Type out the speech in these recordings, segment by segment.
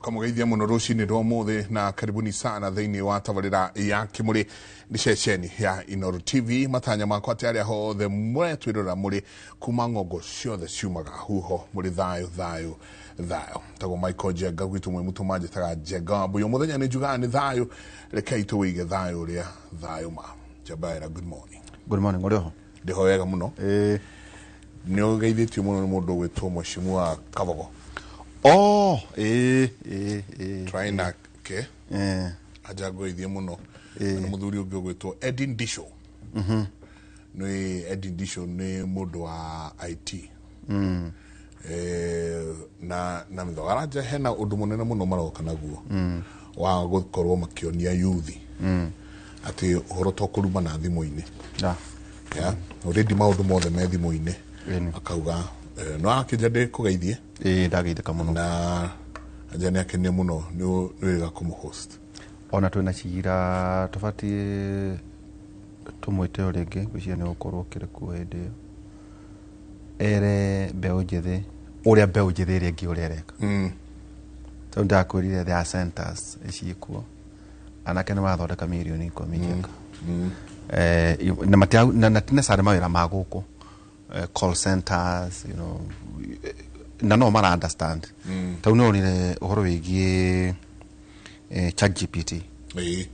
Tũkamũgeithia mũno rũcinĩ rwa ũmũthĩ na karibuni sana thĩinĩ wa tabarĩra ya Kĩmũrĩ nĩ ceceni ya Inooro TV. Matanya makwa atĩ arĩa hothe mũretwĩrora mũrĩ kuma ng'ongo ciothe ciumaga huho mũrĩ thayũ thayũ thayũ. Tagwo Michael Njenga, gwitũ mwĩ mũtũma njĩtaga Njenga wa Mbuyu. Mũthenya nĩ njugaga nĩ thayũ, rekei tũwĩige thayũ ũrĩa thayũ ma. Njabaera, good morning. Good morning, ũrĩ oho? Ndĩho wega mũno. Nĩ ũgeithĩtio mũno nĩ mũndũ ũgwĩtwo Mheshimiwa Kabogo. Oh, ĩĩ ĩĩ ĩĩ. Try nake. Anja ngũgeithie mũno. Na mũthuri ũngĩ ũgwĩtwo Eddie Ndisho. Nĩ Eddie Ndisho nĩ mũndũ wa IT. Na mĩthogara hena ũndũ mũnene mũno maroka naguo wa gũkorwo makĩonia yuthi atĩ ũhoro to kũruma na thimũ-inĩ. Yeah, already maũndũ mothe me thimũ-inĩ. Akauga no akĩnja ndĩkũgeithie. Ĩĩ, ndageithĩka mũno. Na anja nĩ akenire mũno nĩ wĩrĩga kũmũhost. Ona twĩna cira tũbatiĩ tũmwĩte o rĩngĩ, ngwĩciria nĩ ũgũkorwo ũkĩrĩ kuo hĩndĩ ĩyo. Ere mbeũ njĩthĩ ũrĩa mbeũ njĩthĩ ĩrĩa ĩngĩ ũrĩa ĩreka. Tondũ ndakwĩrire there are centers ciĩkuo. Anake nĩ marathondeka mirioni 10 Njenga. Na na ti necessarily mawĩra ma gũkũ. Call centers, na no mara understand. Tau nĩ wonire ũhoro wĩgiĩ ChatGPT. Nĩ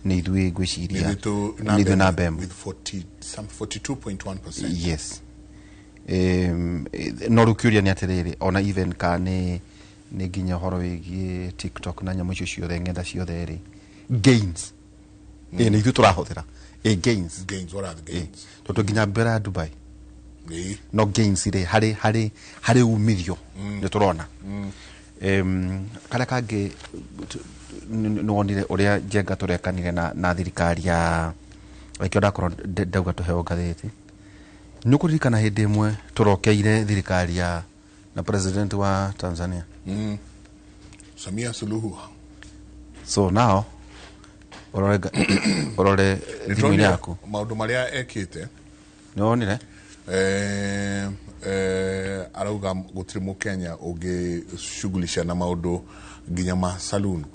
ithuĩ ngwĩciria. Nĩ ithuĩ Nĩ ithuĩ namba ĩmwe. With 40, some 42.1%. Yes. No rĩu kĩũria nĩ atĩrĩrĩ, ona even ka nĩ nginya ũhoro wĩgiĩ TikTok na nyamũ icio ciothe, ng'enda ciothe rĩ, gains. Nĩ ithuĩ tũrahũthĩra. Gains. Gains, what are the gains? Tondũ nginya mbere ya Dubai. No gains rĩ, harĩ umithio nĩ tũrona. Karĩa kangĩ nĩ wonire ũrĩa Njenga tũrekanire na thirikari ya reke ndakorwo ndauga tũheo ngathĩti. Nĩ ũkũririkana hĩndĩ ĩmwe tũrokeire thirikari ya na president wa Tanzania. Samia Suluhu. So now ũrore thimũ-inĩ yaku. Maũndũ marĩa ekĩte. Nĩ wonire? Arauga gũtirĩ mũkenya ũngĩshughulisha na maũndũ nginya ma saloon,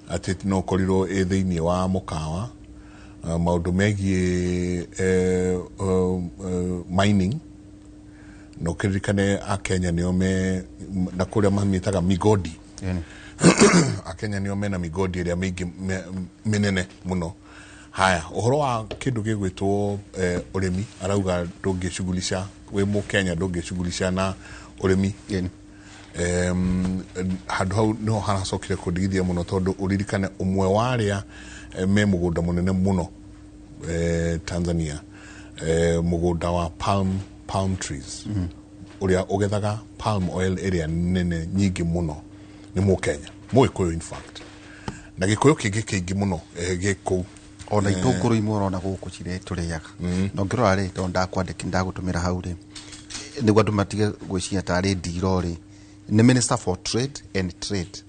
atĩ no ũkorirwo ĩ thĩinĩ wa mũkawa, maũndũ megiĩ mining, na ũkĩririkane Akenya nĩo me na kũrĩa mamĩtaga migodi. Akenya nĩo mena migodi ĩrĩa mĩingĩ mĩnene mũno. Haya, ũhoro wa kĩndũ gĩgwĩtwo ũrĩmi, arauga ndũngĩshughulisha wĩ mũkenya, ndũngĩshughulisha na ũrĩmi. Handũ hau niho haracokire kũndigithia mũno tondũ ũririkane ũmwe wa arĩa me mũgũnda mũnene mũno Tanzania, mũgũnda wa palm trees, ũrĩa ũgethaga palm oil ĩrĩa nene nyingĩ mũno nĩ mũkenya, mũgĩkũyũ in fact, na gĩkũyũ kĩngĩ kĩingĩ mũno gĩ kũu. Ona itũngũrũ imwe ũrona gũkũ cirĩ tũrĩaga. Na ũngĩrora rĩ, tondũ ndakwandĩki ndagũtũmĩra hau rĩ, nĩguo andũ matige gwĩciria tarĩ ndiro rĩ, nĩ Minister for Trade and Trade.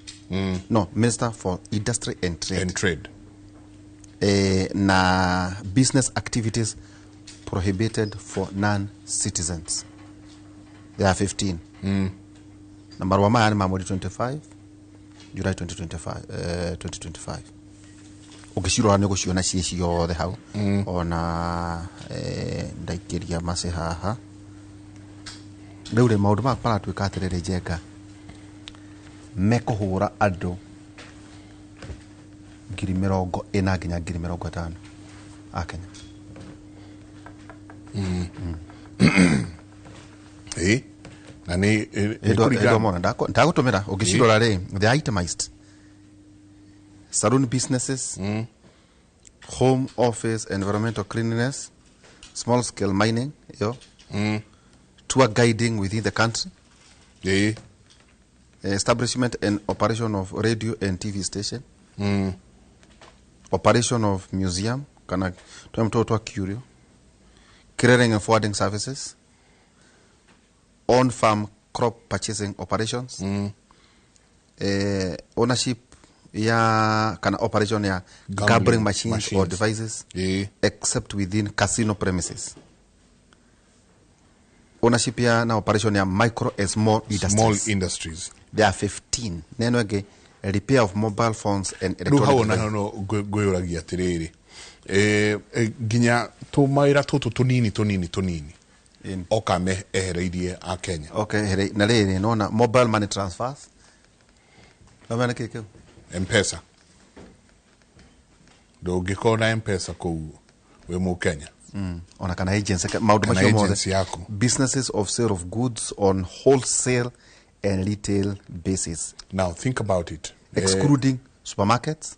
No, Minister for Industry and Trade. And Trade. Na business activities prohibited for non-citizens. There are 15. Na marũa maya nĩ ma mweri 25 July 2025. Ũngĩcirora nĩ ũgũciona ciĩ ciothe hau. Ona ndaikĩria maci haha. Rĩu rĩ, maũndũ maya maratuĩka atĩrĩrĩ Njenga, mekũhũra andũ 40,000 nginya 50,000 a Kenya. Na nĩ kũringana- Ĩndũ mona, ndagũtũmĩra, ũngĩcirora rĩ, they are itemized. Saloon businesses, home office, environmental cleanliness, small scale mining, yo. Tour guiding within the country. Establishment and operation of radio and TV station. Operation of museum, kana tuwe mtoto wa curio. Clearing and forwarding services. On farm crop purchasing operations. Ownership ya kana operation ya Gambling gambling machines or machines. devices. Except within casino premises. Ownership ya na operation ya micro and small industries. Small industries. There are 15. Na ĩno ĩngĩ, repair of mobile phones and Rĩu hau electronic ona devices. no ngwĩyũragia atĩrĩrĩ, nginya tũmawĩra tũtũ tũnini tũnini tũnini oka ehereirie a Kenya. Okay, na rĩrĩ nona mobile money transfers, no nĩ kĩ kĩu? Mpesa, ndũngĩkorwo na Mpesa kũu wĩ Mũkenya. Ona kana agency, maũndũ Kana macio mothe. agency yaku. Businesses of sale of goods on wholesale and retail basis, Now think about it. Excluding supermarkets,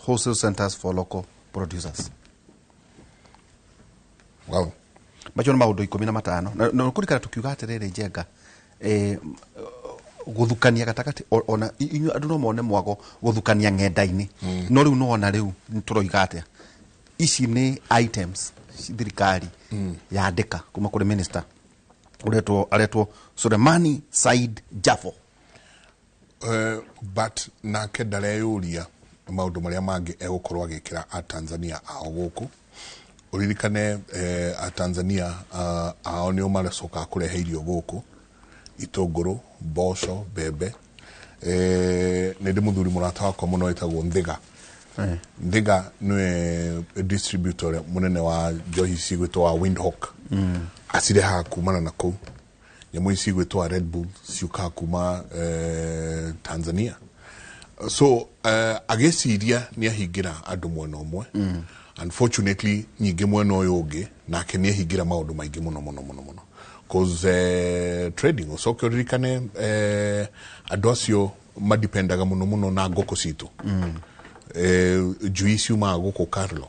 wholesale centers for local producers. Well, Macio nĩ maũndũ 15, na kũrikana tũkiuga atĩrĩrĩ, Njenga, gũthukania gatagatĩ, ona inyuĩ andũ no mone mwago gũthukania ng'enda-inĩ, no rĩu nĩwona rĩu tũroiga atĩa, ici nĩ items thirikari yandĩka kuma kũrĩ minister ũretwo, aretwo Sulemani Said Jafo. But nake ndareyũria maũndũ marĩa mangĩ egũkorwo agĩkĩra a Tanzania ao gũkũ. Ũririkane, a Tanzania ao nĩo maracoka kũrehe irio gũkũ, itũngũrũ, mboco, mbembe. Nĩ ndĩ mũthuri mũrata wakwa mũno wĩtagwo Nthiga. Nthiga nĩwe distributor ũrĩa mũnene wa njohi cigwĩtwo wa Windhoek, acirehaga kumana na kũu. Nyamũ ici igwĩtwo Red Bull ciũkaga kuma Tanzania. So agĩciria nĩ ahingĩra andũ mwena ũmwe, unfortunately nyingĩ mwena ũyũ ũngĩ nake nĩ ahingĩra maũndũ maingĩ mũno mũno mũno mũno, cause trading, ũcoke ũririkane, andũ acio madipendaga mũno mũno na ngũkũ citũ. Njui ciumaga gũkũ Carlo.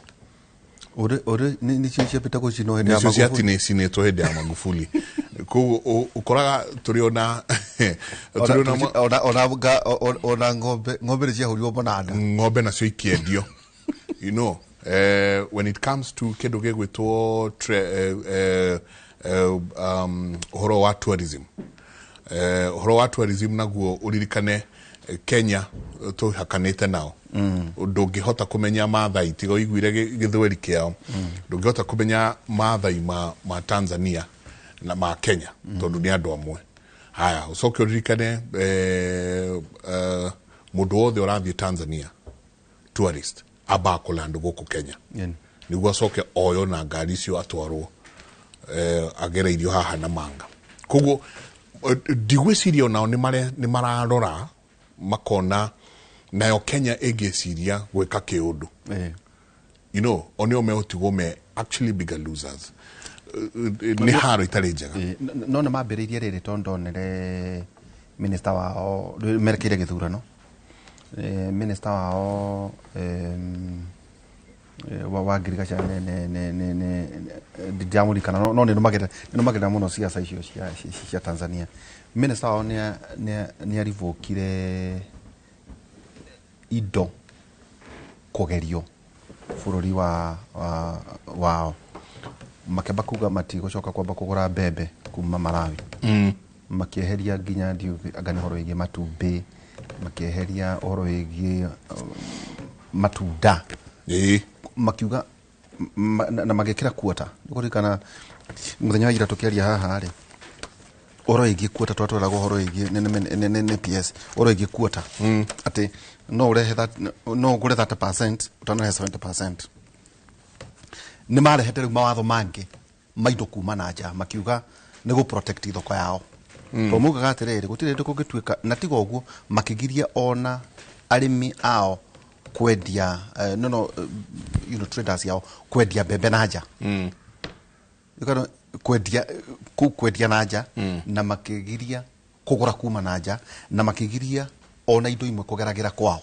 Ũrĩ nĩcio ciambĩte gũcinwo hĩndĩ ya Nicio Magufuli. ciatinĩcinĩtwo hĩndĩ ya Magufuli. Koguo ũkoraga tũrĩ ona Ona ng'ombe nĩ ciahũrirwo mũnanda. Ng'ombe nacio ikĩendio. When it comes to kĩndũ gĩgwĩtwo ũhoro wa tourism, ũhoro wa tourism naguo ũririkane, Kenya, tũhakanĩte nao, ndũngĩhota kũmenya Maathai tiga ũiguire gĩthweri kĩao. Ndũngĩhota kũmenya Maathai ma Tanzania na ma Kenya tondũ nĩ andũ amwe. Haya, ũcoke ũririkane, mũndũ wothe ũrathiĩ Tanzania tourist ambaga kũland gũkũ Kenya nĩguo acoke oyo na ngari icio atwarwo, agereirio haha na manga. Koguo ndigwĩciria onao nĩ mararora makona nayo Kenya ĩngĩciria gwĩka kĩũndũ, onio megũtigwo me actually bigger losers. Nĩ haro itarĩ njega. No nĩ mambĩrĩirie rĩrĩ tondũ ndonere minister wao merekeire gĩthurano, minister wao wa ngirigaca ndiramũririkana, no nĩ nũmagĩrĩra mũno ciaca icio cia Tanzania. Minister wao nĩ arivũkire indo kũgerio bũrũri wao, makĩamba kuga matigũcoka kwamba kũgũra mbembe kuma Malawi, makĩeheria nginya ndiũĩ anga nĩ ũhoro wĩgiĩ matumbĩ, makĩeheria ũhoro wĩgiĩ matunda, makiuga na magĩkĩra quota. Nĩkũririkana mũthenya wa ira tũkĩaria haha rĩ, ũhoro wĩgiĩ quota, twatwaraga ũhoro wĩgiĩ nĩ PS, ũhoro wĩgiĩ quota, atĩ no ũrehe no ũgũre 30% ũtanarehe 70%. Nĩ marehete rĩu mawatho mangĩ ma indo kuma na nja, makiuga nĩ gũ protect thoko yao, tondũ maugaga atĩrĩrĩ, gũtirĩ hĩndĩ kũngĩtuĩka na tiga ũguo. Makĩgiria ona arĩmi ao kwendia, no traders yao kwendia mbembe na nja. Kwendia kuu, kwendia na nja, na makĩgiria kũgũra kuma na nja, na makĩgiria ona indo imwe kũgeragĩra kwao,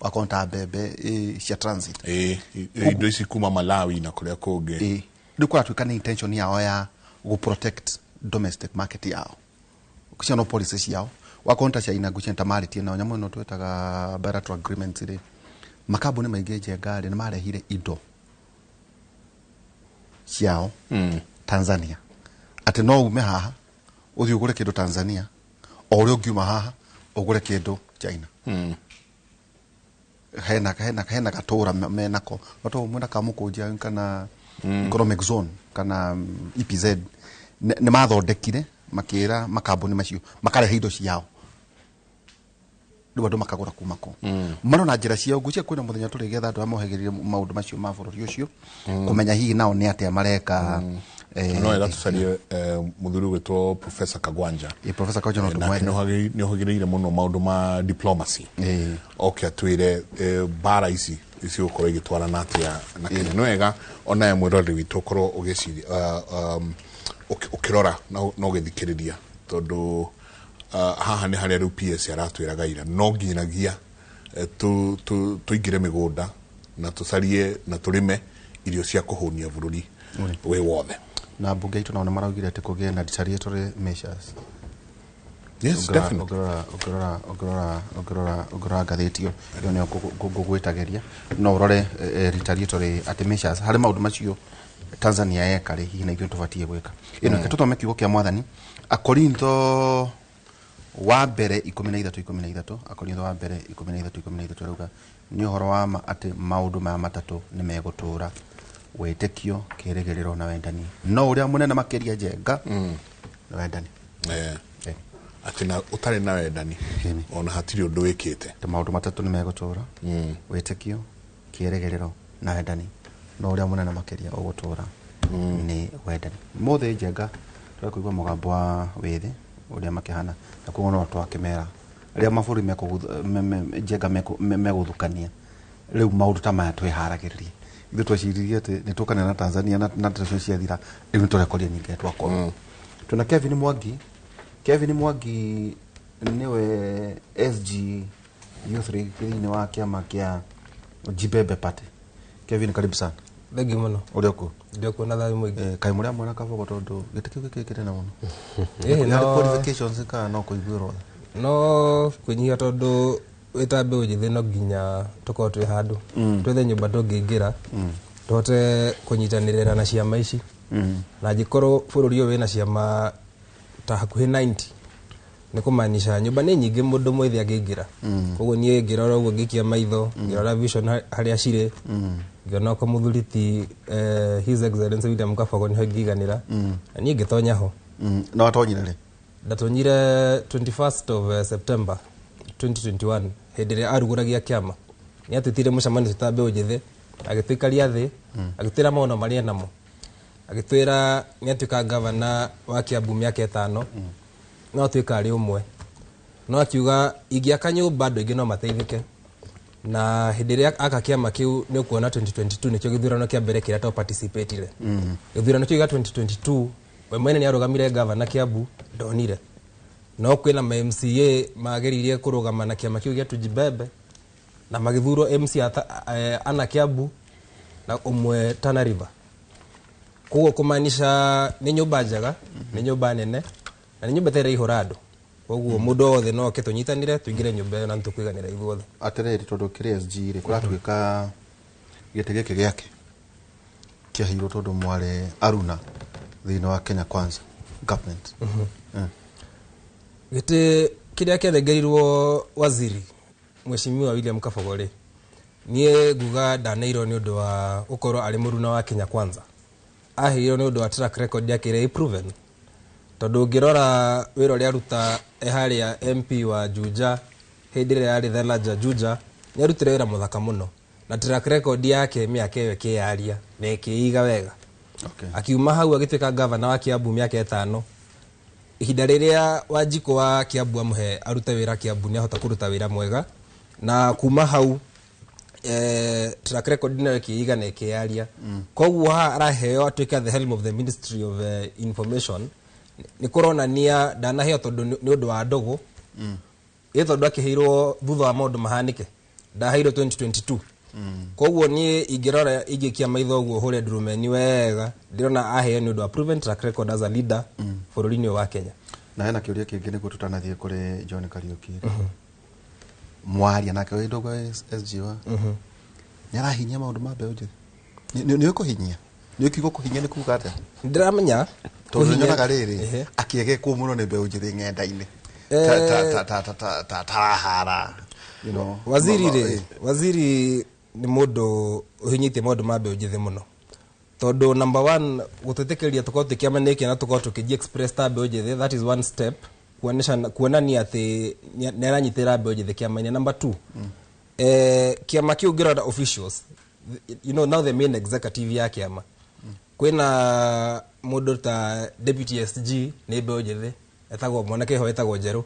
akorwo ta mbembe, cia transit. Ĩĩ, indo ici kuma Malawi na kũrĩa kũngĩ. Ĩ, rĩu kũratuĩka nĩ intention yao ya gũ protect domestic market yao. Cio no policy ciao, wakorwo ta China ngũcia ta marĩtie nao nyamũ ĩno twĩtaga bilateral agreements rĩ, makambuni maingĩ, Njenga, rĩ, nĩ marehire indo ciao Tanzania, atĩ no ume haha ũthiĩ ũgũre kĩndũ Tanzania o ũrĩa ũngiuma haha ũgũre kĩndũ China. Hena gatũra menako no to mwena ka mũkũnjia kana economic zone kana EPZ, nĩ mathondekire Makĩra makambuni macio makarehe indo ciao, rĩu andũ makagũra kuma kũ marona njĩra ciao. Ngwĩciria kwĩna mũthenya tũrĩgetha andũ arĩa mohĩgĩrĩire maũndũ macio ma bũrũri ũcio, kũmenya hihi nao nĩ atĩa mareka. No wega tũcarie mũthuri ũgwĩtwo Professor Kagwanja. Professor Kagwanja no nake tũmwethe. Nĩ ohĩgĩrĩire mũno maũndũ ma diplomacy. Oke atwĩre mbara ici cigũkorwo igĩtwarana atĩa na Kenya. Nĩ wega onawe mwĩroreri witũ ũkorwo ũgĩciria, ũkĩrora na ũgĩthikĩrĩria, tondũ haha nĩ harĩa rĩu PS aratwĩraga ira no nginyagia tũingĩre mĩgũnda na tũcarie na tũrĩme irio cia kũhũnia bũrũri wĩ wothe. Na mbunge itũ nao nĩ maraugire atĩ kũgĩe na retaliatory measures. Yes, definitely. Ũngĩrora ngathĩti ĩyo, ĩyo nĩyo ngũgwĩtagĩria, no ũrore retaliatory atĩ measures harĩ maũndũ macio Tanzania yeka rĩ, hihi na ithuĩ tũbatiĩ gwĩka ĩno. Reke tũthome kiugo kĩa Mwathani, Akorintho wa mbere 13:13. Akorintho wa mbere 13:13 arauga nĩ ũhoro wa ma atĩ maũndũ maya matatũ nĩ megũtũũra, wĩtĩkio, kĩĩrĩgĩrĩro na wendani, no ũrĩa mũnene makĩria, Njenga, nĩ wendani. Atĩ na ũtarĩ na wendani ona hatirĩ ũndũ wĩkĩte. Atĩ maũndũ matatũ nĩ megũtũũra, wĩtĩkio, kĩĩrĩgĩrĩro na wendani, no ũrĩa mũnene makĩria ũgũtũũra nĩ wendani. Mũthĩ, Njenga, tũrĩa kũigua mũgambo wa wĩthĩ ũrĩa makĩhana, na koguo no twakĩmera rĩrĩa mabũrũri Njenga megũthukania rĩu maũndũ ta maya twĩharagĩrĩrie. Ithuĩ tweciririe atĩ nĩ tũkane na Tanzania na ndeto icio ciathira, rĩu nĩ tũrekorire ningĩ twakorwo twĩna Kevin Mwangi. Kevin Mwangi nĩwe SG Youth League thĩinĩ wa kĩama kĩa Jibebe Party. Kevin, karibu sana. Thengi mũno. Ũrĩa ũkuo? Ndio kuona thayũ mũingĩ. Kaĩ mũrĩ amwena Kabogo, tondũ gĩtĩ kĩu gĩkĩ kĩnene mũno? Ĩĩ, Nĩ no harĩ qualifications kana no kũiguĩrwo tha? No kwĩnyihia, tondũ wĩ ta mbeũ njĩthĩ no nginya tũkorwo twĩ handũ, twethe nyũmba tũngĩingĩra tũhote kũnyitanĩrĩra na ciama ici, na angĩkorwo bũrũri ũyũ wĩna ciama ta hakuhĩ 90, nĩ kũmaanisha nyũmba nĩ nyingĩ mũndũ mwĩthĩ angĩingĩra. Koguo niĩ ngĩrora ũguo, ngĩikia maitho, ngĩrora vision harĩa cirĩ, ngĩona ko mũthuri ti His Excellency William Kabogo nĩho ingĩiganĩra, na niĩ ngĩtonya ho. Na watonyire rĩ? Ndatonyire 21st of September 2021, hĩndĩ ĩrĩa arugũragia kĩama. Nĩ atwĩtire mũcemanio ta mbeũ njĩthĩ, agĩtũikaria thĩ, agĩtwĩra maono marĩa namo, agĩtwĩra nĩ atuĩka gavana wa Kiambu mĩaka 5, no atuĩka arĩ ũmwe, no akiuga ingĩaka nyũmba andũ aingĩ no mateithĩke. Na hĩndĩ ĩrĩa aka kĩama kĩu, nĩ ũkuona 2022 nĩkĩo gĩthurano kĩa mbere kĩrĩa to participatire. Gĩthurano kĩu gĩa 2022, we mwene nĩ arũgamire gavana Kiambu, ndonire. No kwĩna ma MCA mageririe kũrũgama na kĩama kĩu gĩa Tujibebe na magĩthurwo MCA ana Kiambu na ũmwe Tana River. Koguo kũmaanisha nĩ nyũmba njega, nĩ nyũmba nene, na nĩ nyũmba ĩtarĩ ihũra andũ. Koguo mũndũ wothe no oke tũnyitanĩre tũingĩre nyũmba ĩyo na nĩtũkũiganĩra ithuothe. Atĩrĩrĩ, tondũ kĩrĩ SG rĩ, kũratuĩka gĩtĩ gĩkĩ gĩake kĩaheirwo tondũ mwarĩ aruna thĩinĩ wa Kenya Kwanza government. Gĩtĩ kĩrĩa kĩarengerirwo waziri Mheshimiwa William Kabogo rĩ, niĩ nguga ndaneirwo nĩ ũndũ wa gũkorwo arĩ mũruna wa Kenya Kwanza. Aheirwo nĩ ũndũ wa track record yake ĩrĩa ĩ proven, tondũ ũngĩrora wĩra ũrĩa aruta e harĩa MP wa Juja, hĩndĩ ĩrĩa yarĩ the larger Juja, nĩ arutire wĩra mũthaka mũno, na track record yake mĩaka ĩyo ĩkĩyaria na ĩkĩiga wega. Akiuma hau agĩtuĩka gavana wa Kiambu mĩaka 5. Ihinda rĩrĩa Wanjikũ wa Kiambu amũhe arute wĩra Kiambu, nĩ ahota kũruta wĩra mwega, na kuma hau track record nayo ĩkĩiga na ĩkĩyaria. Koguo haha araheo atuĩke the helm of the Ministry of Information, nĩ kũronania ndanaheo tondũ nĩ ũndũ wa ndũgũ ĩ, tondũ akĩheirwo thutha wa maũndũ mahanĩke, ndaheirwo 2022. Koguo niĩ ingĩrora, ingĩkia maitho ũguo hũre ndurumeni wega, ndĩrona aheo nĩ ũndũ wa proven track record as a leader bũrũri-inĩ ũyũ wa Kenya. Na hena kĩũria kĩngĩ nĩguo tũtanathiĩ kũrĩ John Kariuki rĩ. Mwaria nake wĩ ndũgũ SG wa nĩ arahinyia maũndũ ma mbeũ njĩthĩ. Nĩ ũkũhinyia, nĩ ũkiuga kũhinyia nĩ kuga atĩa? Ndĩramenya tondũ kũhinyia- nyonaga rĩrĩ akĩegekwo mũno nĩ mbeũ njĩthĩ ng'enda-inĩ. Ta tarahara Waziri rĩ, waziri nĩ mũndũ ũhinyĩtie maũndũ ma mbeũ njĩthĩ mũno. Tondu number one, gutwitikiria tukorwo twĩ kĩama gĩkĩ na tukorwo tukĩji express ta mbeũ njĩthĩ, that is one step kuonesha kuonania atĩ nĩ aranyitĩrĩra mbeũ njĩthĩ kĩama-inĩ. Number two, kĩama kĩu ũngĩrora officials, now the main executive ya kĩama, kwĩna mũndũ ta deputy SG nĩ mbeũ njĩthĩ, etagwo mwanake ho etagwo Njerũ.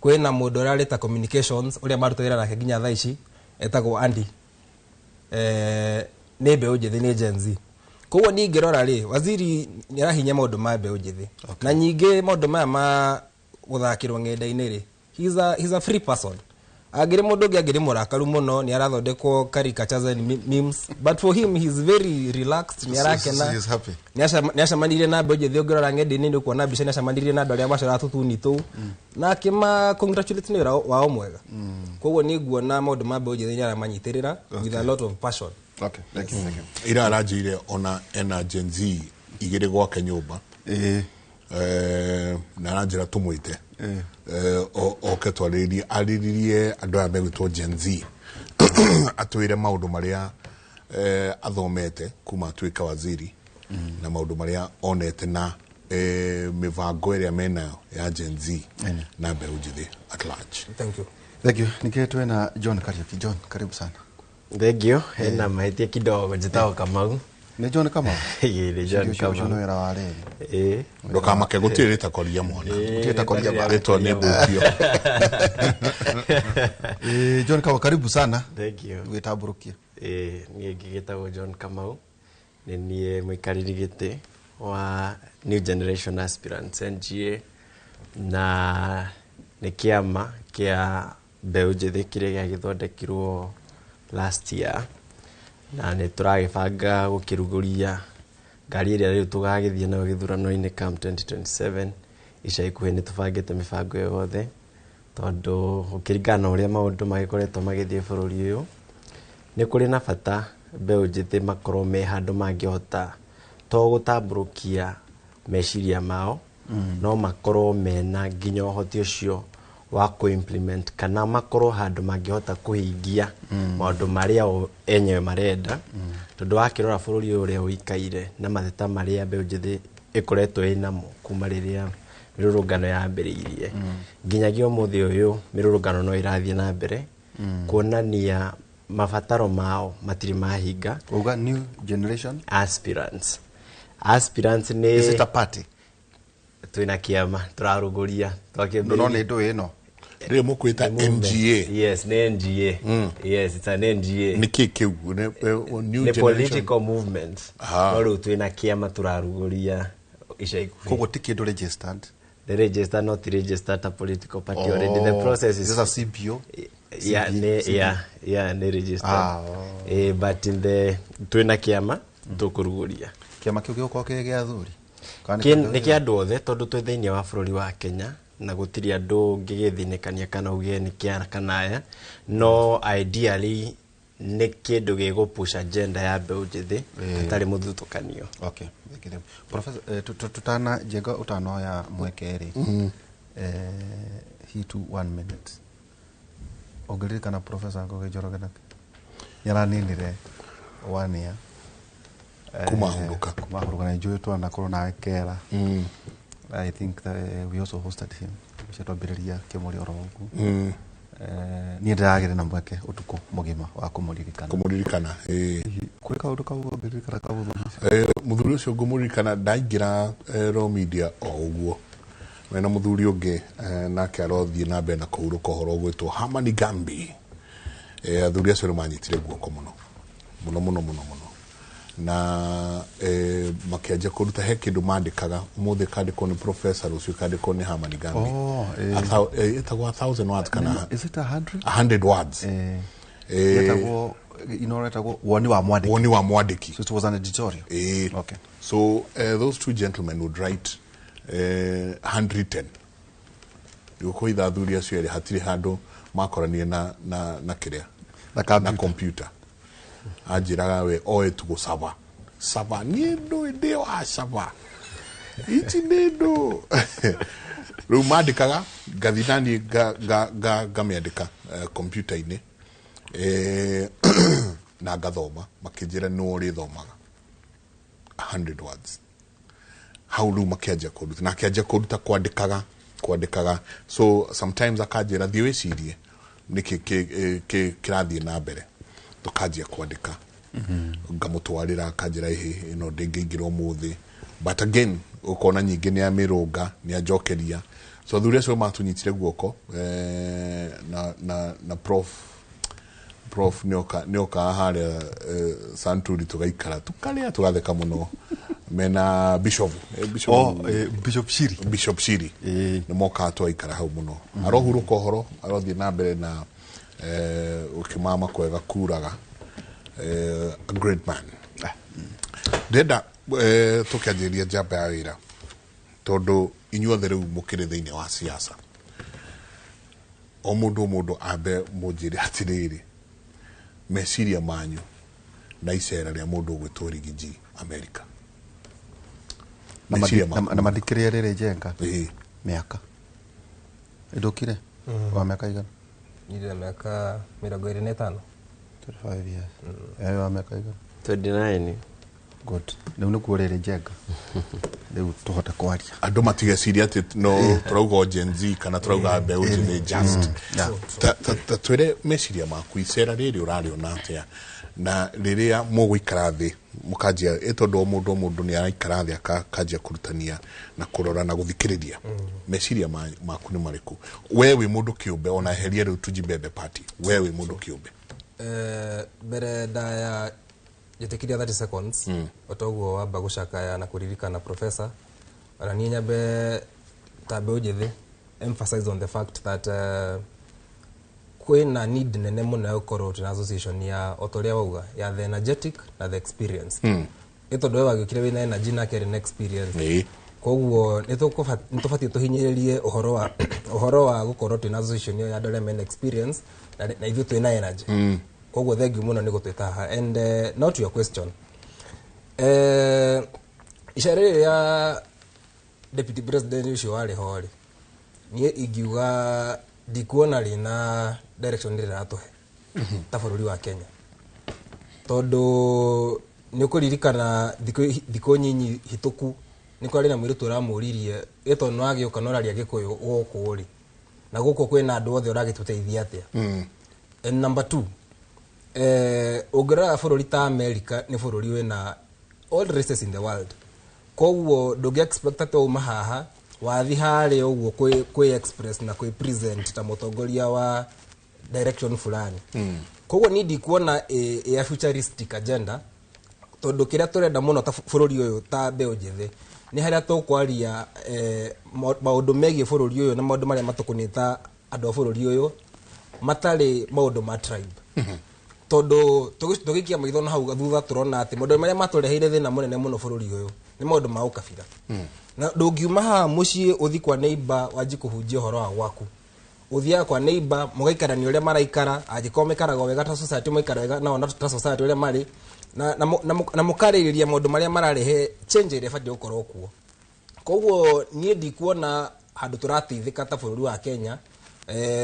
Kwĩna mũndũ ũrarĩ ta communications ũrĩa maruta wĩra nake nginya thaa ici, etagwo Andy, nĩ mbeũ njĩthĩ, nĩ Gen Z. Koguo niĩ ngĩrora rĩ, waziri nĩ arahinya maũndũ ma mbeũ njĩthĩ. Na nyingĩ maũndũ maya ma gũthakĩrwo ng'enda-inĩ rĩ, he's a free person. Angĩrĩ mũndũ ũngĩ angĩrĩ mũrakaru mũno, nĩ arathondekwo caricatures and memes, but for him, he's very relaxed, nĩ arakena. So he's happy. Nĩ acemanirie na mbeũ njĩthĩ. Ũngĩrora ng'enda-inĩ nĩ ũkuona mbica nĩ acemanirie na andũ arĩa macoraga tũtuni tũu na akĩma congratulate nĩ wĩra wao mwega. Koguo niĩ nguona maũndũ ma mbeũ njĩthĩ nĩ aramanyitĩrĩra with a lot of passion. Okay, thank you, thank you. Ira aranjĩire ona ena Gen Z igĩrĩ gwake nyũmba. Na aranjĩra tũmwĩte oke twarĩrĩrie, arĩrĩrie andũ aya megwĩtwo Gen Z, atwĩre maũndũ marĩa athomete kuma atuĩka waziri na maũndũ marĩa onete na mĩbango ĩrĩa menayo ya Gen Z na mbeũ njĩthĩ at large. Thank you. Thank you. Ningĩ twĩna John Kariuki. John, karibu sana. Thank you. Hena mahĩtia kidogo, njĩtagwo Kamau. Nĩ John Kamau? Ĩĩ, nĩ John Ũcio ũcio Kamau. nĩ wĩra wa rĩrĩ. Ĩĩ. Ndũkamake, gũtirĩ rĩtakoria mwana. Ĩĩ, Gũtirĩ koria rĩtwa rĩtwa nĩ mbũkio. John Kamau, karibu sana. Thank you. Gwĩtambũrũkia. Ĩĩ, niĩ ngĩgĩtagwo John Kamau. Nĩ niĩ mũikarĩri gĩtĩ wa New Generation Aspirants, NGA, na nĩ kĩama kĩa mbeũ njĩthĩ kĩrĩa gĩagĩthondekirwo last year, na nĩ tũragĩbanga gũkĩrugũria ngari ĩrĩa rĩu tũgagĩthiĩ nayo gĩthurano-inĩ come 2027. Ica ikuhĩ nĩ tũbangĩte mĩbango ĩyo yothe, tondũ gũkĩringana na ũrĩa maũndũ magĩkoretwo magĩthiĩ bũrũri ũyũ, nĩ kũrĩ na bata mbeũ njĩthĩ makorwo me handũ mangĩhota to gũtambũrũkia meciria mao, no makorwo mena nginya ũhoti ũcio wa kũ-implement, kana makorwo handũ mangĩhota kũhingia maũndũ marĩa o enyewe marenda, tondũ wakĩrora bũrũri ũyũ ũrĩa ũikaire na mateta marĩa mbeũ njĩthĩ ĩkoretwo ĩnamo kuma rĩrĩa mĩrũrũngano yambĩrĩirie nginyagia ũmũthĩ ũyũ, mĩrũrũngano no ĩrathiĩ na mbere kuonania mabataro mao matirĩ mahinga. Uga New Generation Aspirants. Aspirants nĩ Is it a party? Twĩna kĩama tũrarũgũria. No nĩ ndũ ĩno. Rĩrĩ mũkwĩta NGA? Yes, nĩ NGA. Yes, it's an NGA. Nĩ kĩ kĩu? New Nĩ Generation? Political movement. Aha. No rĩu twĩna kĩama tũrarugũria ica ikuhĩ. Koguo ti kĩndũ registered? The register, not registered a political party already. The process is Is this a CBO? Yeah, nĩ, yeah, nĩ registered. Ah, oh. But in the twĩna kĩama tũkũrugũria. Kĩama kĩu gĩgũkorwo kĩ gĩa athuri? Kana Nĩ kĩa andũ othe, tondũ twĩ thĩinĩ wa bũrũri wa Kenya na gũtirĩ andũ ũngĩgĩthinĩkania kana uge nĩ kĩa kana aya, no ideally nĩ kĩndũ gĩgũ push agenda ya mbeũ njĩthĩ hatarĩ mũthutũkanio. Okay, thank you. Professor, tutana jenga utanoya mweke rĩ, hitu one minute, ũngĩririkana Professor Ngugi Njoroge nake nĩaraninire one year. Kuma ahurũka. Kuma ahurũka, na njũĩ twanakorwo nawe kera. I think that, we also hosted him ũcio twambĩrĩria kĩmũrĩ oro ũguo. Niĩ ndĩragĩrĩ na mweke ũtukũ mũgima wa kũmũririkana. Kũmũririkana, ĩĩ. Kũrĩ kaũndũ kau ũngĩririkana ka mũthuri ũcio? Mũthuri ũcio ngũmũririkana ndaingĩra Raw Media o ũguo mena mũthuri ũngĩ, nake arothiĩ na mbere na kũhurũka, ũhoro ũgwĩtwo Hamani Gambi. Athuri acio nĩ manyitire guoko mũno mũno mũno mũno mũno na makĩanjia kũruta he kĩndũ mandĩkaga, ũmũthĩ kandĩkwo nĩ professor, rũciũ kandĩkwo nĩ Hamani Gambi. Oh. Ĩtagwo 1,000 words kana Is it 100? 100 words. Yetagwo ino, yetagwo woni wa mwandĩki. Woni wa mwandĩki. So it was an editorial. Okay. So those two gentlemen would write handwritten. Nĩgũkũitha athuri acio erĩ hatirĩ handũ makoranire na kĩrĩa Na na computer. Computer. Anjĩraga we oe tu gũcaba caba, niĩ ndũĩ ndĩ wa caba ici nĩ ndũ rĩu mandĩkaga, ngathi naniĩ ngamĩandĩka computer-inĩ, na ngathoma, makĩnjĩra nĩ ũrĩthomaga. 100 words. Hau rĩu makĩanjia kũnduta, na akĩanjia kũnduta kwandĩkaga. So sometimes akanjĩra, "Thiĩ wĩcirie nĩkĩ kĩrathiĩ na mbere." Tũkanjia kwandĩka, ngamũtwarĩra, akanjĩra, "Ĩhĩ, ĩno ndĩngĩingĩra ũmũthĩ." But again, ũkona nyingĩ nĩ amĩrũnga, nĩ anjokeria. So athuri acio matũnyitire guoko, na prof nĩoka harĩa, Santuri, tũgaikara, tũkarĩa, tũgatheka mũno mena bishop, bishop. Oh, Bishop Shiri. Bishop Shiri. Nĩ mokaga, twaikara hau mũno. Arohurũka ũhoro, arothiĩ na mbere na ũkĩmama kwega kuraga. A great man. Ndĩrenda tũkĩanjĩrĩria njamba ya wĩra, tondũ inyuothe rĩu mũkĩrĩ thĩinĩ wa siasa, o mũndũ o mũndũ ambe mũnjĩre atĩrĩrĩ, meciria manyu na icera rĩa mũndũ ũgwĩtwo Riggy America. Na Meciria na maku. Na mathikĩrĩria rĩrĩ njenga. Mĩaka ĩndũkire wa mĩaka igana? Ndĩ na mĩaka 25. 25 years. Wa mĩaka igana? 29. Good. Rĩu nĩkuo rĩrĩ njenga, rĩu tũhote kwaria. Andũ matigeciria atĩ no tũrauga o Gen Z kana tũrauga mbeũ njĩthĩ just. Ta twĩre meciria maku, icera rĩrĩ ũrarĩona atĩa, na rĩrĩa mũgũikara thĩ mũkanjia, ĩ tondũ o mũndũ o mũndũ nĩ araikara thĩ akanjia kũrutania na kũrora na gũthikĩrĩria, meciria maku nĩ marĩkũ, we wĩ mũndũ kĩũmbe, ona eheria rĩu Tujibebe Party, we wĩ mũndũ kĩũmbe? Mbere ndaya njĩtĩkĩria 30 seconds, o toguo wamba gũcakaya na kũririkana professor, ona niĩ nyambe ta mbeũ njĩthĩ emphasize on the fact that kwĩna need nene mũno ya gũkorwo twĩna association ya, o ta ũrĩa wauga, ya the energetic na the experienced, ĩ tondũ we wagĩũkire wĩna energy nake arĩ na experience. Koguo nĩ tũbatiĩ tũhinyĩrĩrie ũhoro wa gũkorwo twĩna association ĩyo ya andũ arĩa mena experience na ithuĩ twĩna energy. Koguo thank you mũno nĩ gũtwĩta haha. And now to your question, icera rĩrĩ rĩa deputy president ũcio warĩ ho rĩ, niĩ ingiuga ndikuona rĩna direction ĩrĩa rĩratũhe ta bũrũri wa Kenya, tondũ nĩ ũkũririkana thikũ nyinyi hĩtũku nĩ kwarĩ na mũirĩtu ũramũririe, ĩ tondũ nĩwagĩũka na ũraria Gĩkũyũ gũkũ rĩ, na gũkũ kwĩna andũ othe, ũragĩtũteithia atĩa? And number two, ũngĩrora bũrũri ta America, nĩ bũrũri wĩna all races in the world. Koguo ndũngĩ expect atĩ wauma haha wathi harĩa ũguo kwĩ express na kwĩ present ta mũtongoria wa direction fulani. Koguo niĩ ndikuona ĩ a futuristic agenda, tondũ kĩrĩa tũrenda mũno ta bũrũri ũyũ, ta mbeũ njĩthĩ, nĩ harĩa tũkwaria maũndũ megiĩ bũrũri ũyũ na maũndũ marĩa matũkoniĩ ta andũ a bũrũri ũyũ, matarĩ maũndũ ma tribe, tondũ tũgĩikia maitho na hau thutha, tũrona atĩ maũndũ marĩa matũreheire thĩna mũnene mũno bũrũri ũyũ nĩ maũndũ ma ũkabira. Na ndũngiuma haha mũciĩ ũthi kwa neighbor wanji kũhunjia ũhoro wa gwaku. Ũthiaga kwa neighbor, mũgaikarania ũrĩa maraikara, angĩkorwo maikaraga wega ta society, maikara wega nao ta society ũrĩa marĩ na mũkarĩrĩria maũndũ marĩa mararehe change ĩrĩa ĩbatiĩ gũkorwo kuo. Koguo niĩ ndikuona handũ tũrateithĩka ta bũrũri wa Kenya,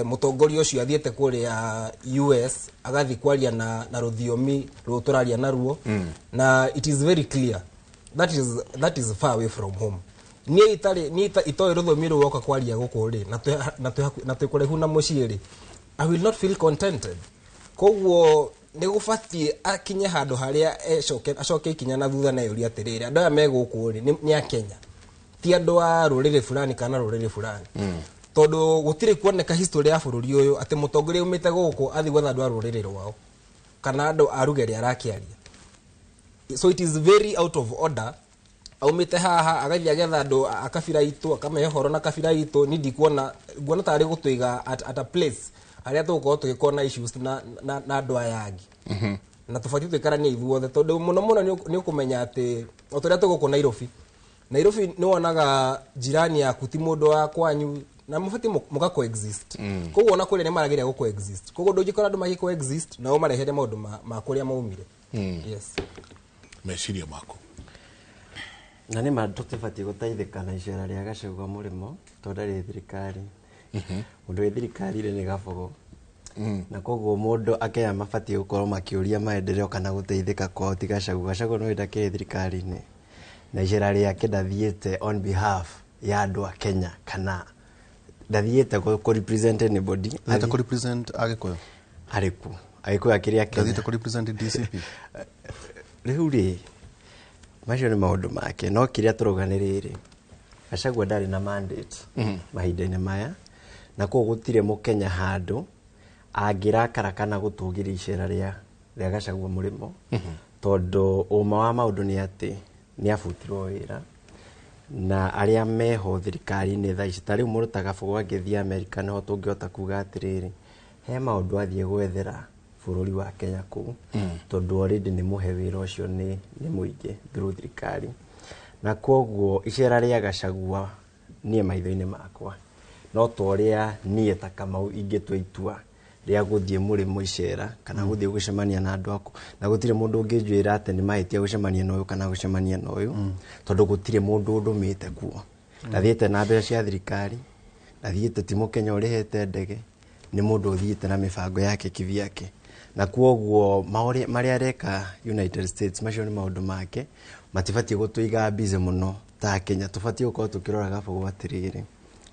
mũtongoria ũcio athiĩte kũrĩa US, agathiĩ kwaria na rũthiomi rũrũ tũraria naruo, na it is very clear that is far away from home. Niĩ itarĩ niĩ itoĩ rũthiomi rũu, woka kwaria gũkũ rĩ, na twĩ kũraihu na mũciĩ rĩ, I will not feel contented. Koguo nĩ gũbatiĩ akinye handũ harĩa acoke ikinya na thutha na eyũrie atĩrĩrĩ, andũ aya me gũkũ rĩ, nĩ a Kenya, ti andũ a rũrĩrĩ fulani kana rũrĩrĩ fulani, tondũ gũtirĩ kuoneka history ya bũrũri ũyũ atĩ mũtongoria umĩte gũkũ athiĩ gwetha andũ a rũrĩrĩ rwao kana andũ a ruga ĩrĩa arakĩaria. So it is very out of order, aumĩte haha agathiĩ agetha andũ a kabira itũ, akamahe ũhoro na kabira itũ. Ni ndikuona, nguona tarĩ gũtũiga at a place harĩa tũgũkorwo tũgĩkorwo na issues na andũ aya angĩ, na tũbatiĩ tũikaranie ithuothe, tondũ mũno mũno nĩ ũkũmenya atĩ o ta ũrĩa twĩ gũkũ Nairobi, Nairobi nĩ wonaga jirani yaku ti mũndũ wa kwanyu, na mũbatiĩ mũga coexist. Koguo ona kũrĩa nĩ marageria gũ coexist. Koguo ndũngĩkora andũ magĩ coexist nao marehere maũndũ ma kũrĩa maumire. Yes. Meciria maku? Na nĩ ma tũtibatiĩ gũteithĩka na icera rĩa Gachagua mũrĩmo, tondũ ndarĩ thirikari. Mũndũ wĩ thirikari rĩ nĩ Gabogo, na koguo mũndũ akenya mabatiĩ gũkorwo makĩũria maendeleo kana gũteithĩka kwao ti Gachagua. Gachagua no ndakĩrĩ thirikari-inĩ. Na icera rĩake ndathiĩte on behalf ya andũ a Kenya kana ndathiĩte kũ represent anybody. Thiĩte kũ represent Agĩkũyũ? Arĩku Agĩkũyũ akĩrĩ a Kenya? Ndathiĩte kũ represent DCP? Rĩu rĩ, macio nĩ maũndũ make, no kĩrĩa tũrauga nĩ rĩrĩ, Gachagua ndarĩ na mandate mahinda-inĩ maya, na koguo gũtirĩ mũkenya handũ angĩrakara kana gũtũgĩria icera rĩa Gachagua mũrĩmo, tondũ ũma wa maũndũ nĩ atĩ nĩ abutirwo wĩra na arĩa meho thirikari-inĩ thaa ici. Ta rĩu mũndũ ta Gabogo angĩthiĩ Amerika, nĩho tũngĩhota kuga atĩrĩrĩ, he maũndũ athiĩ gwethera bũrũri wa Kenya kũu, tondũ already nĩ mũhe wĩra ũcio nĩ mũingĩ through thirikari. Na koguo icera rĩa Gachagua niĩ maitho-inĩ makwa no ta ũrĩa niĩ ta Kamau ingĩtua itua rĩa gũthiĩ mũrĩmo icera kana gũthiĩ gũcemania na andũ aku, na gũtirĩ mũndũ ũngĩnjĩra atĩ nĩ mahĩtia gũcemania na ũyũ kana gũcemania na ũyũ, tondũ gũtirĩ mũndũ ũndũmĩte kuo. Ndathiĩte na mbeca cia thirikari, ndathiĩte ti mũkenya ũrĩhĩte ndege, nĩ mũndũ ũthiĩte na mĩbango yake kivyake. Na koguo marĩa areka United States, macio nĩ maũndũ make, matibatiĩ gũtũiga busy mũno ta Kenya. Tũbatiĩ gũkorwo tũkĩrora Gabogo atĩrĩrĩ,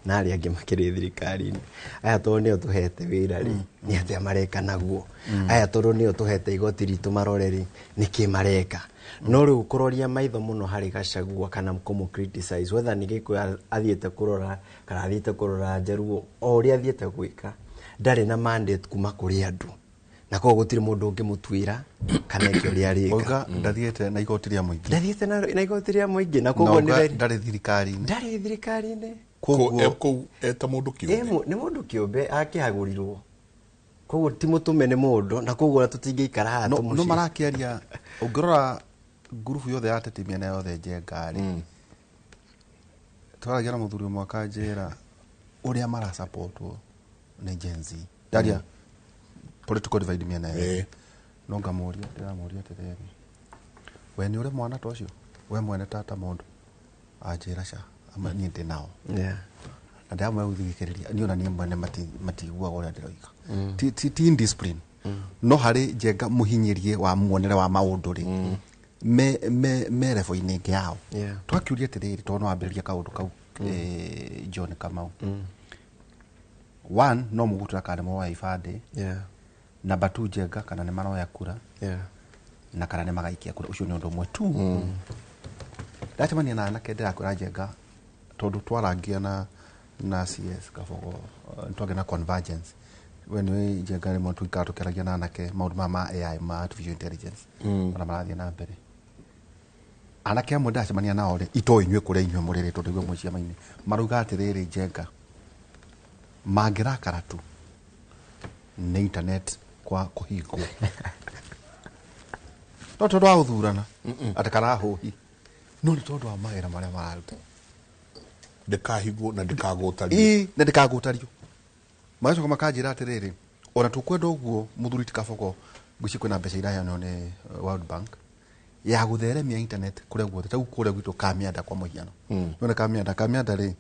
na arĩa angĩ makĩrĩ thirikari-inĩ aya, tondũ nĩo tũhete wĩra rĩ, nĩ atĩa mareka naguo? Aya tondũ nĩo tũhete igoti ritũ marore rĩ, nĩkĩ mareka? No rĩu kũroria maitho mũno harĩ Gachagua kana kũmũ criticize, whether nĩ Gĩkũyũ athiĩte kũrora kana athiĩte kũrora Njaruo, o ũrĩa athiĩte gwĩka, ndarĩ na mandate kuma kũrĩ andũ, na koguo gũtirĩ mũndũ ũngĩmũtuĩra kana eke ũrĩa arĩka. Wauga ndathiĩte na igoti rĩa mũingĩ. Ndathiĩte na igoti rĩa mũingĩ, na Na koguo uga nĩ ndarĩ thirikari-inĩ. Ndarĩ thirikari-inĩ. Koguo Kũu eta mũndũ kĩũmbe. Nĩ mũndũ kĩũmbe akĩhagũrirwo, koguo ti mũtũme nĩ mũndũ, na koguo ona tũtingĩikara haha no tũmũcie. No marakĩaria, ũngĩrora ngurubu yothe ya ateti mĩena yothe Njenga rĩ, twaragia na mũthuri ũmwe akanjĩra ũrĩa marasapotwo nĩ Gen Z, ndaria political divide mĩena yothe. No ngamũria, ndĩramũria atĩrĩrĩ, we nĩ ũrĩ mwana ta ũcio we mwene tata mũndũ? Anjĩra ca ama niĩ ndĩ nao. Na ndĩramwe gũthikĩrĩria niĩ ona niĩ mwene matiguaga ũrĩa ndĩroiga. Ti indiscipline, no harĩ Njenga mũhinyĩrie wa muonere wa maũndũ rĩ, me level-inĩ ĩngĩ yao. Twakiuria atĩrĩrĩ, tondũ no wambĩrĩria kaũndũ kau, John Kamau, one, no mũgũtũra kana nĩ moya ibandĩ? Number two, Njenga kana nĩ maroya kura? Na kana nĩ magaikia kura? Ũcio nĩ ũndũ ũmwe tu. Ndacemania na anake, ndĩrakwĩra Njenga, tondũ twarangia na CS Kabogo, twagĩa na convergence, we nĩ Njenga, rĩmwe tuikara tũkĩaragia na anake maũndũ maya ma AI, ma artificial intelligence, ona marathiĩ na mbere. Anake amwe ndacemania nao rĩ, itoĩ inyuĩ kũrĩa inyuĩ mũrĩrĩ, tondũ inyuĩ mwĩ ciama-inĩ, marauga atĩrĩrĩ, Njenga mangĩrakara tu nĩ internet kwa kũhingwo, no tondũ wa gũthurana atĩ karahũhi, no nĩ tondũ wa mawĩra marĩa mararuta. Ndĩkahingwo na ndĩkagũtario. Ĩ, na ndĩkagũtario. Magacoka makanjĩra atĩrĩrĩ, ona tũkwenda ũguo mũthuri ti Kabogo, ngwĩciria kwĩna mbeca iraheanwo nĩ World Bank ya gũtheremia internet kũrĩa guothe, ta rĩu kũrĩa gwitũ Kamianda kwa mũhiano. Nĩwona Kamianda rĩ,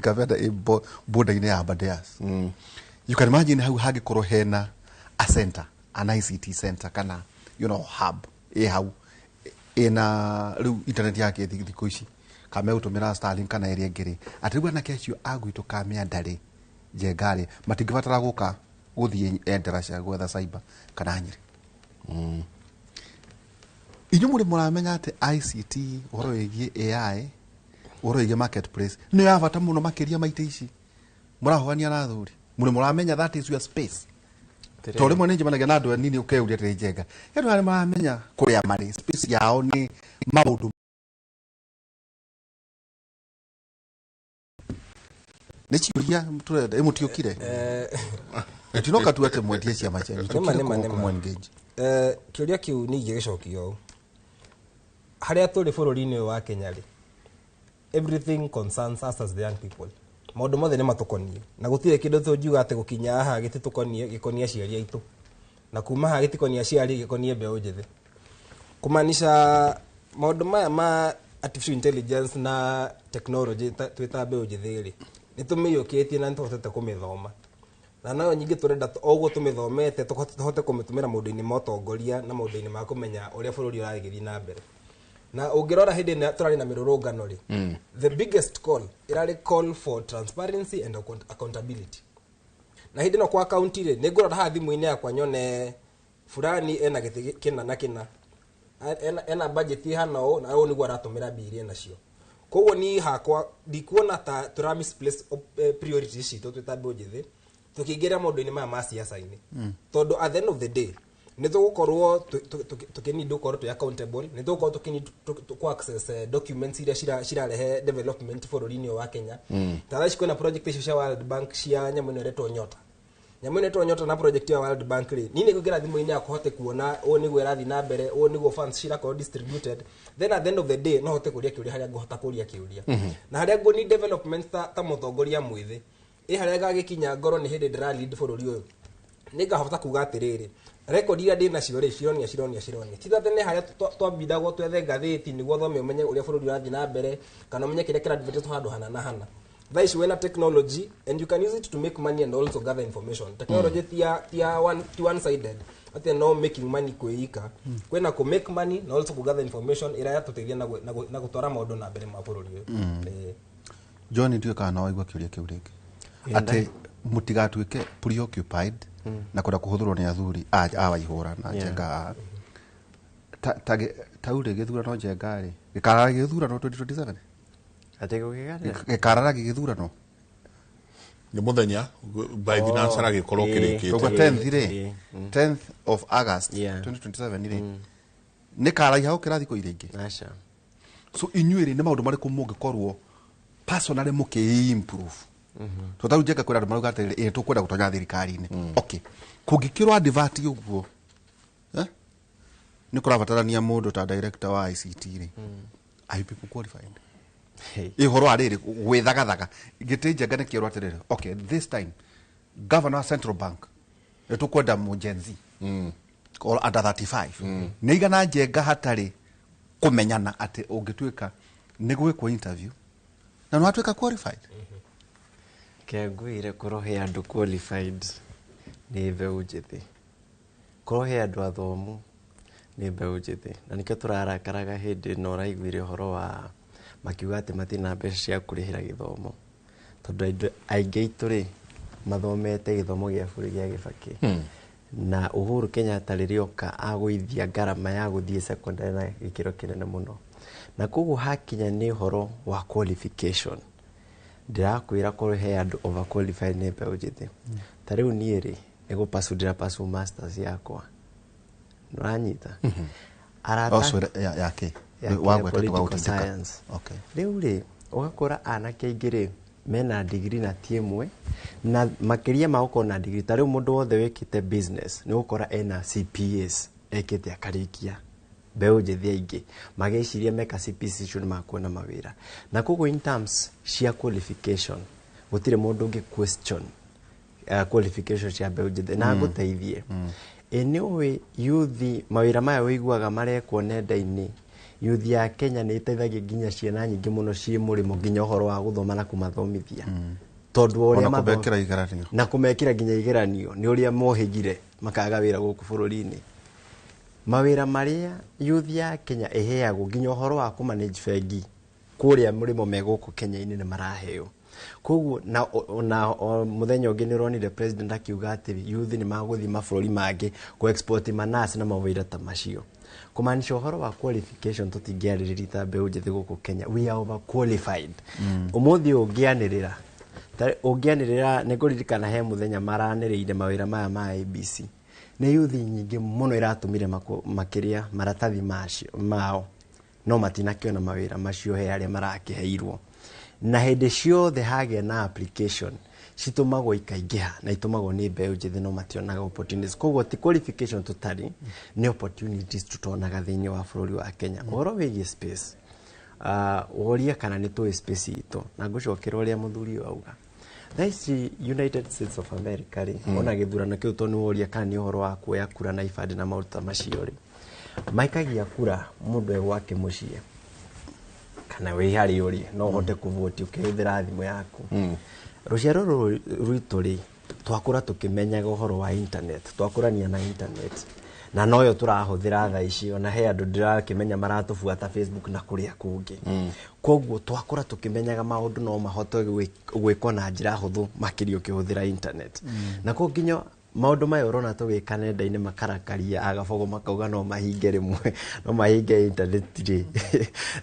Kamianda ĩ border-inĩ ya Aberdares. You can imagine hau hangĩkorwo hena a center, an ICT center kana hub ĩ hau ĩna rĩu internet yake thikũ ici, kana megũtũmĩra Starlink kana ĩrĩa ĩngĩ rĩ, atĩ rĩu anake acio a gwitũ Kamianda rĩ, Njenga rĩ, matingĩbatara gũka gũthiĩ Endarasha gwetha cyber kana Nyĩrĩ. Inyuĩ mũrĩ mũramenya atĩ ICT, ũhoro wĩgiĩ AI, ũhoro wĩgiĩ marketplace nĩ ya bata mũno makĩria maita ici mũrahũania na athuri. Mũrĩ mũramenya that is your space? Tondũ rĩmwe nĩ njemanagia na andũ anini, ũkeyũria atĩrĩ, Njenga, andũ arĩa maramenya kũrĩa marĩ space yao nĩ maũndũ nĩ ciũria tũrenda, ĩ mũtiũkire tinoka tu atĩ mwendie ciama cianyu. Nĩma, Tũkire nĩma, nĩma. kũmũ-engage. Kĩũria kĩu nĩ ingĩgĩcokia ũũ, harĩa tũrĩ bũrũri-inĩ ũyũ wa Kenya rĩ, everything concerns us as the young people. Maũndũ mothe nĩ matũkoniĩ, na gũtirĩ kĩndũ tũngiuga atĩ gũkinya haha gĩtitũkoniĩ, gĩkonie aciari aitũ, na kuma haha gĩtikonie aciari, gĩkonie mbeũ njĩthĩ. Kũmaanisha maũndũ maya ma artificial intelligence na technology, twĩ ta mbeũ njĩthĩ rĩ, nĩ tũmĩiyũkĩtie na nĩ tũhotete kũmĩthoma, na nayo nyingĩ tũrenda o ũguo tũmĩthomete tũhote kũmĩtũmĩra maũndũ-inĩ ma ũtongoria na maũndũ-inĩ ma kũmenya ũrĩa bũrũri ũragĩthiĩ na mbere. Na ũngĩrora hĩndĩ ĩno tũrarĩ na mĩrũrũngano rĩ, the biggest call ĩrarĩ call for transparency and accountability. Na hĩndĩ ĩno kwa kaunti rĩ, nĩ ngũrora haha thimũ-inĩ yakwa nyone fulani ena gĩtĩ kĩna na kĩna, ena budget ihana ũũ, na ũũ nĩguo aratũmĩra mbia iria nacio. Koguo niĩ hakwa ndikuona ta tũra misplace priorities citũ twĩ ta mbeũ njĩthĩ tũkĩingĩra maũndũ-inĩ maya ma siasa-inĩ, tondũ at the end of the day nĩ tũgũkorwo tũkĩneed gũkorwo twĩ accountable, nĩ tũgũkorwo tũkĩneed kũ access documents iria cirarehe development bũrũri-inĩ ũyũ wa Kenya. Ta thaa ici kwĩna project icio cia World Bank cia nyamũ ĩno ĩretwo Nyota, nyamũ ĩno ĩretwo Nyota, na project ya World Bank rĩ, niĩ nĩ ngũingĩra thimũ-inĩ yakwa hote kuona ũũ nĩguo ĩrathiĩ na mbere, ũũ nĩguo funds cirakorwo distributed. Then at the end of the day no hote kũria kĩũria harĩa ngũhota kũria kĩũria na harĩa ngũ need development ta mũtongoria mwĩthĩ ĩ harĩa gagĩkinya ngoro nĩ hĩndĩ ndĩra lead bũrũri ũyũ, nĩ ngahota kuga atĩrĩrĩ, record iria ndĩ nacio rĩ, cironia cironia cironia ti ta tene harĩa twambindagwo twethe ngathĩti nĩguo thome ũmenye ũrĩa bũrũri ũrathiĩ na mbere, kana ũmenye kĩrĩa kĩradvertiswo handũ hana na hana. Thaa ici wĩna technology and you can use it to make money and also gather information. Technology ti one sided atĩ no making money kwĩika, kwĩna kũ make money na also kũ gather information ĩrĩa yatũteithia na gũtwara maũndũ na mbere ma bũrũri ũyũ. John, ndiũĩ kana no waigua kĩũria kĩu rĩngĩ, atĩ mũtigatuĩke preoccupied na kwenda kũhũthĩrwo nĩ athuri a Waihũra na Njenga tau rĩ gĩthurano Njenga rĩ gĩkarara gĩthurano 2027? Atĩ gũgĩgatĩa? Gĩkarara gĩgĩthurano. Nĩ mũthenya by finance aragĩkorwo kĩrĩkĩte. Koguo 10th rĩ, 10th of August 2027 rĩ, nĩ karaiha gũkĩra thikũ iria ingĩ. Aca. So inyuĩ rĩ, nĩ maũndũ marĩkũ mũngĩkorwo personally mũkĩ-improve? To tarĩu Njenga, kwĩra andũ marauga atĩrĩrĩ, ĩ tũkwenda gũtonya thirikari-inĩ, okay, kũngĩkĩrwo advert ũguo, eh? Nĩ kũrabatarania mũndũ ta director wa ICT rĩ, are you people qualified? Hey. Ĩ ũhoro wa rĩrĩ gwĩthagathaga gĩtĩ, Njenga nĩ kĩerwo atĩrĩrĩ, okay, this time governor wa central bank nĩ tũkwenda mũ Gen Z or under 35. Nĩ igana Njenga hatarĩ kũmenyana atĩ ũngĩtuĩka nĩ gwĩkwo interview na nĩ watuĩka qualified? Kengwire korwo he andũ qualified nĩ mbeũ njĩthĩ, korwo he andũ athomu nĩ mbeũ njĩthĩ, na nĩkĩo tũrarakaraga hĩndĩ ĩno ũraiguire ũhoro wa makiuga atĩ matirĩ mbeca cia kũrĩhĩra gĩthomo, tondũ andũ aingĩ aitũ rĩ mathomete gĩthomo gĩa bũrũri gĩa Gĩbakĩ na Uhuru Kenyatta rĩrĩa oka agũithia ngarama ya gũthiĩ secondary na gĩkĩro kĩnene mũno. Na koguo hakinya nĩ ũhoro wa qualification, ndĩrakwĩra korwo he andũ overqualified nĩ mbeũ njĩthĩ. Ta rĩu niĩ rĩ, nĩ gũpasu ndĩrapasu masters yakwa, nĩũranyita arata? Oh, sorry, ya kĩ? Ya Wagweta political tũgagũtindĩka. science. Okay. Rĩu rĩ, ũgakora anake aingĩ rĩ mena degree na ti ĩmwe, na makĩria ma gũkorwo na degree, ta rĩu mũndũ wothe wĩkĩte business nĩ ũgũkora ena CPAs ekĩte akarĩkia. Mbeũ njĩthĩ aingĩ mageciria meka CPAs icio nĩ makuona mawĩra, na koguo in terms cia qualification gũtirĩ mũndũ ũngĩ question qualification cia mbeũ njĩthĩ. Na ngũteithie, ĩ nĩ ũĩ yuthi mawĩra maya ũiguaga marekwo nenda-inĩ, yuthi ya Kenya nĩ ĩteithagia nginya ciana nyingĩ mũno ciĩ mũrĩmo, nginya ũhoro wa gũthoma na kũmathomithia, tondũ wa ũrĩa Ona kũmekĩra igeranio. Na kũmekĩra nginya igeranio nĩ ũrĩa mohĩgire makaga wĩra gũkũ bũrũri-inĩ. Mawĩra marĩa yuthi ya Kenya ĩheagwo, nginya ũhoro wa kũmanage bengi kũrĩa mũrĩmo me gũkũ Kenya-inĩ nĩ maraheo. Koguo na o mũthenya ũngĩ nĩ ũronire president akiuga atĩ youth nĩ magũthiĩ mabũrũri mangĩ kũ export manasi na mawĩra ta macio, kũmaanisha ũhoro wa qualification tũtingĩarĩrĩria ta mbeũ njĩthĩ gũkũ Kenya, we are overqualified. Ũmũthĩ ũngĩanĩrĩra, ũngĩanĩrĩra, nĩ ngũririkana he mũthenya maranĩrĩire mawĩra maya ma ABC, nĩ yuthi nyingĩ mũno iratũmire makĩria maratathi macio mao, no matinakĩona mawĩra macio he arĩa marakĩheirwo. Na hĩndĩ ciothe hagĩa na application citũmagwo ikaingĩha na itũmagwo nĩ mbeũ njĩthĩ, no mationaga opportunities. Koguo ti qualification tũtarĩ, nĩ opportunities tutonaga thĩinĩ wa bũrũri wa Kenya. Ũhoro wĩgiĩ space, woria kana nĩ tũĩ space itũ, na ngũcokera ũrĩa mũthuri ũyũ auga. Thaa ici United States of America rĩ, ona gĩthurano kĩu, tondũ nĩ woria kana nĩ ũhoro wa kuoya kura na ibandĩ na maũndũ ta macio rĩ, maikagia kura mũndũ e gwake mũciĩ kana wĩ harĩa ũrĩ, no ũhote kũvoti ũkĩhũthĩra thimũ yaku. Rũciaro rũrũ rwitũ rĩ, twakũra tũkĩmenyaga ũhoro wa internet, twakũrania na internet, Na noyo tũrahũthĩra thaa ici, ona he andũ ndĩrakĩmenya maratũbuata Facebook na kũrĩa kũngĩ. Koguo twakũra tũkĩmenyaga maũndũ no mahote gwĩkwo na njĩra hũthũ makĩria ũkĩhũthĩra internet. Na koguo nginya maũndũ maya ũrona tũgĩka nenda-inĩ makarakaria agabogo makauga no mahinge rĩmwe, no mahinge internet rĩ,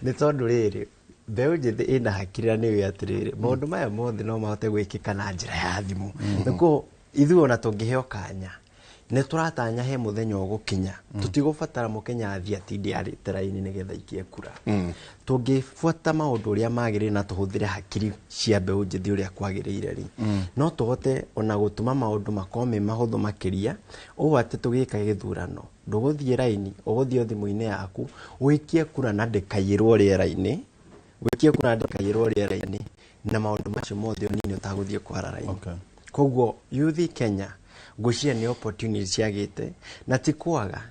nĩ tondũ rĩrĩ mbeũ njĩthĩ ĩna hakiri na nĩũĩ atĩrĩrĩ maũndũ maya mothe no mahote gwĩkĩka na njĩra ya thimũ. Na koguo ithuĩ ona tũngĩheo kanya nĩ tũratanya he mũthenya ũgũkinya tũtigũbatara mũkenya athiĩ atinde arĩte raini nĩgetha aikie kura. Tũngĩbuata maũndũ ũrĩa magĩrĩire na tũhũthĩre hakiri cia mbeũ njĩthĩ ũrĩa kwagĩrĩire rĩ, no tũhote ona gũtũma maũndũ makorwo me mahũthũ makĩria, ũũ atĩ tũgĩka gĩthurano ndũgũthiĩ raini, ũgũthiĩ o thimũ-inĩ yaku ũikie kura na ndĩkaiyĩrwo rĩera-inĩ, ũikie kura na ndĩkaiyĩrwo rĩera-inĩ, na maũndũ macio mothe ũnini ũtagũthiĩ kwara raini. Koguo youth Kenya ngwĩciria nĩ opportunity ciagĩte, na ti kwaga,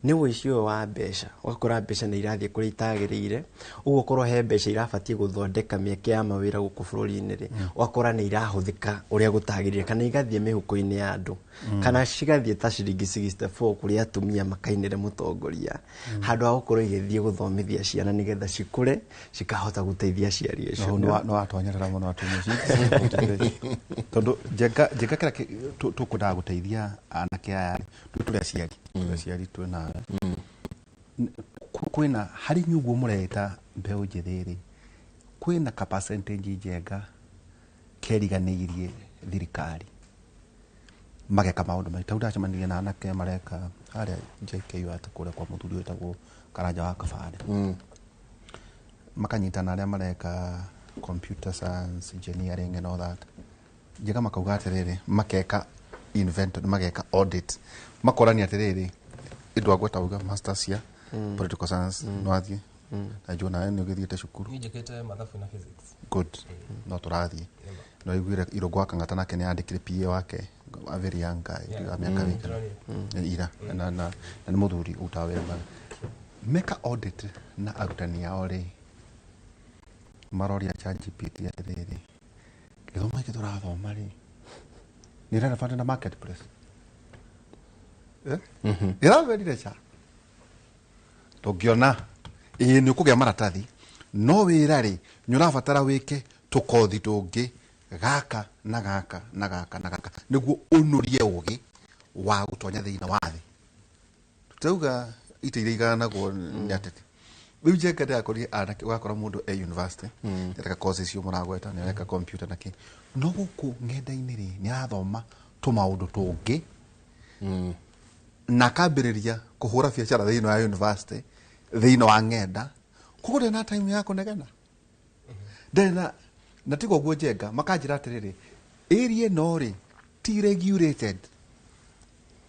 nĩ ũici ũyũ wa mbeca. Ũgakora mbeca nĩ irathiĩ kũrĩa itagĩrĩire, ũguo korwo he mbeca irabatiĩ gũthondeka mĩeke ya mawĩra gũkũ bũrũri-inĩ rĩ, ũgakora nĩ irahũthĩka ũrĩa gũtagĩrĩire, kana igathiĩ mĩhuko-inĩ ya andũ, kana cigathiĩ ta ciringi 64 kũrĩ atumia makainĩre mũtongoria, handũ ha gũkorwo igĩthiĩ gũthomithia ciana nĩgetha cikũre cikahota gũteithia aciari acio. No watonyerera mũno atumia, tondũ njenga kĩrĩa tũkwendaga gũteithia anake aya tũrĩ aciari, tũrĩ aciari twĩna kwĩna harĩ inyuĩ ũguo mũreta mbeũ njĩthĩ rĩ, kwĩna ka percentage njega keriganĩirie thirikari mageka maũndũ maingĩ. Tau ndacemanirie na anake mareka harĩa JKU atĩ kũrĩa kwa mũthuri wĩtagwo Karanja wa Kabare, makanyitana arĩa mareka computer science, engineering and all that. Njega makauga atĩrĩrĩ, makeka inventory, mageka audit, makorania atĩrĩrĩ, indũ agweta uga masters cia political science no athiĩ na njũ nawe nĩ ũgĩthiĩte cukuru. Niĩ njĩkĩte mathabu na physics. Good, no tũrathiĩ no iguire Irũngũ wa Kang'ata nake nĩ andĩkire PA wake, a very young guy, wa mĩaka wĩigana ira, na na nĩ mũthuri ũrutaga wĩra mwega. Meka audit na arutani ao rĩ, maroria ChatGPT atĩrĩrĩ, gĩthomo gĩkĩ tũrathoma rĩ nĩ relevant na marketplace? Ĩramerire cha tũngĩona ĩĩ nĩ ũkũgĩa maratathi, no wĩra rĩ nĩ ũrabatara wĩke tũkothi tũngĩ gaka na gaka na gaka na gaka nĩguo ũnũrie ũgĩ wa gũtonya thĩinĩ wa thĩ. Tũtauga ite iria iganagwo nĩ ateti. Rĩu njenga ndĩrakorire anake, ũgakora mũndũ e university areka course icio mũragweta, nĩ areka computer na kĩ, no gũkũ ng'enda-inĩ rĩ nĩ arathoma tũmaũndũ tũngĩ na akambĩrĩria kũhũra biacara thĩinĩ wa university, thĩinĩ wa ng'enda. Koguo ndarĩ na time ya kũnegena, ndarĩ na na tiga ũguo njenga makanjĩra atĩrĩrĩ, area ĩno rĩ ti regulated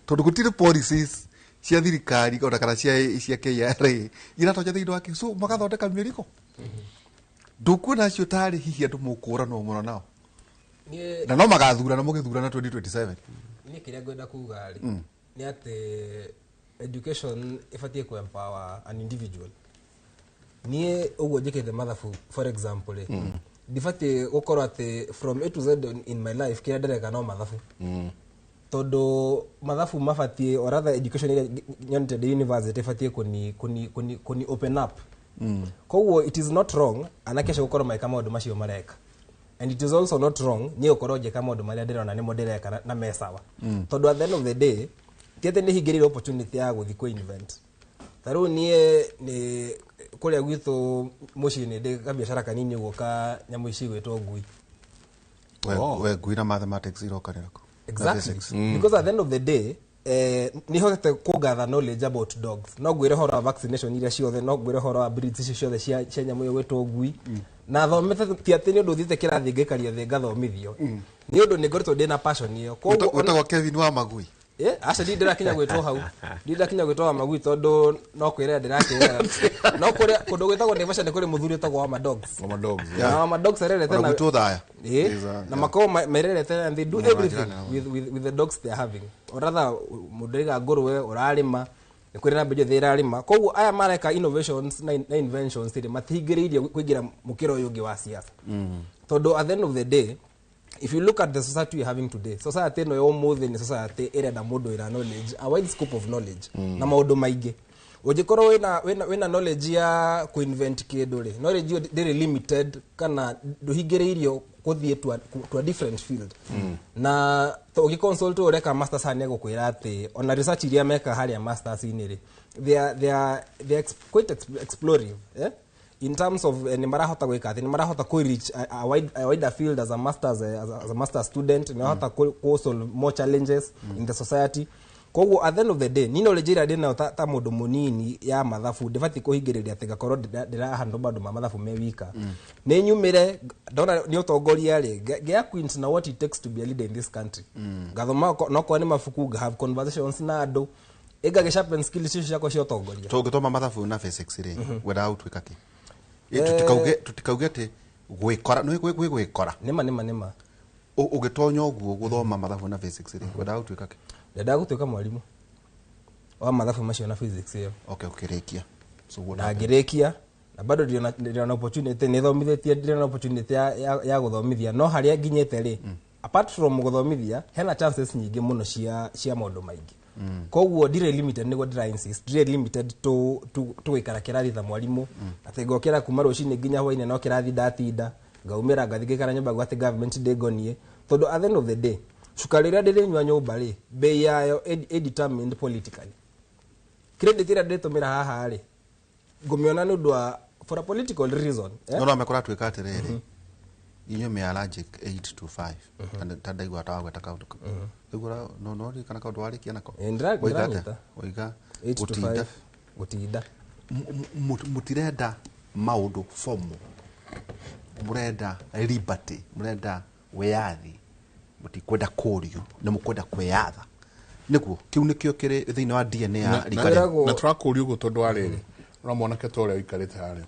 tondũ gũtirĩ policies cia thirikari ona kana cia KRA iratonya thĩinĩ wake, so magathondeka mĩrigo. Ndũkuona acio tarĩ hihi andũ mũkũranwo mũno nao Niĩ na no magathurana mũgĩthurana 2027? Niĩ kĩrĩa ngwenda kuga rĩ nĩ atĩ education ĩbatiĩ ku empower an individual. Niĩ ũguo njĩkĩte mathabu, for example rĩ, ndibatiĩ gũkorwo atĩ from A to Z in my life kĩrĩa ndĩreka no mathabu, tondũ mathabu mabatiĩ, or rather education ĩrĩa nyonete ndĩ university ĩbatiĩ kũni open up. Koguo it is not wrong anake acio gũkorwo magĩka maũndũ macio mareka, and it is also not wrong niĩ gũkorwo ngĩka maũndũ marĩa ndĩrona nĩmo ndĩreka na me sawa, tondũ at the end of the day ti atĩ nĩ hingĩrĩire opportunity ya gũthiĩ kũ invent. Ta rĩu niĩ nĩ kũrĩa gwitũ mũciĩ nĩ ndĩ kabiacara kanini ũguo ka nyamũ ici gwĩtwo ngui. We ngui na mathematics irokanĩra kũ? Na Exactly. physics. Because at the end of the day nĩ hotete kũgather knowledge about dogs, no ngwĩre ũhoro wa vaccination iria ciothe, no ngwĩre ũhoro wa breeds icio ciothe cia nyamũ ĩyo gwĩtwo ngui, na thomete ti atĩ nĩ ũndũ thiĩte kĩrathi ngaikario thĩ ngathomithio, nĩ ũndũ nĩ ngoretwo ndĩ na passion ĩyo. Koguo Wĩtagwo Kevin wa Magui. Aca ndirakinya gwĩtwo hau, ndirakinya gwĩtwo wa magui, tondũ no kwĩrera ndĩrakĩrera, no kũrĩa kũndũ gwĩtagwo Naivasha nĩ kũrĩ mũthuri wĩtagwo wa madogs. Wa madogs. Na wa madogs arerete Ona na gwitũ Thaya. Is na makoragwo mererete and they do Mũno everything majirani. with the dogs they are having, or rather mũndũ aiga ngũrwe ũrarĩma nĩ kũrĩ na mbeũ njĩthĩ ĩrarĩma. Koguo aya mareka innovations na inventions rĩ, matihingĩrĩirie kũingĩra mũkĩra ũyũ ũngĩ wa siasa, tondũ at the end of the day If you look at the society we are having today, society ĩno ya ũmũthĩ nĩ society ĩrenda mũndũ wĩna knowledge, a wide scope of knowledge na maũndũ maingĩ. Ũngĩkorwo wĩna knowledge ya kũinvent kĩndũ rĩ, knowledge ĩyo ndĩrĩ limited kana ndũhingĩrĩirio gũthiĩ to a different field. Na ũgĩconsult ũreka masters haha, nĩegũkwĩra atĩ ona research iria meka harĩa masters-inĩ rĩ, they are quite explorative, eh? In terms of nĩ marahota gwĩka atĩ nĩ marahota kũ reach a wider field as a master student, nĩ marahota kũ solve more challenges in the society. Koguo at the end of the day, ni knowledge ĩrĩa ndĩnayo ta mũndũ mũnini ya mathabu ndĩbatiĩ kũhingĩrĩria atĩ ngakorwo ndĩrahandle maũndũ ma mathabu me wika. Nĩ nyumĩre ndona nĩ ũtongoria rĩ, ngĩ acquaint na what it takes to be a leader in this country, ngathoma nokorwo nĩ mabuku, nga have conversations na andũ, ĩngagĩ sharpen skills icio ciakwa cia ũtongoria. Tũngĩthoma mathabu na physics rĩ, wendaga gũtuĩka kĩ? Tũtikauge atĩ gwĩkora nĩ gwĩ gwĩkora. Nĩma, nĩma, nĩma. Ũgĩtonya ũguo gũthoma mathabu na physics rĩ, wendaga gũtuĩka kĩ? Ndendaga gũtuĩka mwarimũ wa mathabu macio na physics ĩyo. Okay, ũkĩrĩkia, so what Na happened? Ngĩrĩkia na bado ndĩrĩ na opportunity, nĩ thomithĩtie, ndĩrĩ na opportunity ya gũthomithia, no harĩa nginyĩte rĩ, apart from gũthomithia, hena chances nyingĩ mũno cia maũndũ maingĩ. Koguo ndirĩ limited, nĩguo ndĩra insist, ndirĩ limited to gũikara kĩrathi ta mwarimũ, atĩ ngokĩra kuma rũcinĩ nginya hwainĩ no kĩrathi ndatinda, ngaumĩra ngathi ngaikara nyũmba ngauga atĩ government ndĩngoniĩ, tondũ at the end of the day, cukari ũrĩa ndĩrĩnyua nyũmba rĩ, bei yayo ĩ determined politically. Credit ĩrĩa ndĩtũmĩra haha rĩ, ngũmĩona nĩ ũndũ wa for a political reason, eh? No no mekũratuĩka atĩrĩrĩ, inyuĩ me allergic 8 to 5, ta ndaigua ta wagweta kaũndũ kau. Ndaigua no ririkana kaũndũ warĩkia nako. Ĩ, Woiga atĩa? ndĩranyita. Woiga 8 to gũtinda. 5, gũtinda. Mũtirenda maũndũ formal, mũrenda liberty, mũrenda wĩyathi, mũtikwenda kũrio na mũkwenda kwĩyatha. Nĩguo kĩu nĩkĩo kĩrĩ thĩinĩ wa DNA ya rika rĩu. Na tũrakũria ũguo tondũ wa rĩrĩ, ũra mwanake ta ũrĩa ũikarĩte harĩa,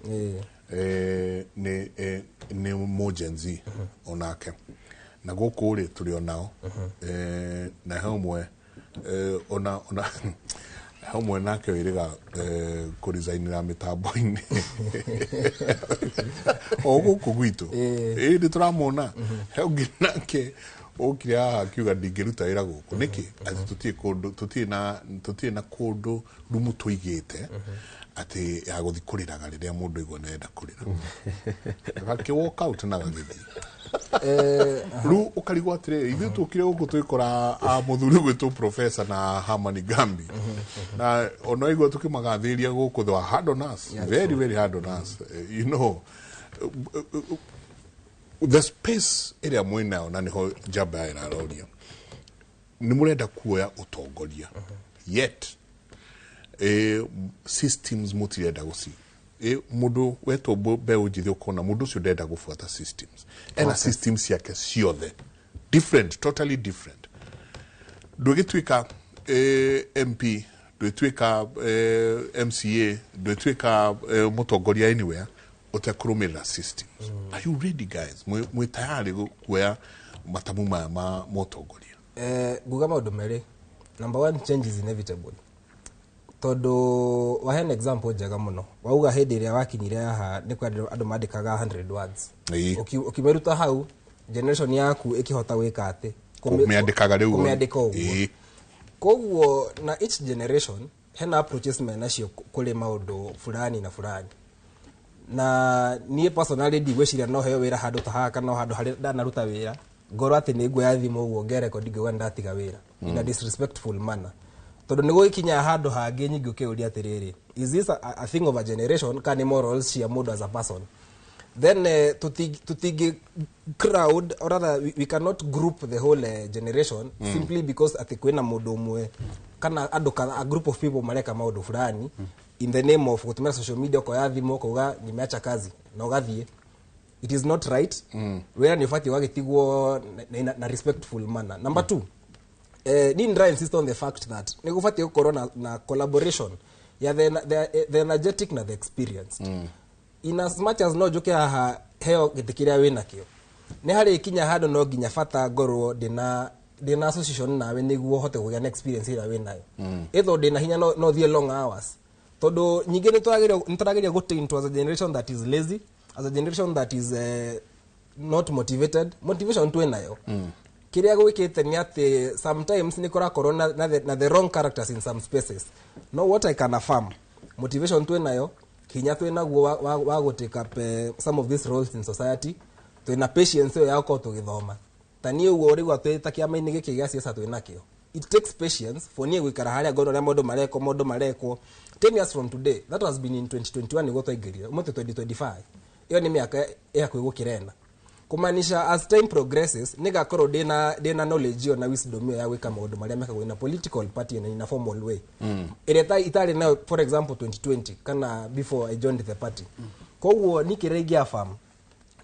nĩ mũ Gen Z onake, na gũkũ rĩ tũrĩ onao, na he ũmwe, ona he ũmwe nake wĩrĩga kũresignĩra mĩtambo-inĩ o gũkũ gwitũ. Ĩ nĩ tũramwona. He ũngĩ nake ũkire haha akiuga ndingĩruta wĩra gũkũ nĩkĩ, atĩ tũtirĩ kũndũ, tũtirĩ na kũndũ rumu tũigĩte atĩ ya gũthi kũrĩraga rĩrĩa mũndũ aigua nĩarenda kũrĩra, gakĩ walk out na gagĩthiĩ. Rĩu ũkarigwo atĩrĩrĩ, ithuĩ tũkire gũkũ twĩkora a mũthuri ũgwĩtwo professor na Herman Gambi, na ona igua tũkĩmagathĩria gũkũ, they were hard on us, very very hard on us. The space ĩrĩa mwĩnayo, na nĩho njamba ĩraroria, nĩ mũrenda kuoya ũtongoria, yet systems mũtirenda gũci mũndũ wetwo mbeũ njĩthĩ, ũkona mũndũ ũcio ndenda gũbuata systems, ena systems ciake ciothe different, totally different. Ndũgĩtuĩka MP, ndũgĩtuĩka MCA, ndũgĩtuĩka mũtongoria anywhere ũtekũrũmĩrĩra systems. Are you ready, guys? Mwĩ tayari kuoya matamu maya ma mũtongoria? Nguga maũndũ merĩ. Number one, change is inevitable, tondũ waheana example njega mũno, wauga hĩndĩ ĩrĩa wakinyire haha nĩ kwa andũ mandĩkaga 100 words. Ũkĩmĩruta hau, generation yaku ĩkĩhota gwĩka atĩ Kũmĩandĩkaga rĩu. Kũmĩandĩka ũguo. Koguo na each generation hena approaches menacio kũrĩ maũndũ fulani na fulani, na niĩ personally ndigwĩciria no heo wĩra handũ ta haha kana o handũ harĩa ndanaruta wĩra, ngorwo atĩ nĩ nguoya thimũ ũguo ngerekondi ngauga nĩ ndatiga wĩra in a disrespectful manner, tondũ nĩ gũgĩkinya handũ hangĩ nyingĩ ũkĩũria atĩrĩrĩ, is this a thing of a generation kana nĩ morals cia mũndũ as a person? Then tutingi crowd, or rather we cannot group the whole generation simply because ati kwina mundu umwe kana andu kana a group of people mareka maundu fulani in the name of gutumira social media, ukoya thimu ukauga nimeacha kazi na ugathie. It is not right. Wira ni ubatiĩ wagĩtigwo na respectful manner. Number two, ni ndra insist on the fact that nĩ gũbatiĩ gũkorwo na collaboration ya the energetic na the experienced. In as much as no njuke haha heo gĩtĩ kĩrĩa wĩ nakĩo, nĩ harĩ kinya handũ no nginya bata ngorwo ndĩna association nawe nĩguo hote kũgĩa na experience ĩrĩa wĩ nayo. Ĩtho ndĩna hinya no thiĩ long hours, tondũ nyingĩ nĩ tũrageria gũtaint as a generation that is lazy, as a generation that is not motivated. Motivation twĩ nayo. Kĩrĩa gwĩkĩte nĩ atĩ sometimes nĩ kũrakorwo na the wrong characters in some spaces. No what I can affirm, motivation twĩ nayo, hinya twĩ naguo wa gũ take up some of these roles in society. Twĩna patience ĩyo ya gũkorwo tũgĩthoma. Ta niĩ ũguo ũrĩgua twĩ ta kĩama-inĩ gĩkĩ gĩa siasa twĩ nakĩo, it takes patience for niĩ gũikara harĩa ngona ũrĩa maũndũ marekwo. 10 years from today, that has been in 2021 nĩguo twaingĩrire, ũmũthĩ 2025, ĩyo nĩ mĩaka ĩhakuhĩ gũkĩra ĩna, kumaanisha as time progresses nĩgakorwo ndĩna knowledge ĩyo na wisdom ĩyo ya gwĩka maũndũ marĩa mekagwo in a political party and in a formal way ĩrĩa itarĩ nayo, for example 2020 kana before I joined the party. Koguo ni kĩrĩa ingĩaffirm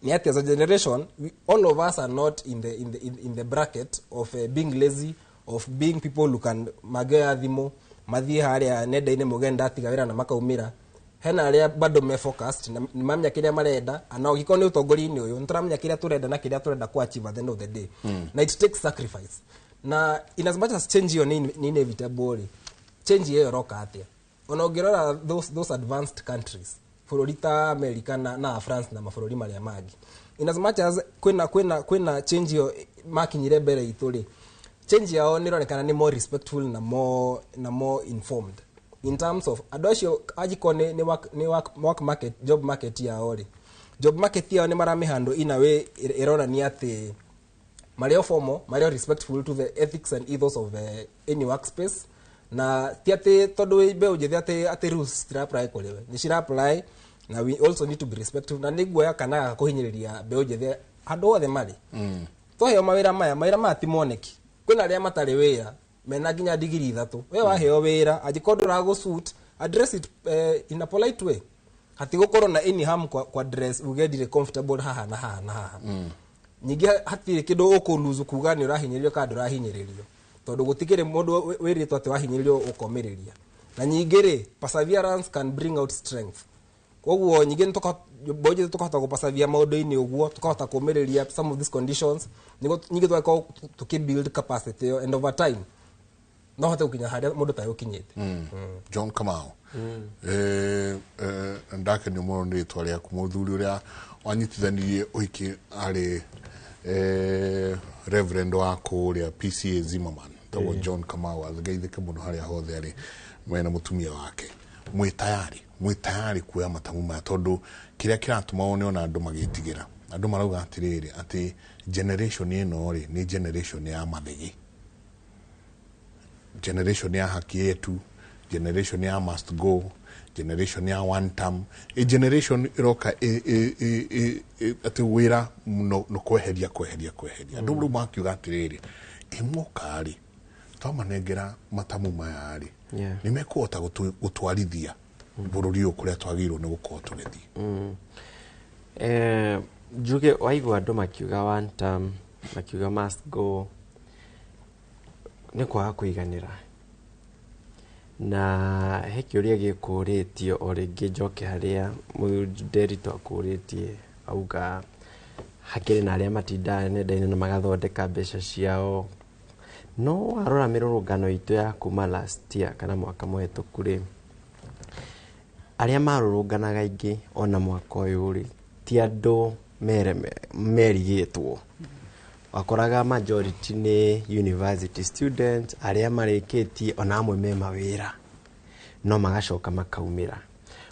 ni ati as a generation all of us are not in the bracket of being lazy, of being people who can magĩoya thimũ mathiĩ harĩa nenda-inĩ muge ndatiga wĩra na makaumĩra. Hena arĩa bado me focused na nĩ mamenya kĩrĩa marenda, ana ũngĩkorwo nĩ ũtongoria-inĩ ũyũ nĩ tũramenya kĩrĩa tũrenda na kĩrĩa tũrenda ku achieve at the end of the day. Na it takes sacrifice, na in as much as change ĩyo nĩ inevitable rĩ, change ĩyo ĩroka atĩa? Ona ũngĩrora those advanced countries, bũrũri ta America na France na mabũrũri marĩa mangĩ, in as much as kwĩna change ĩyo makinyire mbere itũ rĩ, change yao nĩ ĩronekana nĩ more respectful na more informed in terms of andũ acio angĩkorwo nĩ work market, job market yao rĩ, job market yao nĩ maramĩhandle in a way ĩronania atĩ marĩ o formal, marĩ o respectful to the ethics and ethos of any workspace, na ti atĩ tondũ wĩ mbeũ njĩthĩ atĩ rules citira apply kũrĩ we, nĩ cira apply, na we also need to be respectful. Na nĩ nguoya kana gaka kũhinyĩrĩria mbeũ njĩthĩ handũ hothe marĩ. Twaheo mawĩra maya ti moneki, kwĩna arĩa matarĩ wĩra mena nginya digiri ithatũ. We waheo wĩra, angĩkorwo ndũragũ suit, address it in a polite way. Hatigũkorwo na any harm kwa address uge ndirĩ comfortable haha na haha na haha. Ningĩ hatirĩ kĩndũ ũkũluzu kuga nĩ ũrahinyĩrĩrio kana ndũrahinyĩrĩrio, tondũ gũtikĩrĩ mũndũ wĩrĩtwo atĩ wahinyĩrĩrio ũkomĩrĩria. Na nyingĩ rĩ, perseverance can bring out strength. Koguo nyingĩ mbeũ njĩthĩ tũkahota gũpasavia maũndũ-inĩ ũguo, tũkahota kũmĩrĩria some of these conditions nĩguo nyingĩ tũgakorwo tũkĩ-build capacity ĩyo, and over time no hote gũkinya harĩa mũndũ ta ũkinyĩte. John Kamau, ndakenio mũno nĩ rĩtwa rĩaku. Mũthuri ũrĩa wanyitithanirie ũhiki arĩ reverend wa kũrĩa PCA Zimmerman tagwo John Kamau, ageithĩke mũno harĩa hothe arĩ mena mũtumia wake. Mwĩ tayari kuoya matamu maya? Tondũ kĩrĩa kĩratũma wone ona andũ magĩtigĩra, andũ marauga atĩrĩrĩ, atĩ generation ĩno rĩ nĩ generation ya mathĩgĩ, generation ya haki yetu, generation ya must go, generation ya one term, a generation iroka atĩ wĩra no kweheria, kweheria, kweheria andũ. Rĩu makiuga atĩrĩrĩ, ĩmoka rĩ, twamanengera matamu maya rĩ, nĩ mekũhota gũtwarithia bũrũri ũyũ kũrĩa twagĩrĩirwo nĩ gũkorwo tũgĩthiĩ? Njuge waigua andũ makiuga one term, makiuga must go, nĩ kwaga kũiganĩra. Na he kĩũria gĩkũrĩtio o rĩngĩ, njoke harĩa mũthuri Nderitu akũrĩtie, auga hakĩrĩ na arĩa matindaga nenda-inĩ na magathondeka mbeca ciao. No warora mĩrũrũngano itũ ya kuma last year kana mwaka mũhetũku rĩ, arĩa marũrũnganaga aingĩ ona mwaka ũyũ rĩ, ti andũ merigĩtwo. Wakoraga majority nĩ university students arĩa marĩkĩtie, ona amwe me mawĩra no magacoka makaumĩra.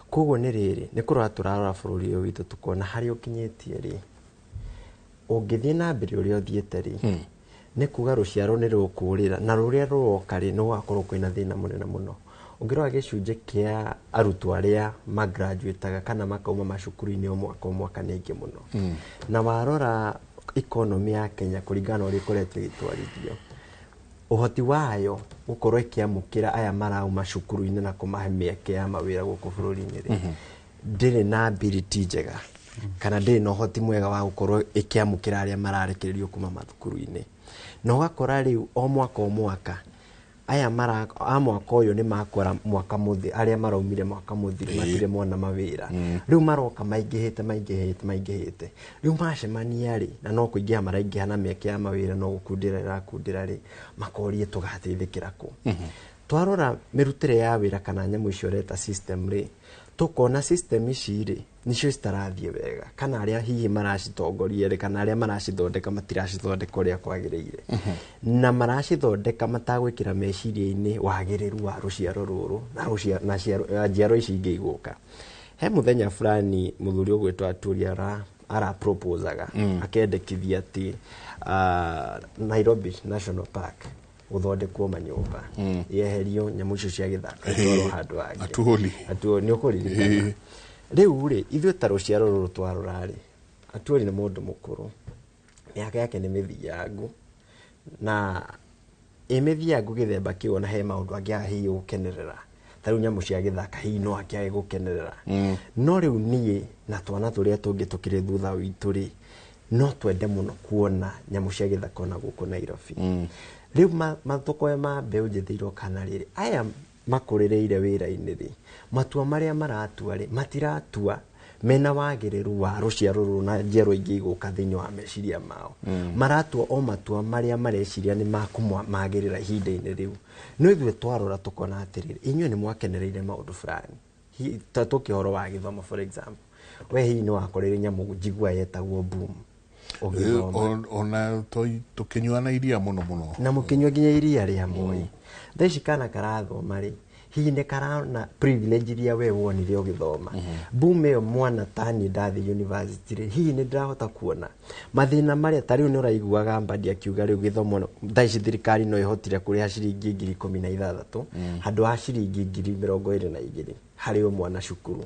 Koguo nĩ rĩrĩ, nĩ kũrora tũrarora bũrũri ũyũ witũ, tũkona harĩa ũkinyĩtie rĩ, ũngĩthiĩ na mbere ũrĩa ũthiĩte rĩ, nĩ kuga rũciaro nĩ rũkũrĩra na rũrĩa rũroka rĩ, nĩ gũgakorwo kwĩna thĩna mũnene mũno. Ũngĩrora gĩcunjĩ kĩa arutwo arĩa magraduataga kana makauma macukuru-inĩ o mwaka o mwaka nĩ aingĩ mũno. Na warora economy ya Kenya kũringana na ũrĩa ĩkoretwo ĩgĩtwarithio, ũhoti wayo gũkorwo ĩkĩamũkĩra aya marauma cukuru-inĩ na kũmahe mĩeke ya mawĩra gũkũ bũrũri-inĩ rĩ, ndĩrĩ na ability njega kana ndĩrĩ na ũhoti mwega wa gũkorwo ĩkĩamũkĩra arĩa mararekererio kuma mathukuru-inĩ. Na ũgakora rĩu o mwaka o mwaka aya mara a mwaka ũyũ nĩ makora mwaka mũthi arĩa maraumire mwaka mũthiru matirĩ mona mawĩra. Rĩu maroka maingĩhĩte, maingĩhĩte, maingĩhĩte. Rĩu macemania rĩ, na no kũingĩha maraingĩha na mĩeke ya mawĩra no gũkundĩra ĩrakundĩra rĩ, makorie tũgateithĩkĩra kũ. Twarora mĩrutĩre ya wĩra kana nyamũ icio ũreta system rĩ, Tũkona system ici rĩ nicio citarathiĩ wega, kana arĩa hihi maracitongoria rĩ, kana arĩa maracithondeka matiracithondeka ũrĩa kwagĩrĩire, na maracithondeka matagwĩkĩra meciria-inĩ wagĩrĩru wa rũciaro rũrũ na njiaro ici ingĩ igũka. He mũthenya fulani mũthuri ũgwĩtwo Aturi ara proposaga akendekithia atĩ Nairobi National Park gũthondekwo manyũmba, yeherio nyamũ icio cia gĩthaka, itwarwo handũ hangĩ. Atuoli. Atuoli nĩ ũkũririkana. Rĩu rĩ, ithuĩ ta rũciaro rũrũ twarora rĩ, Atuoli nĩ mũndũ mũkũrũ, mĩaka yake nĩ mĩthiangu, na ĩ mĩthiangu gĩthemba kĩu, ona he maũndũ angĩaga hihi gũkenerera, ta rĩu nyamũ cia gĩthaka hihi no akĩage gũkenerera. No rĩu niĩ na twana tũrĩa tũngĩ tũkĩrĩ thutha witũ rĩ, no twende mũno kuona nyamũ cia gĩthaka ona gũkũ Nairobi. Rĩu matũkoe ma mbeũ njĩthĩ iroka na rĩrĩ, aya makũrĩrĩire wĩra-inĩ rĩ, matua marĩa maratua rĩ, matiratua mena wagĩrĩru wa rũciaro rũrũ na njiaro ingĩ igũka thĩinĩ wa meciria mao. Maratua o matua marĩa mareciria nĩ makũmagĩrĩra ihinda-inĩ rĩu. No ithuĩ twarora tũkona atĩrĩrĩ, inyuĩ nĩ mwakenereire maũndũ fulani. Ta tũkĩhoro wa gĩthomo, for example, we hihi nĩ wakorire nyamũ njigua yetagwo boom ũgĩthoma. Ona tũkĩnyua iria mũno mũno. Na mũkĩnyua nginya iria rĩa Moi. Thaa ici kana karathoma rĩ, hihi nĩ karona privilege iria we wonire ũgĩthoma? Boom ĩyo mwana tani ndathiĩ university rĩ, hihi nĩ ndĩrahota kuona mathĩna marĩa ta rĩu nĩ ũraiguaga Mbadi akiuga rĩu gĩthomo thaa ici thirikari no ĩhotire kũrĩha ciringi 16,000 handũ ha ciringi 22,000 harĩ o mwana cukuru.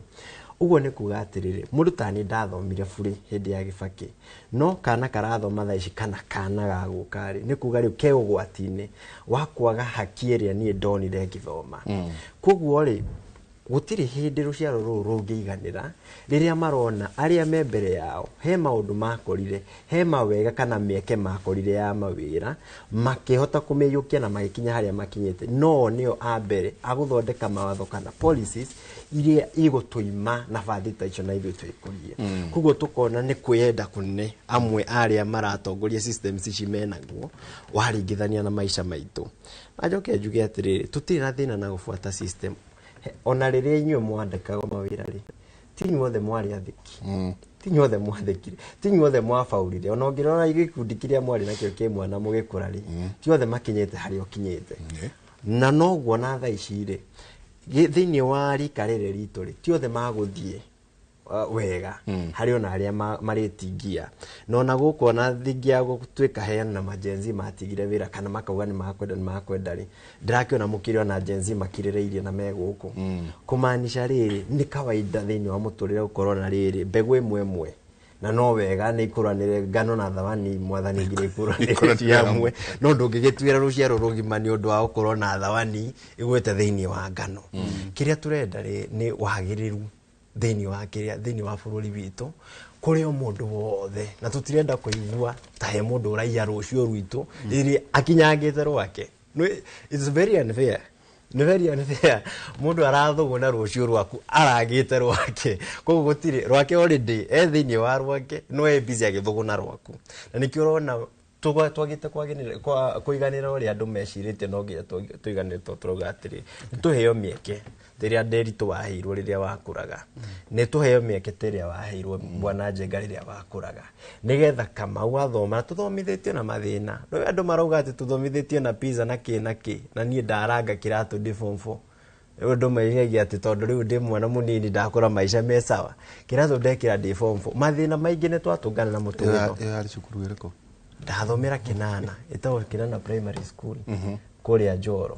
Ũguo nĩ kuga atĩrĩrĩ, mũndũ tani ndathomire burĩ hĩndĩ ya Gĩbakĩ, no kana karathoma thaa ici kana kana gagũka rĩ, nĩ kuga rĩu ke ũgwati-inĩ wa kwaga haki ĩrĩa niĩ ndonire ngĩthoma. Koguo rĩ, gũtirĩ hĩndĩ rũciaro rũrũ rũngĩiganĩra rĩrĩa marona arĩa me mbere yao he maũndũ makorire, he mawega kana mĩeke makorire ya mawĩra, makĩhota kũmĩiyũkia na magĩkinya harĩa makinyĩte. No nĩo a mbere a gũthondeka mawatho kana policies iria igũtũima nabathi ta icio na ithuĩ twĩkũrie. Koguo tũkona nĩ kwĩyenda kũnene amwe arĩa maratongoria systems ici menaguo waringithania na maica maitũ. Na njoke njuge atĩrĩrĩ, tũtirĩ na thĩna na gũbuata system. Ona rĩrĩa inyuĩ mwandĩkagwo mawĩra rĩ, ti inyuothe mwarĩ athĩki, ti inyuothe mwathĩkire, ti inyuothe mwabaurire. Ona ũngĩrora gĩkundi kĩrĩa mwarĩ nakĩo kĩ mwana mũgĩkũra rĩ, ti othe makinyĩte harĩa ũkinyĩte. Na noguo na thaa ici rĩ, thĩinĩ wa rika rĩrĩ ritũ rĩ, ti othe magũthiĩ wega, harĩ ona arĩa marĩtingia. Na ona gũkũ ona thingia gũtuĩka heana na Gen Z matigire wĩra kana makauga nĩ makwenda, nĩ makwenda rĩ, ndĩrakĩona mũkĩrĩ ona Gen Z makirĩrĩirie na me gũkũ. Kũmaanisha rĩrĩ, nĩ kawaida thĩinĩ wa mũtũrĩre gũkorwo na rĩrĩ mbegũ ĩmwe ĩmwe, na no wega nĩ ikũranĩre ngano na thawani, mwathani nginya ikũranĩre ci hamwe, no ndũngĩgĩtuĩra rũciaro rũgima nĩ ũndũ wa gũkorwo na thawani ĩgwĩte thĩinĩ wa ngano. Kĩrĩa tũrenda rĩ nĩ wagĩrĩru thĩinĩ wa kĩrĩa, thĩinĩ wa bũrũri witũ, kũrĩ o mũndũ wothe, na tũtirenda kũigua ta he mũndũ ũraiya rũciũ rwitũ rĩrĩa akinyangĩte rwake. No, it's very unfair. Nĩ very unfair. Mũndũ arathũgũna rũciũ rwaku aragĩte rwake, koguo gũtirĩ rwake already e thĩinĩ wa rwake, no e busy agĩthũgũna rwaku. Na nĩkĩo ũrona twagĩte kũiganĩra ũrĩa andũ mecirĩtie, no nginya tũiganĩre, tondũ tũrauga atĩrĩ, nĩ tũheo mĩeke ta ĩrĩa Nderitu waheirwo rĩrĩa wakũraga, nĩ tũheo mĩeke ta ĩrĩa waheirwo Bwana Njenga rĩrĩa wakũraga, nĩgetha Kamau athoma. Na tũthomithĩtio na mathĩna. Rĩu andũ marauga atĩ tũthomithĩtio na pizza na kĩ na kĩ, na niĩ ndaranga kĩratũ ndĩ form 4. Rĩu andũ maigagia atĩ tondũ rĩu ndĩ mwana mũnini ndakũra maica me sawa, kĩratũ ndekĩra ndĩ form 4. Mathĩna maingĩ nĩ twatũngana na mũtũrĩre. Ĩyo yarĩ cukuru ĩrĩkũ? Ndathomera Kinana, ĩtagwo Kinana Primary School kũrĩa Njoro.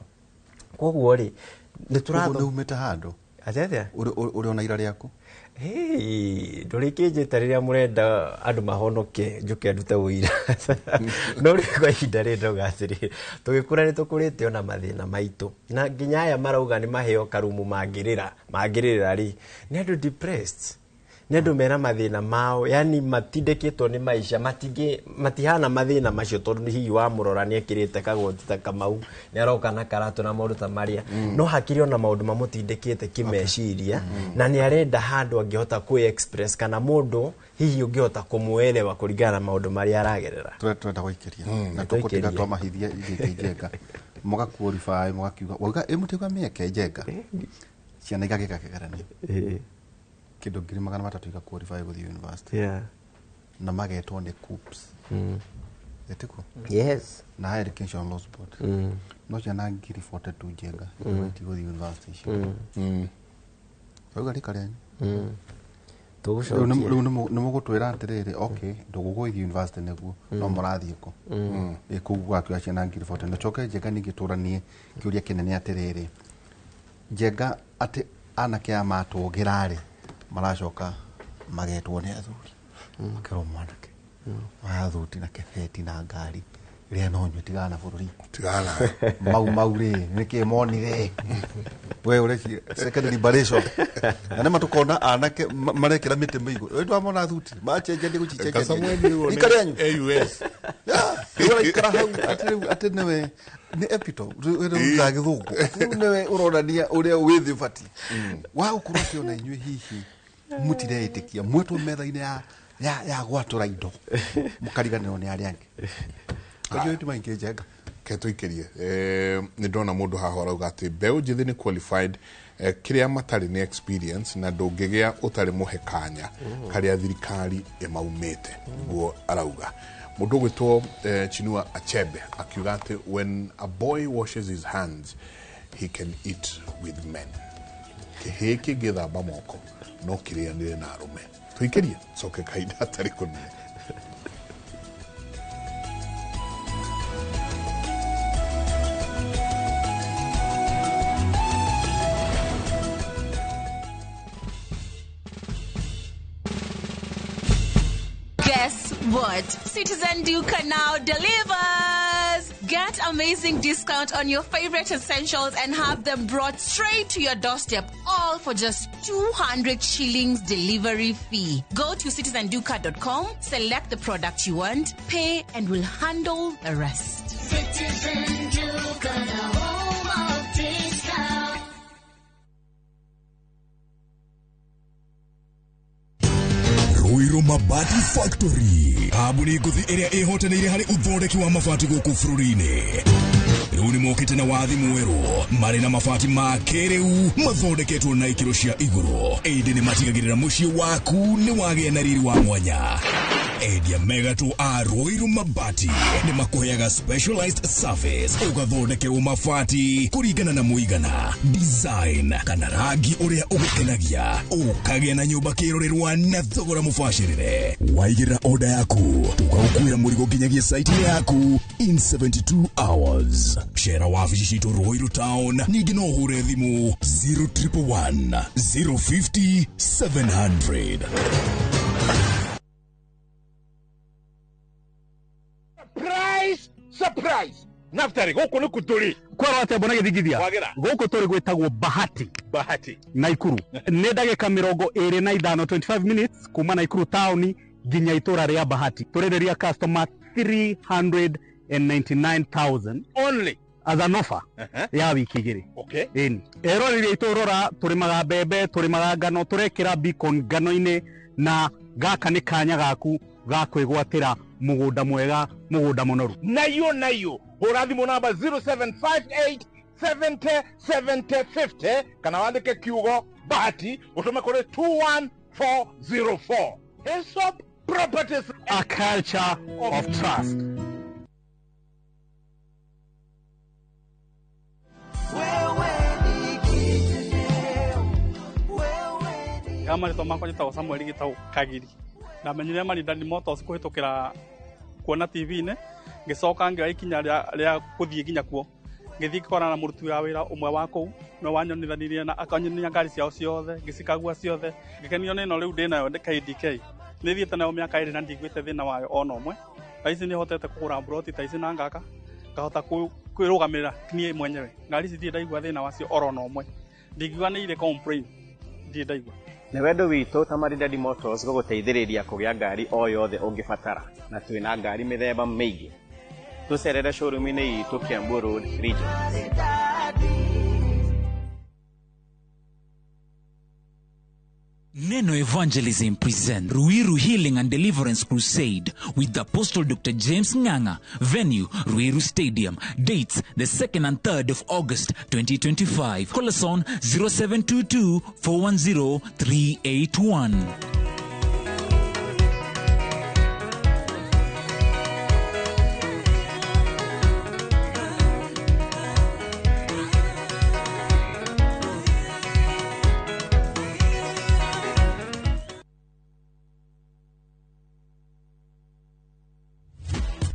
Koguo rĩ, nĩ Ũguo tũratho nĩ umĩte handũ? Atĩa atĩa? Ũrĩ ona ira rĩaku? Hey, ndũrĩkĩnjĩta rĩrĩa mũrenda andũ mahonoke njũke ndute ũira. No rĩu kwa ihinda rĩrĩ ndauga atĩrĩrĩ, tũgĩkũra nĩ tũkũrĩte ona mathĩna maitũ, na nginya aya marauga nĩ maheo karumu mangĩrĩra, mangĩrĩra rĩ, nĩ andũ depressed, nĩ andũ mena mathĩna mao, yani matindĩkĩtwo nĩ maica, matihana mathĩna macio, tondũ hihi wamũrora nĩ ekĩrĩte kagoti ta Kamau, nĩ aroka na karatũ na maũndũ ta marĩa, no hakĩrĩ ona maũndũ mamũtindĩkĩte kĩmeciria, na nĩ arenda handũ angĩhota kwĩ express kana mũndũ hihi ũngĩhota kũmũelewa kũringana na maũndũ marĩa aragerera. Tũrenda gũikĩria na tũkũtiga Tũikĩrie. twamahithia ithiĩte Njenga, mũgakuorify, mũgakiuga wauga ĩ mũtiuga mĩeke Njenga. Ciana igagĩka kĩgeranio kĩndũ 300,000 iga qualify gũthiĩ university. Na magetwo nĩ KUCCPS. Ĩtĩkuo? Yes. Na Higher Education Loans Board. No ciana 42,000 Njenga itigũthiĩ university icio. Rauga rika rĩanyu. Tũgũcokia. Rĩu nĩ mũgũtwĩra atĩrĩrĩ, okay, ndũgũgũithiĩ university nĩguo no mũrathiĩ kũ? Ĩ kũu gwakĩoya ciana 40,000. Na coke Njenga ningĩ tũranie kĩũria kĩnene atĩrĩrĩ, Njenga atĩ anake aya matũgĩra rĩ maracoka magetwo nĩ athuri makerwo mwanake oya thuti na kebeti na ngari rĩa no nyue tigana na bũrũri. Tigana. Mau mau rĩ nĩkĩ monire we ũreci second liberation na nĩ matũkona anake marekĩra mĩtĩ mĩigũ rĩu ndwamona thuti macenjania gũcicenjania rika rĩanyu. AUS. Rĩu ũraikara hau atĩ rĩu atĩ nĩwe nĩ epitome rĩu rutaga gĩthũngũ atĩ rĩu nĩwe ũronania ũrĩa wĩthĩ ũbatiĩ wa gũkorwo atĩ ona inyuĩ hihi mũtireĩtĩkia mwetwo metha-inĩ ya gwatũra indo mũkariganĩrwo nĩ arĩa angĩ. Kajua ti maingĩ Njenga. Ke tũikĩrie. Nĩ ndona mũndũ haha ũrauga atĩ mbeũ njĩthĩ nĩ qualified, kĩrĩa matarĩ nĩ experience na ndũngĩgĩa ũtarĩ mũhe kanya karĩa thirikari ĩmaumĩte nĩguo arauga. Mũndũ ũgwĩtwo Chinua Achebe akiuga atĩ when a boy washes his hands he can eat with men. Kĩhĩĩ kĩngĩthamba moko no kĩrĩanĩre na arũme. Tũikĩrie coke kahinda hatarĩ kũnene. Guess what? Citizen Duka now delivers! Get amazing discount on your favorite essentials and have them brought straight to your doorstep, all for just 200 shillings delivery fee. Go to citizenduka.com, select the product you want, pay, and we'll handle the rest. Citizen Duka, the home of discount. Ruiru Mabati Factory kambuni ngũthi ĩrĩa ĩhotanĩire harĩ ũthondeki wa mabati gũkũ bũrũri-inĩ. Rĩu nĩ mokĩte na wathi mwerũ marĩ na mabati ma kĩrĩu mathondeketwo na ikĩro cia igũrũ, ĩndĩ nĩ matigagĩrĩra mũciĩ waku nĩ wagĩa na riri wa mwanya. Endia megatũ a Ruiru Mabati nĩ makũheaga specialized service ũgathondekerwo mabati kũringana na mũigana, design kana rangi ũrĩa ũgũkenagia, ũkagĩa na nyũmba kĩrorerwa na thogora mũbacĩrĩre. Waigĩrĩra order yaku tũgagũkuĩra mũrigo nginyagia site yaku in 72 hours. Cera wabici citũ Ruiru Town, ningĩ no ũhũre thimũ 0111 050 700. Surprise! Surprise! Naftari, gũkũ nĩ kũtũrĩ. Kwerwo atĩa mbona gĩthingithia? Wagĩra. Gũkũ tũrĩ gwĩtagwo Bahati. Bahati. Naikuru. Nĩ ndagĩka 25, 25 minutes kuma Naikuru town nginya itũra rĩa Bahati. Tũrenderia customer 399,000 only as an offer ya wiki igĩrĩ. Okay. Ĩni. Eroreri aitũ rora, tũrĩmaga mbembe, tũrĩmaga ngano, tũrekĩra beacon ngano-inĩ, na gaka nĩ kanya gaku ga kwĩgwatĩra mũgũnda mwega, mũgũnda mũnoru. Nayo nayo hũra thimũ namba 0758 70 70 50 kana wandĩke kiugo Bahati ũtũme kũrĩ 21404. Hillsop Properties, a culture of trust. Ya marĩtwa makwa njĩtagwo Samuel Gĩtaũ Kagiri. Ndamenyire Maridadi Motors kũhĩtũkĩra kuona TV-inĩ, ngĩcoka ngĩoya ikinya rĩa gũthiĩ nginya kuo. Ngĩthiĩ ngĩkorana na mũruti wa wĩra ũmwe wa kũu, nĩwe wanyonithanirie na akanyonia ngari ciao ciothe, ngĩcikagua ciothe. Ngĩkenio nĩ ĩno rĩu ndĩnayo KDK. Nĩ thiĩte nayo mĩaka 2 na ndiguĩte thĩna wayo ona ũmwe. Thaa ici nĩhotete kũgũra mburoti ta ici na ngaka, ngahota kwĩrũgamĩrĩra niĩ mwenyewe. Ngari ici ndirĩ ndaigua thĩna wacio oro na ũmwe. Ndingiuga nĩ irĩ complain, ndirĩ ndaigua. Nĩ wendo witũ ta Maridadi Motors gũgũteithĩrĩria kũgĩa ngari o yothe ũngĩbatara, na twĩna ngari mĩthemba mĩingĩ. Tũcerere showroom-inĩ itũ Kiambu Road, Region. Neno Evangelism present Ruiru Healing and Deliverance Crusade with Apostle Dr. James Nganga. Venue, Ruiru Stadium. Dates, the 2nd and 3rd of August 2025. Call us on 0722 410 381.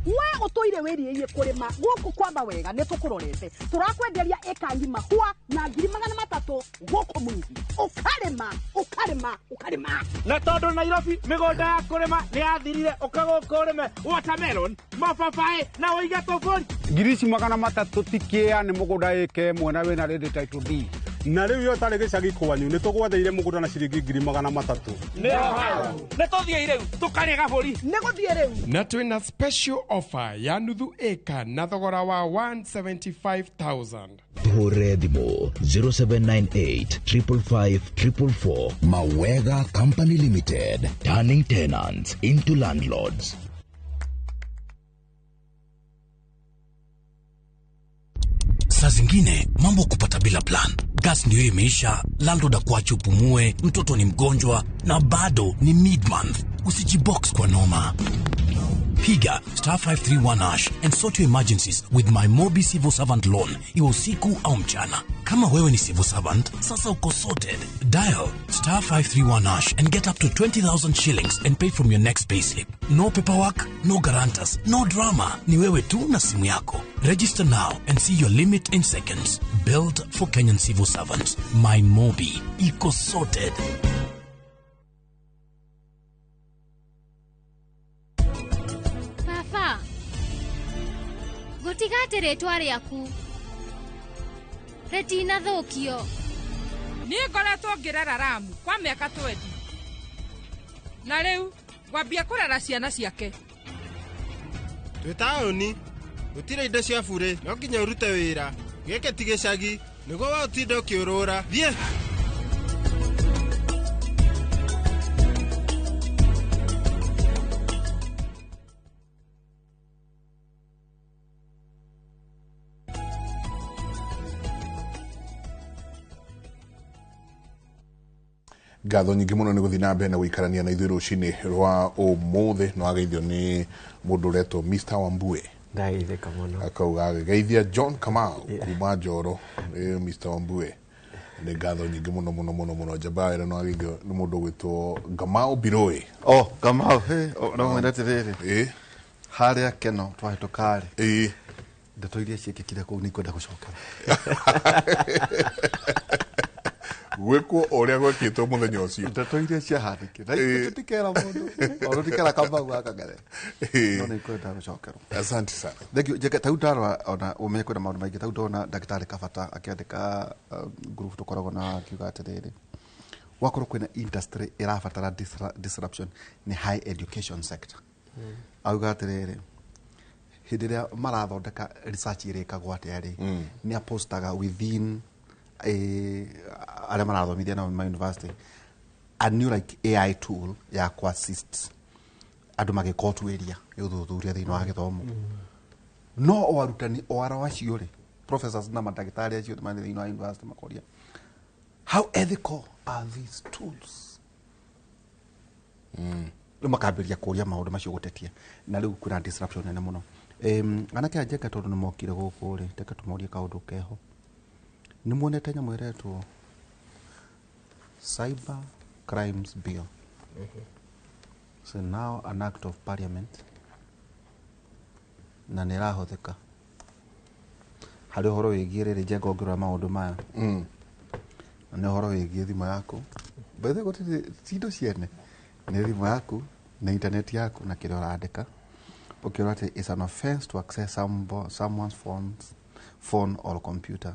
We ũtũire wĩrirĩirie kũrĩma gũkũ kwamba wega nĩ tũkũrorete tũrakwenderia ĩka ng'ima hua na 300,000 gũkũ Mwingi ũkarĩma ũkarĩma ũkarĩma. Na tondũ Nairobi mĩgũnda ya kũrĩma nĩ yathirire, ũka gũkũ ũrĩme watermelon, mababaĩ na ũige tũbũri. 300,000 ti kĩa nĩ mũgũnda ĩka ĩmwe na wĩna ready title deed. Na rĩu yo tarĩ gĩcagi kwanyu nĩ tũgwetheire mũgũnda na ciringi 300,000. Nĩ tũthiĩi rĩu tũkarĩe gabũri. Nĩ gũthiĩ rĩu. Na twĩna special offer ya nuthu ĩka na thogora wa 175,000. Tuhũrĩre thimũ 0798 555 444. Mawega Company Limited, turning tenants into landlords. Saa zingine mambo kupata bila plan. Gas ndio imeisha, landlord akuache upumue, mtoto ni mgonjwa na bado ni mid-month. Usijibox kwa noma. Piga star 531 hash and sort your emergencies with my Mobi Civil Servant Loan, iwe usiku au mchana. Kama wewe ni civil servant, sasa uko sorted. Dial star 531 hash and get up to 20,000 shillings and pay from your next payslip. No paperwork, no guarantors, no drama. Ni wewe tu na simu yako. Register now and see your limit in seconds. Built for Kenyan civil servants. My Mobi. Iko sorted. Baba, ngũtiga atĩ rĩtwa rĩaku rĩtinathũkio. Niĩ ngoretwo ngĩrera Ramu kwa mĩaka 20 na rĩu ngwambia kũrera ciana ciake. Twĩ taũni gũtirĩ indo cia burĩ, no nginya ũrute wĩra. Gĩkĩ ti gĩcagi nĩguo we ũtinde ũkĩũrũra. Thiĩ. Ngatho nyingĩ mũno nĩ gũthiĩ na mbere na gũikarania na ithuĩ rũcinĩ rwa ũmũthĩ. No ageithio nĩ mũndũ ũretwo Mr. Wambue. Ndageithĩka mũno. Akauga agĩgeithia John Kamau kuma Njoro. Mr. Wambue, nĩ ngatho nyingĩ mũno mũno mũno mũno. Njamba ĩra no ageithio nĩ mũndũ ũgwĩtwo Gamau Biroi. Oh, Gamau, he, no mwenda atĩrĩrĩ. Harĩa Keno twahĩtũka rĩ. Ndeto iria ciĩkĩkire kũu nĩ ikwenda gũcokera. Gwĩkwo ũrĩa gwekĩtwo mũthenya ũcio. Ndeto iria ciahanĩkire. Na tũtikera mũndũ. Ona tũtikera Kamau gaka ngethe. No nĩ ikwenda gũcokerwo. Asante sana. Thank you. Njeke tau ndarora ona ũmenye kwĩna maũndũ maingĩ. Tau ndona ndagĩtarĩ Kabata akĩandĩka group tũkoragwo na akiuga atĩrĩrĩ, wakorwo kwĩna industry ĩrabatara disruption nĩ high education sector. Auga atĩrĩrĩ, hĩndĩ ĩrĩa marathondeka research ĩrĩkagwo atĩa rĩ, nĩ apostaga within arĩa marathomithia na ma university a new like AI tool ya ku assist andũ magĩka ũtuĩria ũthuthuria thĩinĩ wa gĩthomo. No o arutani o aro acio rĩ, professors na mandagĩtarĩ acio marĩ thĩinĩ wa university makoria, how ethical are these tools? Rĩu makambĩrĩria kũria maũndũ macio gũtetia, na rĩu kwĩna disruption nene mũno. Anake a Njenga tondũ nĩ mokire gũkũ rĩ, reke tũmorie kaũndũ keho. Nĩ muonete nyamũ ĩretwo Cyber Crimes Bill? So now an act of parliament na nĩ ĩrahũthĩka harĩ ũhoro wĩgiĩ rĩrĩ. Njenga ũngĩrora maũndũ maya na nĩ ũhoro wĩgiĩ thimũ yaku. By the way, gũtirĩ ti indo ciene, nĩ thimũ yaku na internet yaku na kĩrĩa ũrandĩka. Ũkĩrora atĩ it's an offense to access someone's phone or computer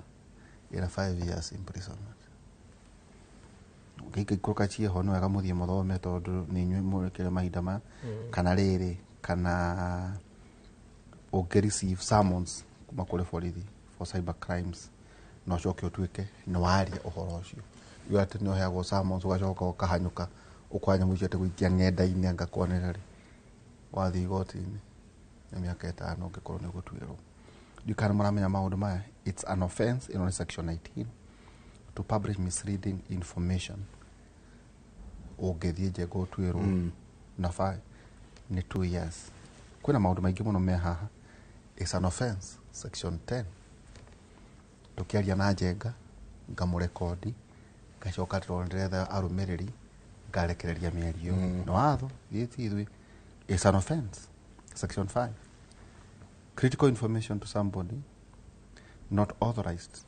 in a 5 years imprisonment. Gĩikũrũka ciĩho nĩ wega mũthiĩ mũthome tondũ nĩ inyuĩ mũrĩkĩre mahinda maya. Kana rĩrĩ, kana ũngĩ receive summons kuma kũrĩ borithi for cyber crimes na ũcoke ũtuĩke nĩ waria ũhoro ũcio. Yo atĩ nĩ ũheagwo summons ũgacoka ũkahanyũka ũkwanya mũico atĩ gũikia ng'enda-inĩ anga kwanĩrĩra rĩ, wathiĩ igoti-inĩ nĩ mĩaka 5 ũngĩkorwo nĩ ũgũtuĩrwo. Ndiũĩ kana mũramenya maũndũ maya. It's an offense in section 19 to publish misleading information. Ũngĩthiĩ njenga ũtuĩrwo na fine nĩ 2 years. Kwĩna maũndũ maingĩ mũno me haha. It's an offense section 10. Tũkĩaria na Njenga ngamũrekondi ngacoka ndĩretha arũmĩrĩri ngarekereria mĩario. Nĩ watho ithuĩ ti ithuĩ. It's an offense section 5. Critical information to somebody not authorized.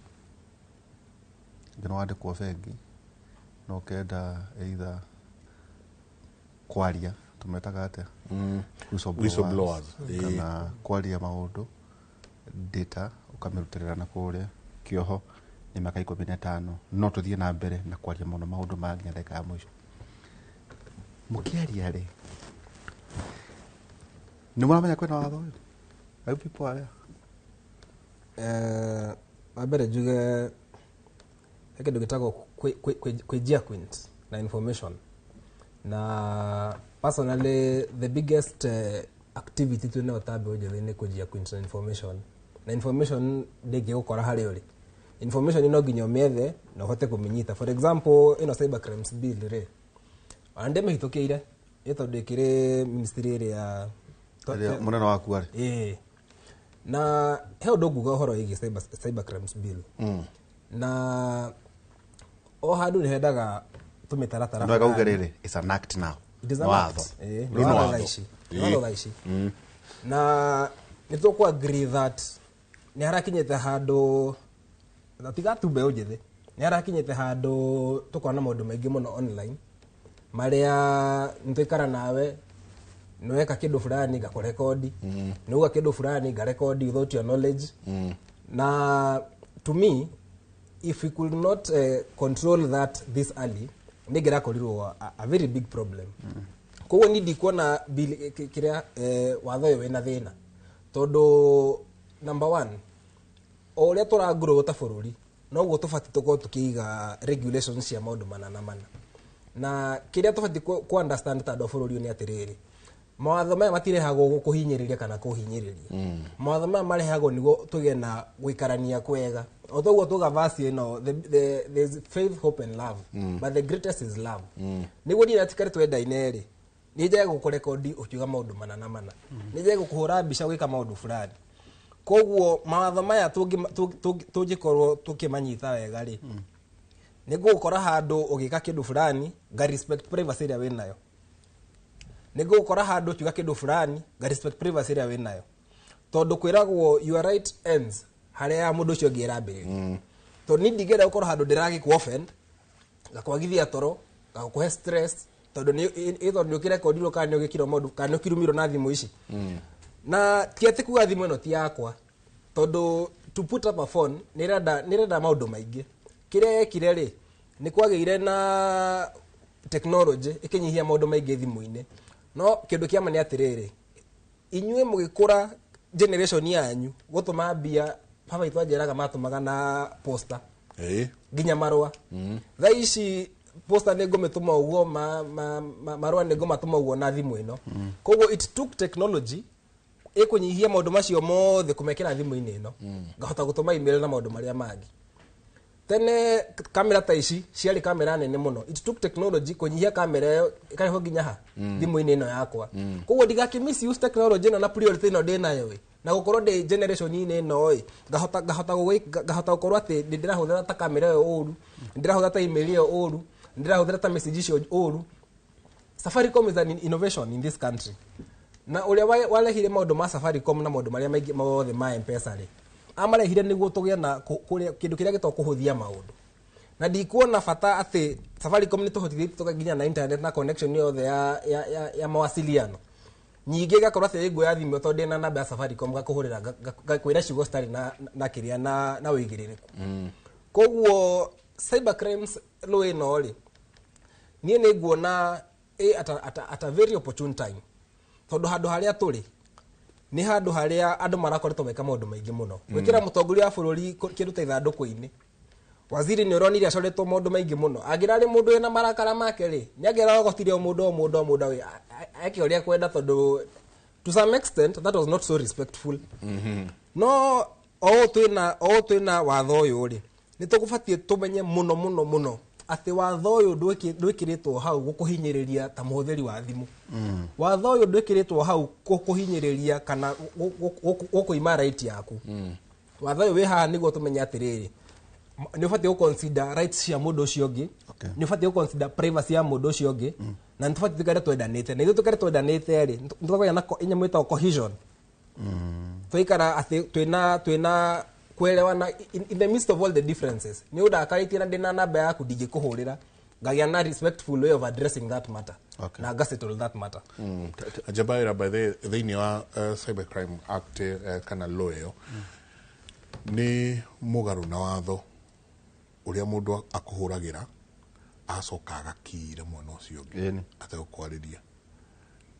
Ngino wandĩkwo bengi na ũkenda either kwaria tũmetaga atĩa? Whistleblowers. Kana kwaria maũndũ data ũkamĩrutĩrĩra na kũrĩa kĩoho nĩ mĩaka 15. No tũthiĩ na mbere na kwaria mũno maũndũ maya nginya ndagĩka ya mũico. Mũkĩaria rĩ, nĩ mũramenya kwĩna watho ũyũ? Are you people aware? Wa mbere njuge he kĩndũ gĩtagwo kwĩjia quint na information. Na personally the biggest activity twĩnayo ta mbeũ njĩthĩ nĩ kũnjia quint na information. Na information ndĩngĩgũkora harĩa ũrĩ. Information no nginya ũmĩethe na ũhote kũmĩnyita. For example, ĩno cyber crimes bill rĩ, ona ndĩmĩhĩtũkĩire ĩ tondũ ĩkĩrĩ ministry ĩrĩa Ĩrĩa mũnene waku arĩ. Ĩĩ. Na he ũndũ nguga ũhoro wĩgiĩ cyber crimes bill. Na o handũ nĩ hendaga tũmĩtaratara. No wega uge rĩrĩ, it's an act now. It is an Nĩ act. watho. Ĩĩ, Rĩu nĩ nĩ watho watho. thaa ici. Nĩ watho thaa ici. Na nĩ tũkũ agree that nĩ harakinyĩte handũ, na tiga tu mbeũ njĩthĩ, nĩ harakinyĩte handũ tũkona maũndũ maingĩ mũno online marĩa nĩ twaikara nawe nĩ weka kĩndũ fulani ngakũrekondi, nĩ uga kĩndũ fulani ngarekondi without your knowledge. Na to me if we could not control that this early, nĩ ngĩrakorirwo a very big problem. Koguo ni ndikuona bill kĩrĩa watho ũyũ wĩna thĩna, tondũ number one, o ũrĩa tũrangurwo ta bũrũri noguo tũbatiĩ tũkorwo tũkĩiga regulations cia maũndũ mana na mana. Na kĩrĩa tũbatiĩ ku understand ta andũ a bũrũri ũyũ nĩ atĩrĩrĩ, mawatho maya matirehagwo kũhinyĩrĩria kana kũhinyĩrĩria. Mawatho maya marehagwo nĩguo tũgĩe na gũikarania kwega. O toguo tuga verse ĩno, there's faith, hope and love, but the greatest is love. Nĩguo niĩ natikare twendaine rĩ, nĩ njage gũkũrekondi ũkiuga maũndũ mana na mana, nĩ njage gũkũhũra mbica gwĩka maũndũ fulani. Koguo mawatho maya tũngĩkorwo tũkĩmanyita wega rĩ, nĩ ngũgũkora handũ ũgĩka kĩndũ fulani nga respect privacy ĩrĩa wĩnayo. Nĩ ngũgũkora handũ ũkiuga kĩndũ fulani nga respect privacy ĩrĩa wĩnayo, tondũ kwĩragwo your right ends harĩa mũndũ ũcio ũngĩ ĩrambĩrĩria. Tondũ niĩ ndingĩenda gũkorwo handũ ndĩragĩkũ offend, ngakwagithia toro, ngakũhe stress, tondũ tondũ nĩ ũkĩrekondirwo kana nĩ ũgĩkirwo maũndũ kana nĩ ũkĩrumirwo na thimũ ici. Na ti atĩ kuga thimũ ĩno ti yakwa, tondũ to put up a phone nĩ ĩrenda maũndũ maingĩ. Kĩrĩa yekire rĩ, nĩ kwagĩire na technology ĩkĩnyihia maũndũ maingĩ thimũ-inĩ. No kĩndũ kĩa ma nĩ atĩrĩrĩ, inyuĩ mũgĩkũra generation yanyu gũtũma mbia, baba witũ anjĩraga matũmaga na posta nginya marũa. Thaa ici posta nĩ ngũmĩtũma ũguo, marũa nĩ ngũmatũma ũguo na thimũ ĩno. Koguo it took technology ĩkũnyihia maũndũ macio mothe kũmekĩra thimũ-inĩ ĩno, ngahota gũtũma email na maũndũ marĩa mangĩ. Tene kamera ta ici ciarĩ kamera nene mũno. It took technology kũnyihia kamera ĩyo ĩkarehwo nginya ha thimũ-inĩ ĩno yakwa. Koguo ndigakĩ misuse technology ĩno na priority ĩno ndĩnayo ĩ, na gũkorwo ndĩ generation-inĩ ĩno ĩ, ngahota gũkorwo atĩ nĩ ndĩrahũthĩra ta kamera ĩyo ũru, nĩ ndĩrahũthĩra ta email ĩyo ũru, nĩ ndĩrahũthĩra ta message icio ũru. Safaricom is an innovation in this country. Na ũrĩa warehire maũndũ ma Safaricom na maũndũ marĩa maingĩ mothe ma M-Pesa rĩ, amarehire nĩguo tũgĩe na kĩndũ kĩrĩa gĩtagwo kũhũthia maũndũ. Na ndikuona bata atĩ Safaricom nĩ tũhotithĩtie tũkaginya na internet na connection yothe ya mawasiliano. Nyingĩ igakorwo atĩ nguoya thimũ tondũ ndĩna namba ya Safaricom ngakũhũrĩra ngakwĩra ciugo citarĩ na kĩrĩa na ũigĩrĩrĩku. Koguo cyber crimes law ĩno rĩ, niĩ nĩ nguona at a very opportune time, tondũ handũ harĩa tũrĩ nĩ handũ harĩa andũ marakoretwo meka maũndũ maingĩ mũno. Gwĩkĩra mũtongoria wa bũrũri kĩndũ ta ithandũkũ-inĩ, Waziri nĩ ũronire acoretwo maũndũ maingĩ mũno. Angĩrarĩ mũndũ wĩna marakara make rĩ, nĩ angĩrarogotire o mũndũ o mũndũ o mũndũ eke ũrĩa ekwenda, tondũ to some extent that was not so respectful. No o ũũ twĩna watho ũyũ rĩ, nĩ tũgũbatiĩ tũmenye mũno mũno mũno atĩ watho ũyũ ndwĩkĩrĩtwo hau gũkũhinyĩrĩria ta mũhũthĩri wa thimũ. Watho ũyũ ndwĩkĩrĩtwo hau gũkũhinyĩrĩria kana gũkũima right yaku. Watho ũyũ wĩ haha nĩguo tũmenye atĩrĩrĩ, nĩ ũbatiĩ gũ-consider rights cia mũndũ ũcio ũngĩ, nĩ ũbatiĩ gũ-consider privacy ya mũndũ ũcio ũngĩ, na nĩ tũbatiĩ tũikare twendanĩte. Na ithuĩ tũikare twendanĩte rĩ, nĩ tũkagĩa na nyamũ ĩtagwo cohesion. Twaikara atĩ twĩna kuelewana in the midst of all the differences. Nĩ ũndakarĩtie na ndĩna namba yaku ndingĩkũhũrĩra, ngagĩa na respectful way of addressing that matter. Na ngasettle that matter. Njabaĩra by the thĩinĩ wa Cybercrime Act, kana law ĩyo, nĩ mũgarũ na watho ũrĩa mũndũ akũhũragĩra acoka agakira mwena ũcio ũngĩ ategũkwarĩria.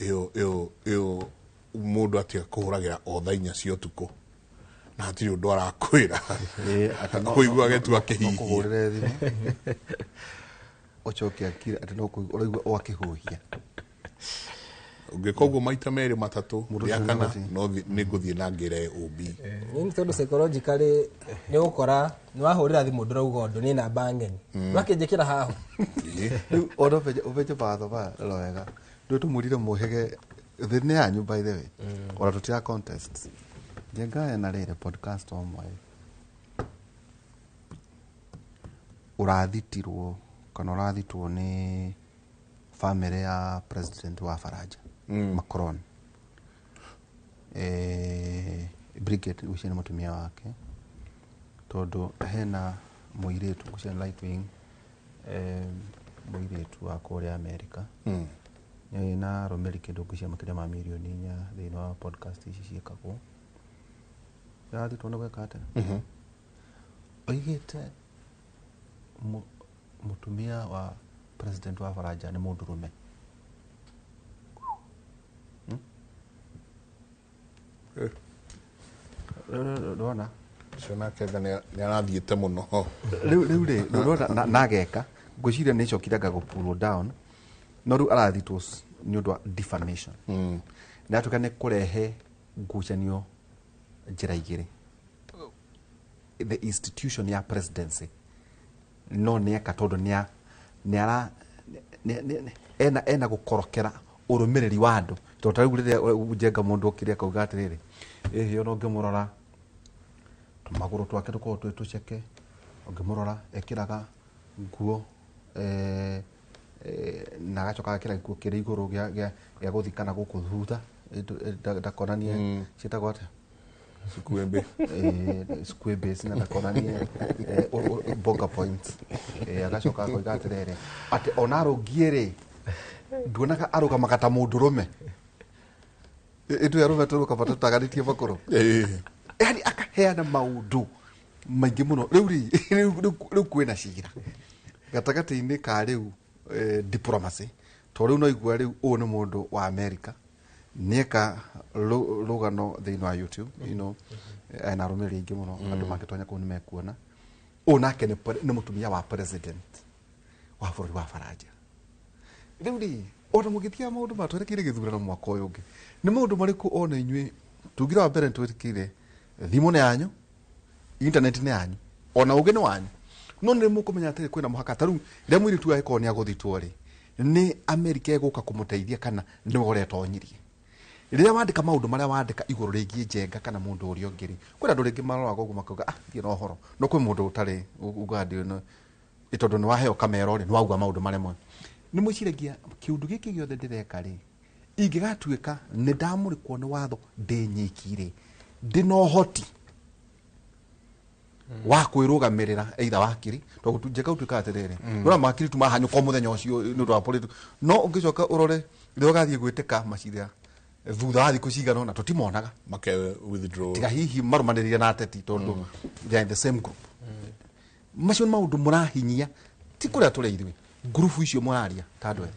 Ĩyo mũndũ atiga kũhũragĩra o thaa 4 cia ũtukũ na hatirĩ ũndũ arakwĩra, kũigua getu akĩhihia. Kũhũrĩre thimũ ũcoke akire atĩ no ũraigua o akĩhuhia. Ũngĩka ũguo maita merĩ matatũ Mũndũ rĩa ũcio kana nĩ no nĩ ngũthiĩ na ngĩre OB. Nĩ tondũ psychologically nĩ ũgũkora nĩ wahũrĩra thimũ ndũrauga ũndũ, nĩ namba ng'eni. Ndwakĩnjĩkĩra haho. Rĩu ona ũbenje watho ba rora wega, ndũĩ tũmwĩrire mũhĩge thĩ nĩ yanyu by the way, ona tũtira contest. Njenga ena rĩrĩ podcast o mwe ũrathitirwo kana ũrathitwo nĩ family ya president wa Faranja, Macron. Brigade ũcio nĩ mũtumia wake, tondũ hena mũirĩtu ũcio nĩ right wing, mũirĩtu wa kũrĩa America, nĩ na arũmĩrĩri kĩndũ ngwĩciria makĩria ma mirioni 4 thĩinĩ wa podcast ici ciĩkagwo. Ĩrathitwo nĩ gwĩka atĩa? Oigĩte mũtumia wa president wa Faranja nĩ mũndũrũme. Ndona Ũcio nake anga nĩ arathiĩte mũno. Rĩu rĩ ndona nageka ngwĩciria nĩ icokire anga gũpulwo down, no rĩu arathitwo nĩ ũndũ wa defamation. Nĩ atuĩka nĩ kũrehe ngucanio njĩra igĩrĩ, the institution ya presidency, no nĩeka tondũ nĩ ara ena gũkorokera ũrũmĩrĩri wa andũ, tondũ ta rĩu rĩrĩa Njenga mũndũ okire akauga atĩrĩrĩ, ĩhĩ ona ũngĩmũrora tũmagũrũ twake tũkoragwo twĩ tũceke, ũngĩmũrora ekĩraga nguo na agacoka agekĩra gĩkuo kĩrĩ igũrũ gĩa gũthikana gũkũ thutha, ndakonanie ciĩtagwo atĩa? Sikuembe. Sikuembe na ndakonanie bonga points. Agacoka akoiga atĩrĩrĩ, atĩ ona arũngiĩ rĩ, nduonaga arũgamaga ta mũndũrũme. Ithuĩ arũme tũrũgama tũtaganĩtie magũrũ. Yani akaheana maũndũ maingĩ mũno. Rĩu rĩ, rĩu kwĩna cira gatagatĩ-inĩ ka rĩu diplomacy, tondũ rĩu no igua rĩu ũyũ nĩ mũndũ wa America nĩeka rũgano thĩinĩ wa YouTube, ena arũmĩrĩri aingĩ mũno, andũ mangĩtonya kũu nĩmekuona. Ũyũ nake nĩ mũtumia wa president wa bũrũri wa Faranja. Rĩu rĩ, ona mũgĩthiaga maũndũ ma twerekeire gĩthurano mwaka ũyũ ũngĩ, nĩ maũndũ marĩkũ ona inyuĩ tungire wa mbere nĩtwĩtĩkĩire thimũ nĩ yanyu, internet nĩ yanyu, ona ũgĩ nĩ wanyu, no nĩ mũkũmenya atĩrĩ kwĩna mũhaka. Ta rĩu rĩrĩa mũirĩtu angĩkorwo nĩ agũthitwo rĩ, nĩ Amerika ĩgũka kũmũteithia kana nĩwe ũretonyirie? Rĩrĩa wandĩka maũndũ marĩa wandĩka igũrũ rĩgiĩ Njenga kana mũndũ ũrĩa ũngĩ rĩ, kwĩna andũ rĩngĩ maroraga ũguo makauga, ah, thiĩ na ũhoro, no kwĩ mũndũ ũtarĩ ugaga ndĩ no, tondũ nĩ waheo kamero rĩ, nĩ wauga maũndũ marĩa mothe. Nĩ mwĩciragia kĩũndũ gĩkĩ gĩothe ndĩreka rĩ, ingĩgatuĩka nĩ ndamũrĩkwo nĩ watho ndĩ nyiki rĩ, ndĩna ũhoti wa kwĩrũgamĩrĩra either wakiri, tondũ Njenga ũtuĩkaga atĩrĩrĩ, nĩwona makiri tu mahanyũka o mũthenya ũcio nĩ ũndũ wa political, no ũngĩcoka ũrore rĩrĩa ũgathiĩ gwĩtĩka macira thutha wa thikũ cigana ũna tũtimonaga make withdraw, tiga hihi marũmanĩrĩire na ateti tondũ they are in the same group. Macio nĩ maũndũ mũrahinyia, ti kũrĩa tũrĩ ithuĩ ngurubu icio mũraria ta andũ ethĩ.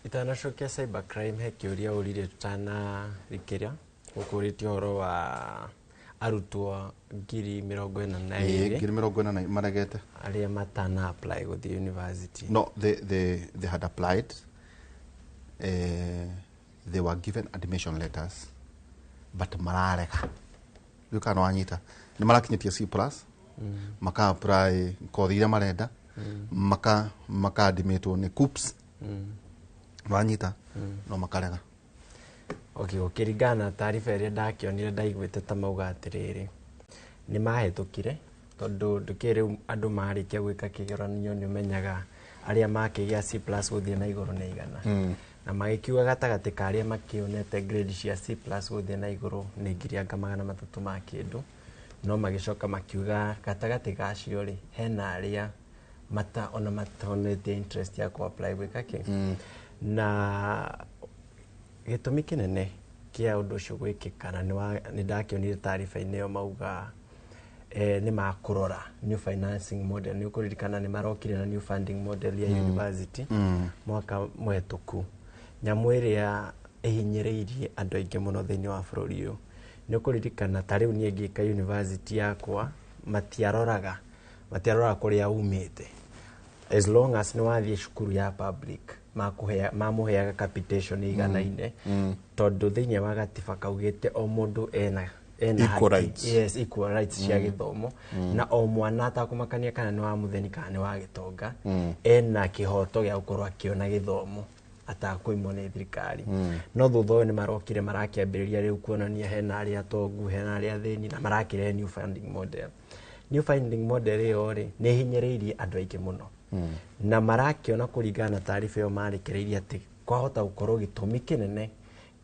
Itanacokia cyber crime, he kĩũria ũrire tũtanarikĩria, ũkũrĩtie ũhoro wa Arutwo 42,000. Ngiri mĩrongo ĩna na maregete. Arĩa matana apply gũthiĩ university. No, they had applied. They were given admission letters, but mararega. Rĩu kana wanyita nĩ marakinyĩtie C plus, maka apply kothi iria marenda, maka admitwo nĩ KUCCPS, wanyita, no makarega. Okay, gũkĩringana na taariba ĩrĩa ndakĩonire, ndaiguĩte ta mauga atĩrĩrĩ, nĩ mahĩtũkire, tondũ ndũkĩrĩ rĩu andũ marĩkia gwĩka kĩgeranio nĩ ũmenyaga arĩa makĩgĩa C plus gũthiĩ na igũrũ nĩ igana, na magĩkiuga gatagatĩ ka arĩa makĩonete grade cia C plus gũthiĩ na igũrũ nĩ 300,000 ma kĩndũ, no magĩcoka makiuga gatagatĩ ka acio rĩ, hena arĩa mata ona matonete interest ya ku apply gwĩka kĩ. Na gĩtũmi kĩnene kĩa ũndũ ũcio gwĩkĩka, na nĩ ndakĩonire taariba-inĩ ĩyo mauga nĩ makũrora new financing model. Nĩ ũkũririkana nĩ marokire na new funding model ya university mwaka mũhetũku, nyamũ ĩrĩa ĩhinyĩrĩirie andũ aingĩ mũno thĩinĩ wa bũrũri ũyũ. Nĩ ũkũririkana ta rĩu niĩ ngĩka university yakwa, matiaroraga kũrĩa umĩte, as long as nĩ wathiĩ cukuru ya public, mamũheaga capitation iganaine, tondũ thĩinĩ wa gatiba kaugĩte o mũndũ ena Equal haki- rights. Yes, equal rights cia gĩthomo, na o mwana atakũmakania kana nĩ wa mũthĩni kana nĩ wa gĩtonga, ena kĩhoto gĩa gũkorwo akĩona gĩthomo atakũimwo nĩ thirikari. No thutha ũyũ nĩ marokire marakĩambĩrĩria rĩu kuonania hena arĩa atongu, hena arĩa athĩni, na marakĩrehe new funding model. New funding model ĩyo rĩ, nĩ ĩhinyĩrĩirie andũ aingĩ mũno, na marakĩona kũringana na taariba ĩyo marekereirie atĩ kwahota gũkorwo gĩtũmi kĩnene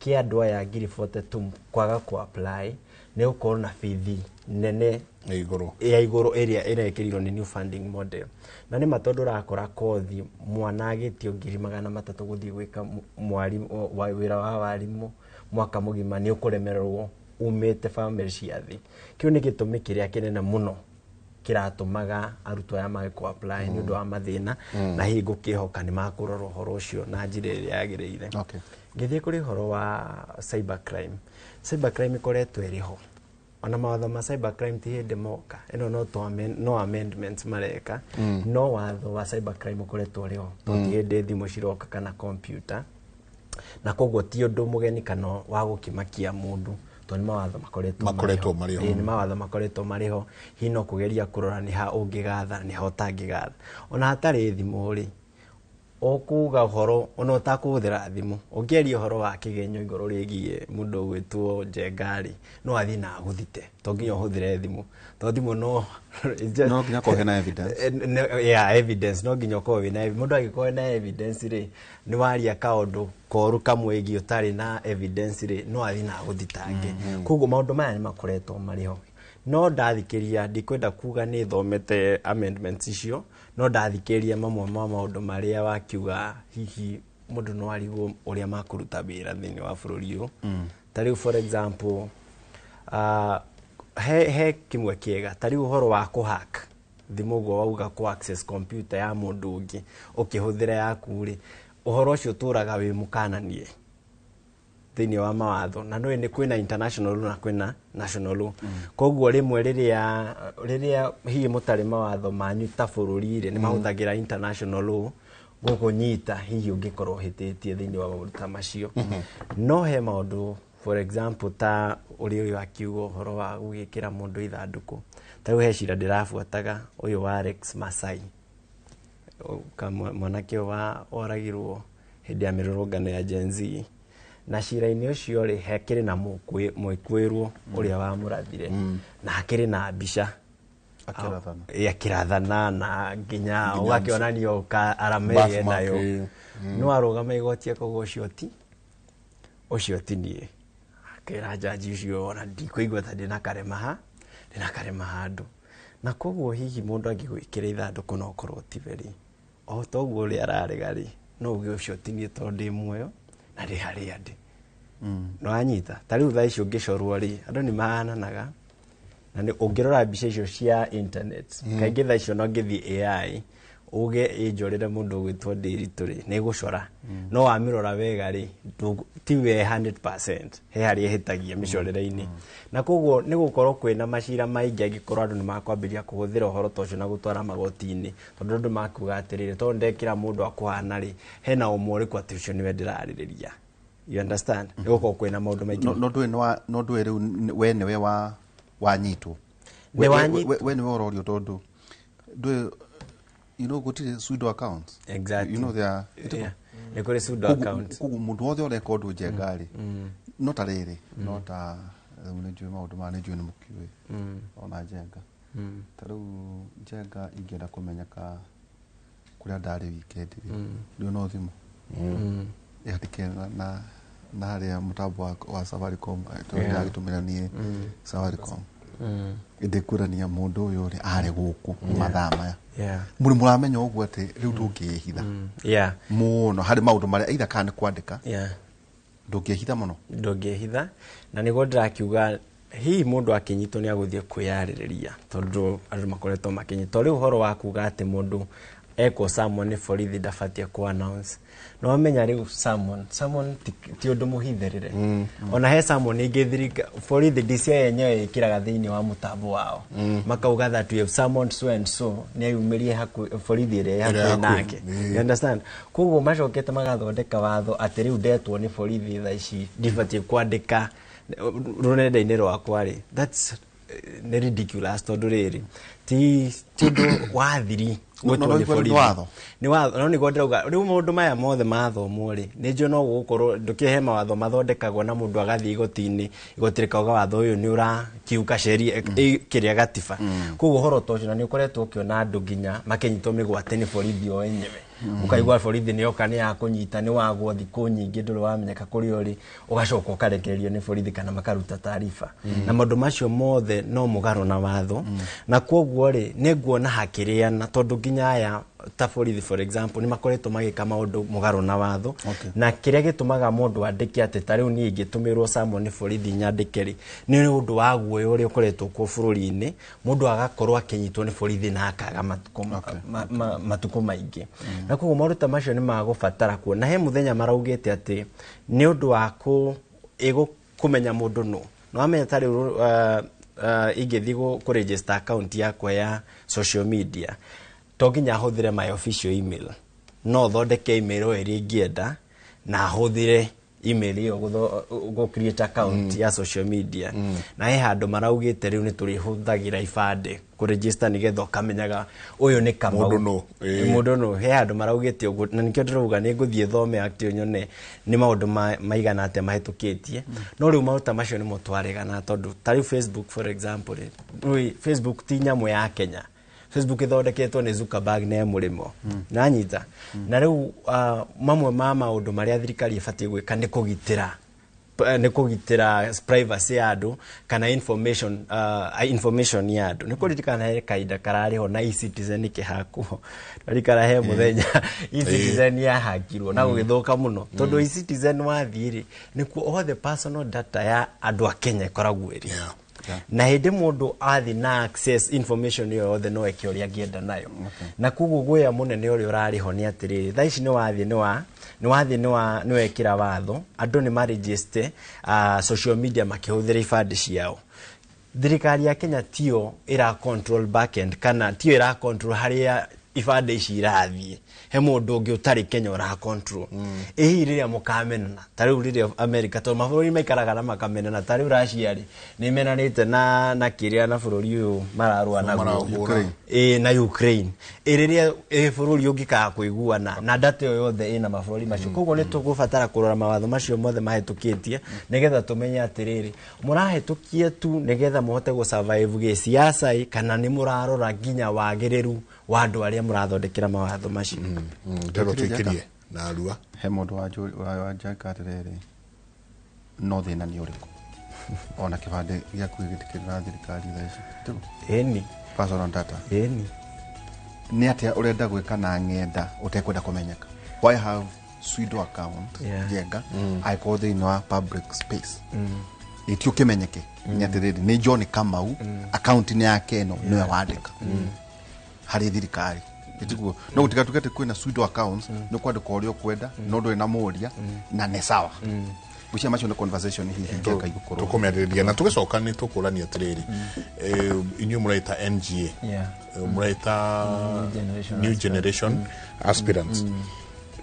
kĩa andũ aya 42,000 kwaga ku apply nĩ gũkorwo na bithi nene ya igũrũ, ya igũrũ ĩrĩa ĩrekĩrirwo nĩ new funding model. Na nĩ ma, tondũ ũrakora kothi mwana agĩtio 300,000 gũthiĩ gwĩka mwarimũ wa wĩra wa warimũ mwaka mũgima, nĩ ũkũremererwo umĩte bamĩrĩ cia thĩ. Kĩu nĩ gĩtũmi kĩrĩa kĩnene mũno kĩratũmaga arutwo aya mage ku apply nĩ ũndũ wa mathĩna, na hihi ngũkĩhoka nĩ makũrora ũhoro ũcio na njĩra ĩrĩa yagĩrĩire. Ngĩthiĩ kũrĩ ũhoro wa cyber crime, cyber crime ĩkoretwo ĩrĩ ho, ona mawatho ma cyber crime ti hĩndĩ moka ĩno, no amendments mareka, no watho wa cyber crime ũkoretwo ũrĩ ho to ti hĩndĩ thimũ ciroka kana computer, na koguo ti ũndũ mũgeni kana wa gũkĩmakia mũndũ, tondũ nĩ mawatho makoretwo Makoretwo marĩ ho. Ĩĩ, nĩ mawatho makoretwo marĩ ho. Hihi no kũgeria kũrora nĩ ha ũngĩgatha, nĩ ha ũtangĩgatha. Ona hatarĩ thimũ rĩ, ũkuga ũhoro ona ũtakũhũthĩra thimũ, ũngĩaria ũhoro wa kĩgenyo igũrũ rĩgiĩ mũndũ ũgwĩtwo Njenga rĩ, no athiĩ na agũthite. To nginya ũhũthĩre thimũ, to thimũ no it's just- No nginya ũkorwo hena evidence. Yeah, evidence, no nginya ũkorwo wĩna mũndũ angĩkorwo na evidence rĩ, nĩ waria kaũndũ koru kamwĩgiĩ ũtarĩ na evidence rĩ, no athiĩ na agũthitange. Koguo maũndũ maya nĩ makoretwo marĩ ho, no ndathikĩria, ndikwenda kuga nĩ thomete amendments icio, no ndathikĩria mamwe ma maũndũ marĩa wakiuga, hihi mũndũ no arigwo ũrĩa makũruta wĩra thĩinĩ wa bũrũri ũyũ. Ta rĩu, for example, he kĩmwe kĩega, ta rĩu ũhoro wa kũhack thimũ, ũguo wauga kũ access computer ya mũndũ ũngĩ ũkĩhũthĩra yaku rĩ, ũhoro ũcio ũtũraga wĩ mũkananie thĩinĩ wa mawatho, na nĩ nĩ kwĩna international law na kwĩna national law. Koguo rĩmwe rĩrĩa hihi mũtarĩ mawatho manyu ta bũrũri rĩ, nĩ mahũthagĩra international law gũkũnyita hihi ũngĩkorwo ũhĩtĩtie thĩinĩ wa maũndũ ta macio. No he maũndũ, for example, ta ũrĩa ũyũ akiuga ũhoro wa gũgĩkĩra mũndũ ithandũkũ, ta rĩu he cira ndĩrabuataga ũyũ wa Rex Masai, mwanake ũyũ wa oragirwo hĩndĩ ya mĩrũrũngano ya Gen Z, na cira-inĩ ũcio rĩ, hakĩrĩ na mwĩkũĩrwo ũrĩa wamũrathire, na hakĩrĩ na mbica Akĩrathana. Ĩ, akĩrathana na nginya Nginya ũgakĩonanio ka arama ĩrĩa Birthmark, enayo. ĩ. No arũgama igoti akauga ũcio ti niĩ, akĩra jaji ũcio ona ndikũigua ta ndĩna karema ha ndĩna karema handũ. Na koguo hihi mũndũ angĩgwĩkĩra ithandũkũ no ũkorwo tiwe rĩ, o toguo ũrĩa ararega rĩ, no uge ũcio ti niĩ tondũ ndĩ muoyo na ndĩ harĩa ndĩ. No anyita ta rĩu thaa ici ũngĩcorwo rĩ, andũ nĩ mahananaga, na nĩ ũngĩrora mbica icio cia internet, kaingĩ thaa icio no ngĩthiĩ AI Uge ĩnjorere mũndũ ũgwĩtwo Ndĩritũ rĩ, nĩ ĩgũcora, no wamĩrora wega rĩ, ti we 100%, he harĩa ĩhĩtagia mĩcorere-inĩ. Na koguo nĩ gũkorwo kwĩna macira maingĩ angĩkorwo andũ nĩ makwambĩrĩria kũhũthĩra ũhoro ta ũcio na gũtwara magoti-inĩ, tondũ andũ makuga atĩrĩrĩ, tondũ ndekĩra mũndũ akũhana rĩ, hena ũmwe ũrĩkũ atĩ ũcio nĩwe ndĩrarĩrĩria. You understand? Nĩ gũkorwo kwĩna maũndũ maingĩ. No ndũĩ no ndũĩ rĩu we nĩwe wa wanyitwo. Nĩ wanyitwo. We nĩwe ũrorio, tondũ ndũĩ, you know, gũtirĩ pseudo accounts. Exactly. You know there are. Yeah. Nĩ kũrĩ pseudo accounts. Koguo mũndũ wothe ũreka ũndũ Njenga rĩ, no ta rĩrĩ, no ta rĩu nĩ njũĩ maũndũ maya, nĩ njũĩ nĩ mũkiũĩ ona Njenga. Ta rĩu Njenga ingĩenda kũmenyeka kũrĩa ndarĩ weekend rĩ, rĩu no thimũ yandĩke na harĩa mũtambo wa Safaricom, tondũ ndĩragĩtũmĩra niĩ Safaricom, ĩndĩ kuonania mũndũ ũyũ rĩ arĩ gũkũ mathaa maya. Mũrĩ mũramenya ũguo atĩ rĩu ndũngĩĩhitha mũno harĩ maũndũ marĩa either kana nĩ kwandĩka, ndũngĩĩhitha mũno. Ndũngĩhitha, na nĩguo ndĩrakiuga hihi mũndũ akĩnyitwo nĩ agũthiĩ kwĩyarĩrĩria, tondũ andũ makoretwo makĩnyitwo. Rĩu ũhoro wa kuga atĩ mũndũ ekwo summon nĩ borithi ndabatiĩ ku announce, no wamenya rĩu summon ti ũndũ mũhithĩrĩre. Ona he summon ingĩ borithi DCI yenyewe ĩkĩraga thĩinĩ wa mũtambo wao, makauga that we have summoned so and so, nĩ ayumĩrie hakuhĩ borithi ĩrĩa ĩ Ĩrĩa hakuhĩ hakuhĩ. nake. You understand? Koguo macokete magathondeka watho atĩ rĩu ndetwo nĩ borithi thaa ici ndibatiĩ kwandĩka rũrenda-inĩ rwakwa rĩ, that's nĩ ridiculous, tondũ rĩrĩ ti ũndũ wa thiri No, gwĩtwo no, nĩ nĩ borithi. watho. Nĩ watho, no nĩguo ndĩrauga rĩu maũndũ maya mothe mathomwo rĩ, nĩ njũĩ no gũgũkorwo ndũkĩhe mawatho mathondekagwo na mũndũ agathiĩ igoti-inĩ, igoti rĩkauga watho ũyũ nĩ ũrakiuka sheria kĩrĩa gatiba. Koguo ũhoro ta ũcio, na nĩ ũkoretwo ũkĩona andũ nginya makĩnyitwo mĩgwate nĩ borithi o enyewe. Ũkaigua borithi nĩ yoka nĩ yakũnyita, nĩ wagwo thikũ nyingĩ ndũrĩ wamenyeka kũrĩa ũrĩ, ũgacoka ũkarekererio nĩ borithi kana makaruta taariba. Na maũndũ macio mothe no mũgarũ na watho. Na koguo rĩ, nĩ nguona hakĩrĩana, tondũ nginya aya ta borithi for example nĩ makoretwo magĩka maũndũ mũgarũ na watho. Na kĩrĩa gĩtũmaga mũndũ andĩke atĩ ta rĩu niĩ ingĩtũmĩrwo summon nĩ borithi nyandĩke rĩ, nĩ ũndũ wa guoya ũrĩa ũkoretwo kuo bũrũri-inĩ, mũndũ agakorwo akĩnyitwo nĩ borithi na akaga matukũ maingĩ. Na koguo maũndũ ta macio nĩ magũbatara kuona he mũthenya maraugĩte atĩ nĩ ũndũ wa kũmenya mũndũ nũ. No wamenya ta rĩu ingĩthiĩ kũ register account yakwa ya social media, to nginya hũthĩre my official email, no thondeke email o ĩrĩa ingĩenda na hũthĩre email ĩyo gũ create account ya social media. Na he handũ maraugĩte rĩu nĩ tũrĩhũthagĩra ibandĩ kũ register nĩgetha ũkamenyaga ũyũ nĩ Kamau. Mũndũ nũ, ĩĩ. Mũndũ nũ. He handũ maraugĩte ũguo, na nĩkĩo ndĩrauga nĩ ngũthiĩ thome act ĩyo nyone nĩ maũndũ maigana atĩa mahĩtũkĩtie. No rĩu maũndũ ta macio nĩmo twaregana, tondũ ta rĩu Facebook for example rĩ, rĩu Facebook ti nyamũ ya Kenya. Facebook ĩthondeketwo nĩ Zuckerberg na mũrĩmo. Nanyita. Na rĩu mamwe ma maũndũ marĩa thirikari ĩbatiĩ gwĩka nĩ kũgitĩra privacy ya andũ kana information ya andũ. Nĩ kũririkana he kahinda kararĩ ho na eCitizen ĩkĩhakwo. Ririkana he mũthenya eCitizen yahakirwo na gũgĩthũka mũno, tondũ eCitizen wathiĩ rĩ, nĩkuo all the personal data ya andũ a Kenya ĩkoragwo ĩrĩ. Na hĩndĩ mũndũ athiĩ na access information ĩyo yothe, no eke ũrĩa angĩenda nayo. Na koguo guoya mũnene ũrĩa ũrarĩ ho nĩ atĩrĩrĩ, thaa ici nĩ wathiĩ nĩ wekĩra watho andũ nĩ maregister social media makĩhũthĩra ibandĩ ciao. Thirikari ya Kenya tiyo ĩra control backend, kana tiyo ĩra control harĩa ibandĩ ici irathiĩ. He mũndũ ũngĩ ũtarĩ Kenya ũra control. Ĩ hihi rĩrĩa mũkamenana ta rĩu rĩrĩa America, tondũ mabũrũri maikaraga na makamenana, ta rĩu Russia rĩ nĩ menanĩte na kĩrĩa na bũrũri ũyũ mararũa naguo. Marahũra. Ĩ na Ukraine. Ĩ rĩrĩa ĩ bũrũri ũngĩkaga kũiguana na data ĩyo yothe ĩna mabũrũri macio. Koguo nĩ tũgũbatara kũrora mawatho macio mothe mahĩtũkĩtie nĩgetha tũmenye atĩrĩrĩ, mũrahĩtũkia tu nĩgetha mũhote gũ survive gĩsiasa ĩ, kana nĩ mũrarora nginya wagĩrĩru wa andũ arĩa mũrathondekera mawatho macio. Ndĩrwo tũikĩrie na arua. He mũndũ wanjaka atĩrĩrĩ, no thĩna nĩ ũrĩkũ ona kĩbandĩ gĩaku gĩgĩtĩkĩrĩra na thirikari thaa ici? Tiguo? Ĩni. Personal data. Ĩni. Nĩ atĩa ũrenda gwĩka na ng'enda ũtekwenda kũmenyeka? Why have pseudo account? Njenga angĩkorwo thĩinĩ wa public space ĩti ũkĩmenyeke nĩ atĩrĩrĩ, nĩ John Kamau, account-inĩ yake ĩno nĩwe wandĩka harĩ thirikari. Itiguo no gutigatuke ati kwina pseudo accounts no kwandika uria ukwenda no nduri na muria na ne sawa. Gucia macio nĩ conversation hihi ingĩaka igũkorwo tũkũmĩarĩrĩria na tũgĩcoka nĩ tũkũrania atĩrĩrĩ, inyuĩ mũraita NGA, mũraita New Generation Aspirants,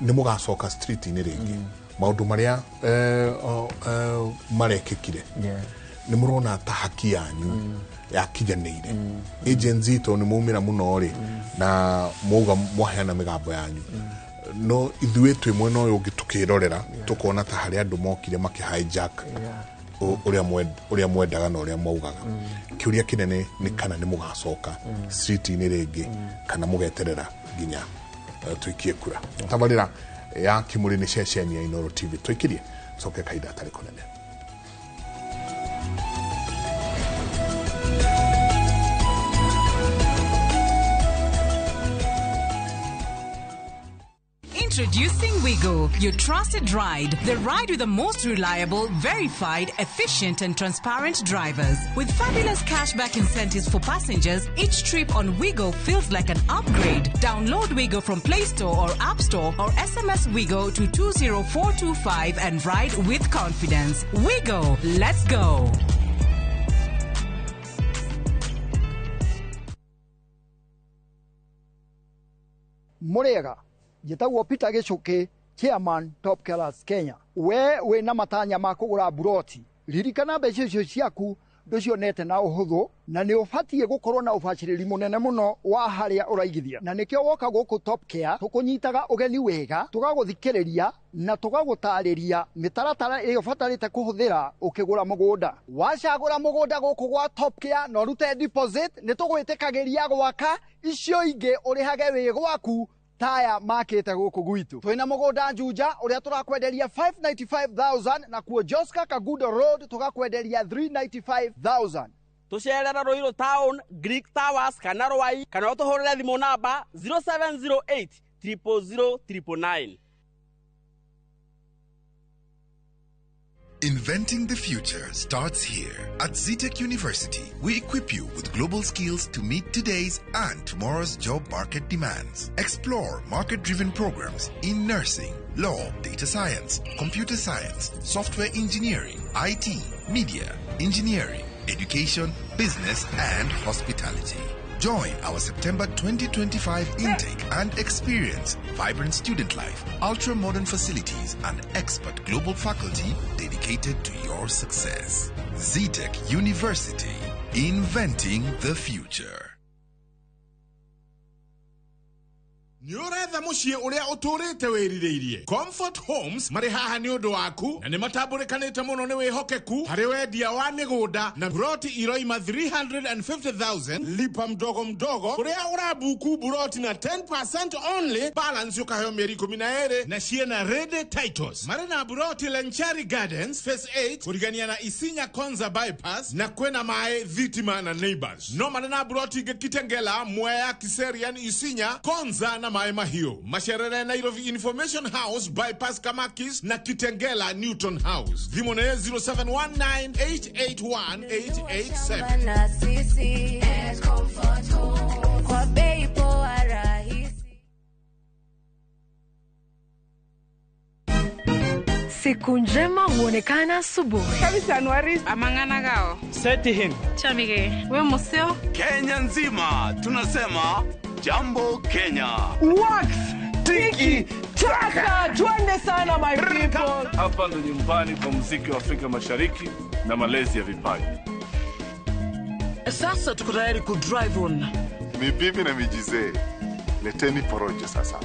nĩ mũgacoka street-inĩ rĩngĩ maũndũ marĩa marekĩkire nĩ mũrona ta haki yanyu yakinyanĩire? Agents itũ nĩ maumĩra mũno rĩ na mauga mwaheana mĩgambo yanyu, no ithuĩ twĩ mwena ũyũ ũngĩ tũkĩrorera tũkona ta harĩa andũ mokire makĩ hijack ũrĩa mwendaga na ũrĩa maugaga. Kĩũria kĩnene nĩ kana nĩ mũgacoka street-inĩ rĩngĩ kana mũgeterera nginya tũikie kura. Tabarĩra ya Kimuri nĩ ceceni ya Inooro TV. Tũikirie coke kahinda atarĩ kũnene. Introducing Wigo, your trusted ride. The ride with the most reliable, verified, efficient and transparent drivers. With fabulous cashback incentives for passengers, each trip on Wigo feels like an upgrade. Download Wigo from Play Store or App Store or SMS Wigo to 20425 and ride with confidence. Wigo, let's go. Murega njĩtagwo Peter Gĩcũkĩ, chairman Top Killers Kenya. We wĩna matanya ma kũgũra buroti, ririkana mbeca icio ciaku ndũcionete na ũhũthũ, na nĩ ũbatiĩ gũkorwo na ũbacĩrĩri mũnene mũno wa harĩa ũraigithia, na nĩkĩo woka gũkũ Top Care tũkũnyitaga ũgeni wega, tũgagũthikĩrĩria na tũgagũtarĩria mĩtaratara ĩrĩa ũbatarĩte kũhũthĩra ũkĩgũra mũgũnda. Wacagũra mũgũnda gũkũ gwa Top Care na ũrute deposit, nĩ tũgwĩtĩkagĩria gwaka icio ingĩ ũrĩhage wĩ gwaku taya makĩte gũkũ gwitũ. Twĩna mũgũnda Juja ũrĩa tũrakwenderia 595,000 na kuo Joska Kagudo Road tũgakwenderia 395,000. Tũcerera Ruiru Town, Greek Towers kana Rwai, kana ũtũhũrĩre thimũ namba 0708 000 999. Inventing the future starts here. At Zetech University, we equip you with global skills to meet today's and tomorrow's job market demands. Explore market-driven programs in nursing, law, data science, computer science, software engineering, IT, media, engineering, education, business, and hospitality. Join our September 2025 intake and experience vibrant student life, ultra-modern facilities, and expert global faculty dedicated to your success. Zetech University, inventing the future. Nĩ ũretha mũciĩ ũrĩa ũtũrĩte wĩrirĩirie. Comfort Homes marĩ haha nĩ ũndũ waku na nĩ matambũrĩkanĩte mũno nĩ wĩhokeku harĩ wendia wa mĩgũnda na buroti iroima 350,000 lipa mdogo mdogo ũrĩa ũrabuku buroti na 10% only, balance ũkaheo mĩeri 12 na ciĩna ready titles. Marĩ na buroti Lenchari Gardens Phase 8 kũrigania na Isinya Konza Bypass na kwĩna maĩ, thitima na neighbors. No marĩ na buroti ingĩ Kitengela, Mwea, Kiserian, Isinya, Konza na Maĩ Mahiũ. Macerere Nairobi Information House Bypass Kamakis na Kitengela Newton House. Thimũ nĩ 0719881887. Na sisi Comfort Home kwa bei poa rahisi. Siku njema huonekana asubuhi. Kabisa Anuari. Amangana gao. Seti hin. Chamige. We museo. Kenya nzima tunasema Jambo Kenya. Wax tiki taka, twende sana my people. Hapa ndo nyumbani kwa muziki wa Afrika Mashariki na malezi ya vipaji. Sasa tuko tayari ku drive on. Mibibi na mijizee, leteni porojo sasa.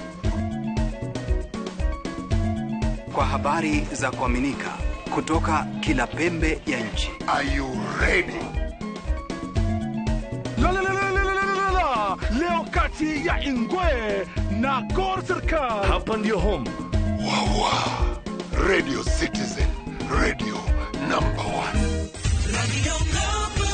Kwa habari za kuaminika kutoka kila pembe ya nchi. Are you ready? La la la la la la la. Leo kati ya Ingwe na Gor Serikal. Hapa ndio home. Wawa. Radio Citizen, radio number 1. Radio number 1.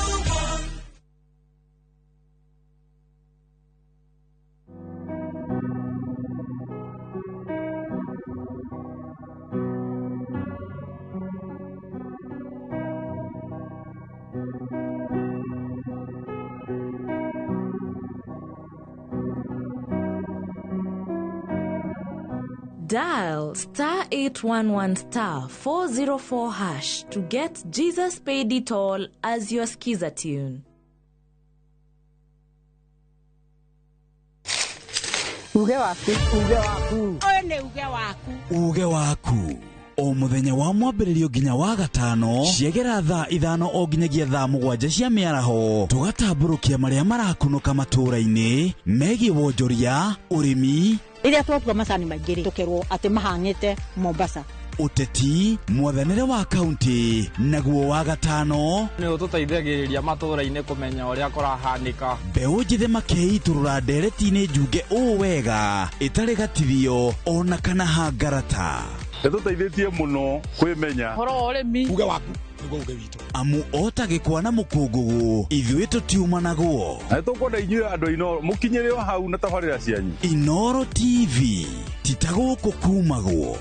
Dial star 811 star 404 hash to get Jesus Paid It All as your skiza tune. Uge waku, uge waku. Ũyũ nĩ uge waku. Uge waku. O mũthenya wa mwambĩrĩrio nginya wa gatano ciegera thaa 5 o nginyagia thaa 7 cia mĩaraho tũgatambũrũkia marĩa marakunũka matũũra-inĩ megiĩ wonjoria, ũrĩmi, rĩrĩa twatua macani maingĩ rĩ tũkerwo atĩ mahang'ĩte Mombasa, ũteti, mwathanĩre wa kaunti, naguo wa gatano nĩ ũtũteithagĩrĩria matũũra-inĩ kũmenya ũrĩa kũrahanĩka. Mbeũ njĩthĩ makeitũrũra ndereti-inĩ njunge ũũ wega ĩtarĩ gatithio ona kana hangarata. Nĩtũteithĩtie mũno kwĩmenya ũhoro wa ũrĩmi. Uge waku nĩguo uge witũ, amu ota gĩkwa na mũkũngũgũ ithuĩ tũtiumanagwo. Na nĩtũkwenda inyuĩ andũ a Inooro mũkinyĩre o hau na tabarĩra cianyu. Inooro TV ti ta gũkũ kumagwo.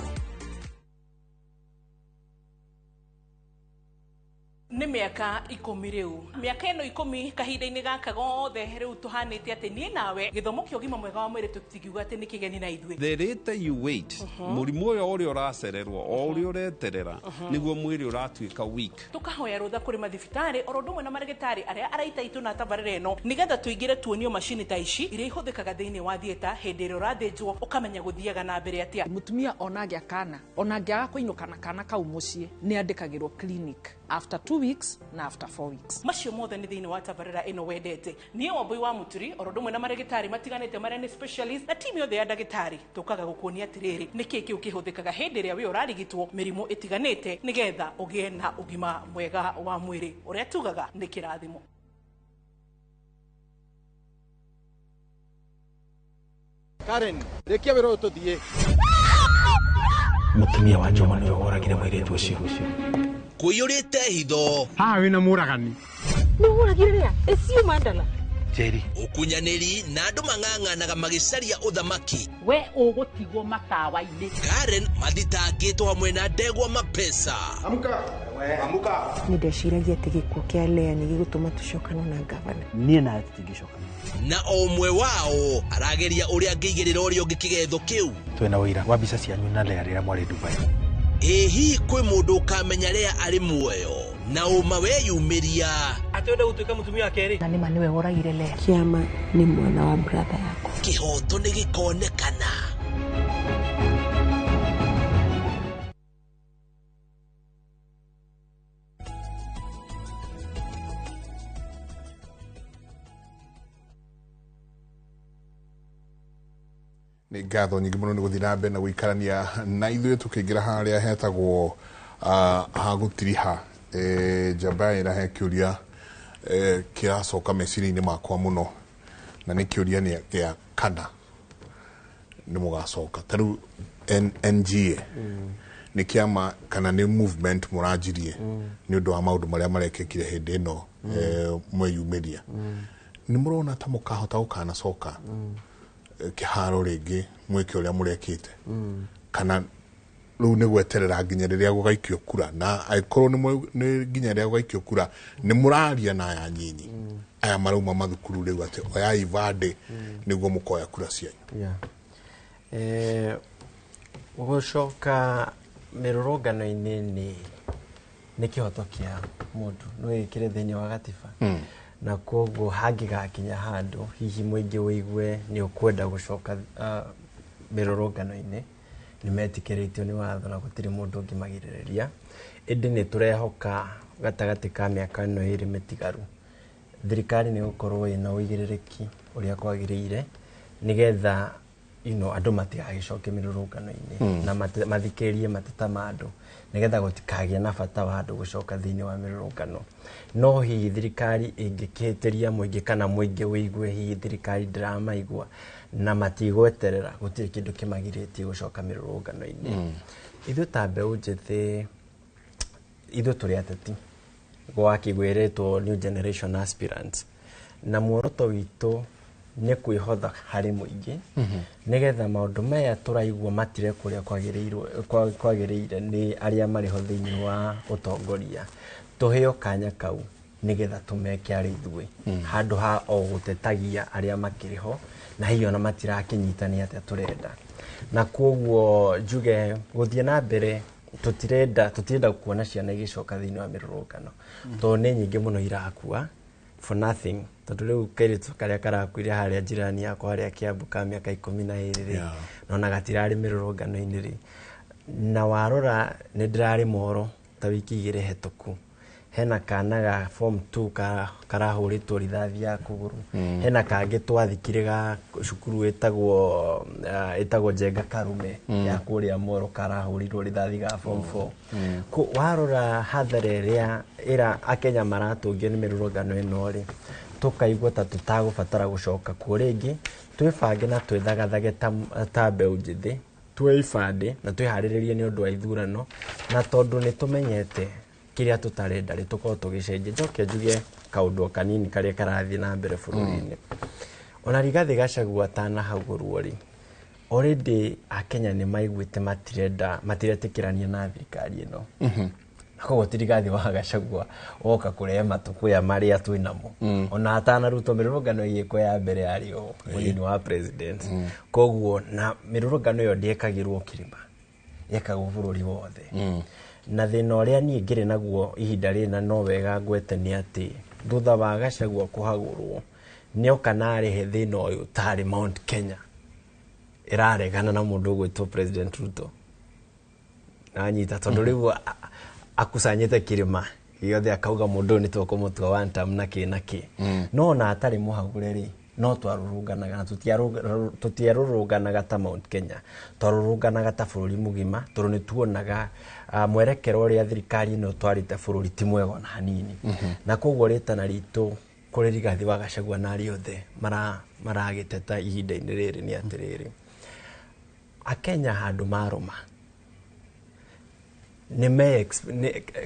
Nĩ mĩaka 10 rĩu, mĩaka ĩno 10 kahinda-inĩ gaka gothe rĩu tũhanĩte atĩ niĩ nawe gĩthomo kĩa ũgima mwega wa mwĩrĩ tũtingiuga atĩ nĩ kĩgeni na ithuĩ. The later you wait, mũrimũ ũyũ ũrĩa ũracererwo o ũrĩa ũreterera nĩguo mwĩrĩ ũratuĩka weak. Tũkahoya rũtha kũrĩ mathibitarĩ oro ũndũ ũmwe na marĩgĩtarĩ arĩa araita itũ na tabarĩra ĩno nĩgetha tũingĩre tuonio macini ta ici iria ihũthĩkaga thĩinĩ wa theatre hĩndĩ ĩrĩa ũrathĩnjwo ũkamenya gũthiaga na mbere atĩa. Mũtumia ona angĩa kana ona angĩaga kũinũka na kana kau mũciĩ nĩ andĩkagĩrwo clinic after 2 weeks na after 4 weeks. Macio mothe nĩ thĩinĩ wa tabarĩra ĩno wendete. Niĩ Wambui wa Mũturi oro ũndũ ũmwe na marĩgĩtarĩ matiganĩte marĩa nĩ specialist na timu yothe ya ndagĩtarĩ tũkaga gũkuonia atĩrĩrĩ nĩkĩĩ kĩu kĩhũthĩkaga hĩndĩ ĩrĩa wĩ ũrarigitwo mĩrimũ ĩtiganĩte nĩgetha ũgĩe na ũgima mwega wa mwĩrĩ ũrĩa tugaga nĩ kĩrathimo. Karen, rĩkia wĩra ũyũ tũthiĩ. Mũtumia wa Njuma nĩwe woragire mũirĩtu ũcio. Kũiyũrĩte hitho. Haha wĩna mũragani. Nĩ ũragire rĩa? Ĩcio Mandala. Njeri. Ũkunyanĩri na andũ mang'ang'anaga magĩcaria ũthamaki. We ũgũtigwo matawa-inĩ. Karen mathitangĩtwo hamwe na ndegwa mapesa. Amka. Amka. Nĩ ndeciragia atĩ gĩkuũ kĩa Lea nĩ gĩgũtũma tũcokane na gavana. Niĩ nawe tũtingĩcokana. Na o ũmwe wao arageria ũrĩa angĩigĩrĩra ũrĩa ũngĩ kĩgetho kĩu. Twĩna ũira wa mbica cianyu na Lea rĩrĩa mwarĩ Dubai. Ĩ hihi kwĩ mũndũ ũkamenya Lea arĩ muoyo na ũma weyumĩria atĩ wenda gũtuĩka mũtumia wa kerĩ? Na nĩma nĩwe woragire Lea. Kĩama nĩ mwana wa brother yakwa. Kĩhoto nĩ gĩkonekana. Nĩ ngatho nyingĩ mũno nĩ gũthiĩ na mbere na gũikarania na ithuĩ tũkĩingĩra harĩa hetagwo ha gũtiriha. Njamba ĩra he kĩũria kĩracoka meciria-inĩ makwa mũno na nĩ kĩũria nĩ gĩa kana nĩ mũgacoka ta rĩu NGA nĩ kĩama kana nĩ movement mũranjirie nĩ ũndũ wa maũndũ marĩa marekĩkire hĩndĩ ĩno mweyumĩria. Nĩ mũrona ta mũkahota gũkanacoka kĩharo rĩngĩ mwĩke ũrĩa mũrekĩte kana rĩu nĩ gweterera nginya rĩrĩa gũgaikio kura, na angĩkorwo nĩ nginya rĩrĩa gũgaikio kura nĩ mũraria na aya nyinyi aya marauma mathukuru rĩu atĩ oyai ibandĩ nĩguo mũkoya kura cianyu? Gũcoka mĩrũrũngano-inĩ nĩ kĩhoto kĩa mũndũ no ĩkĩre thĩinĩ wa gatiba na koguo hangĩgakinya handũ hihi mũingĩ wĩigue nĩ ũkwenda gũcoka mĩrũrũngano-inĩ nĩ metĩkĩrĩtio nĩ watho na gũtirĩ mũndũ ũngĩmagirĩrĩria. Ĩndĩ nĩ tũrehoka gatagatĩ ka mĩaka ĩno ĩrĩ mĩtigaru thirikari nĩ gũkorwo ĩna ũigĩrĩrĩki ũrĩa kwagĩrĩire nĩgetha andũ matigagĩcoke mĩrũrũngano-inĩ na mathikĩrĩrie mateta ma andũ nĩgetha gũtikagĩe na bata wa andũ gũcoka thĩinĩ wa mĩrũrũngano. No hihi thirikari ĩngĩkĩhĩtĩria mũingĩ kana mũingĩ wĩigue hihi thirikari ndĩramaigua na matigweterera gũtirĩ kĩndũ kĩmagirĩtie gũcoka mĩrũrũngano-inĩ. Ithuĩ ta mbeũ njĩthĩ ithuĩ tũrĩ ateti gwakĩgwĩrĩtwo New Generation Aspirants na muoroto witũ nĩ kwĩhotha harĩ mũingĩ nĩgetha maũndũ maya tũraigua matire kũrĩa kwagĩrĩire nĩ arĩa marĩ ho thĩinĩ wa ũtongoria tũheo kanya kau nĩgetha tũmeke arĩ ithuĩ handũ ha o gũtetagia arĩa makĩrĩ ho na hihi ona matirakĩnyitania atĩa tũrenda. Na koguo njuge gũthiĩ na mbere, tũtirenda kuona ciana igĩcoka thĩinĩ wa mĩrũrũngano, tondũ nĩ nyingĩ mũno irakua for nothing. Tondũ rĩu kairĩtu karĩa karakuire harĩa njirani yakwa harĩa Kiambu ka mĩaka 12 rĩ, nona gatirarĩ mĩrũrũngano-inĩ rĩ. Na warora nĩ ndĩrarĩ moro ta wiki 2 hetũku, hena kana ga form 2 karahũrĩtwo rithathi ya kũgũrũ. Hena kangĩ twathikire ga cukuru ĩtagwo Njenga Karume ya kũrĩa Moro, karahũrirwo rithathi ga form 4. Warora hathara ĩrĩa ĩra akenya maratũngio nĩ mĩrũrũngano ĩno rĩ, tũkaigua ta tũtagũbatara gũcoka kuo rĩngĩ. Twĩbange na twĩthagathage ta mbeũ njĩthĩ, tuoe ibandĩ na twĩharĩrĩrie nĩ ũndũ wa ithurano, na tondũ nĩ tũmenyete kĩrĩa tũtarenda rĩ, tũkorwo tũgĩcenjia. Njoke njuge kaũndũ o kanini karĩa karathiĩ na mbere bũrũri-inĩ. Ona Rigathĩ Gachagua atanahagũrwo rĩ, already akenya nĩ maiguĩte matirenda, matiretĩkĩrania na thirikari ĩno. Na koguo ti Rigathĩ wa Gachagua woka kũrehe matũkũya marĩa twĩ namo. Ona atanarutwo mĩrũrũngano ĩgĩkwo ya mbere yarĩ o mũnini wa president. Koguo na mĩrũrũngano ĩyo ndĩekagĩrwo kĩrĩma, yekagwo bũrũri wothe. Na thĩna ũrĩa niĩ ngĩrĩ naguo ihinda rĩna no wega ngwete nĩ atĩ thutha wa Gachagua kũhagũrwo, nĩoka na arehe thĩna ũyũ tarĩ Mount Kenya ĩraregana na mũndũ ũgwĩtwo President Ruto. Nanyita tondũ rĩu akucanyĩte kĩrĩma gĩothe akauga mũndũ ũyũ nĩ tũkũmũtua one term na kĩ na kĩ. No ona atarĩ mũhagũre rĩ, no twarũrũnganaga na tũtiarũrũnganaga ta Mount Kenya, twarũrũnganaga ta bũrũri mũgima, tondũ nĩ tuonaga mwerekero ũrĩa thirikari ĩno twarĩte bũrũri ti mwega ona hanini. Na koguo rĩtana ritũ kũrĩ Rigathĩ wa Gachagua na arĩa othe maragĩteta ihinda-inĩ rĩrĩ nĩ atĩrĩrĩ, akenya handũ marũma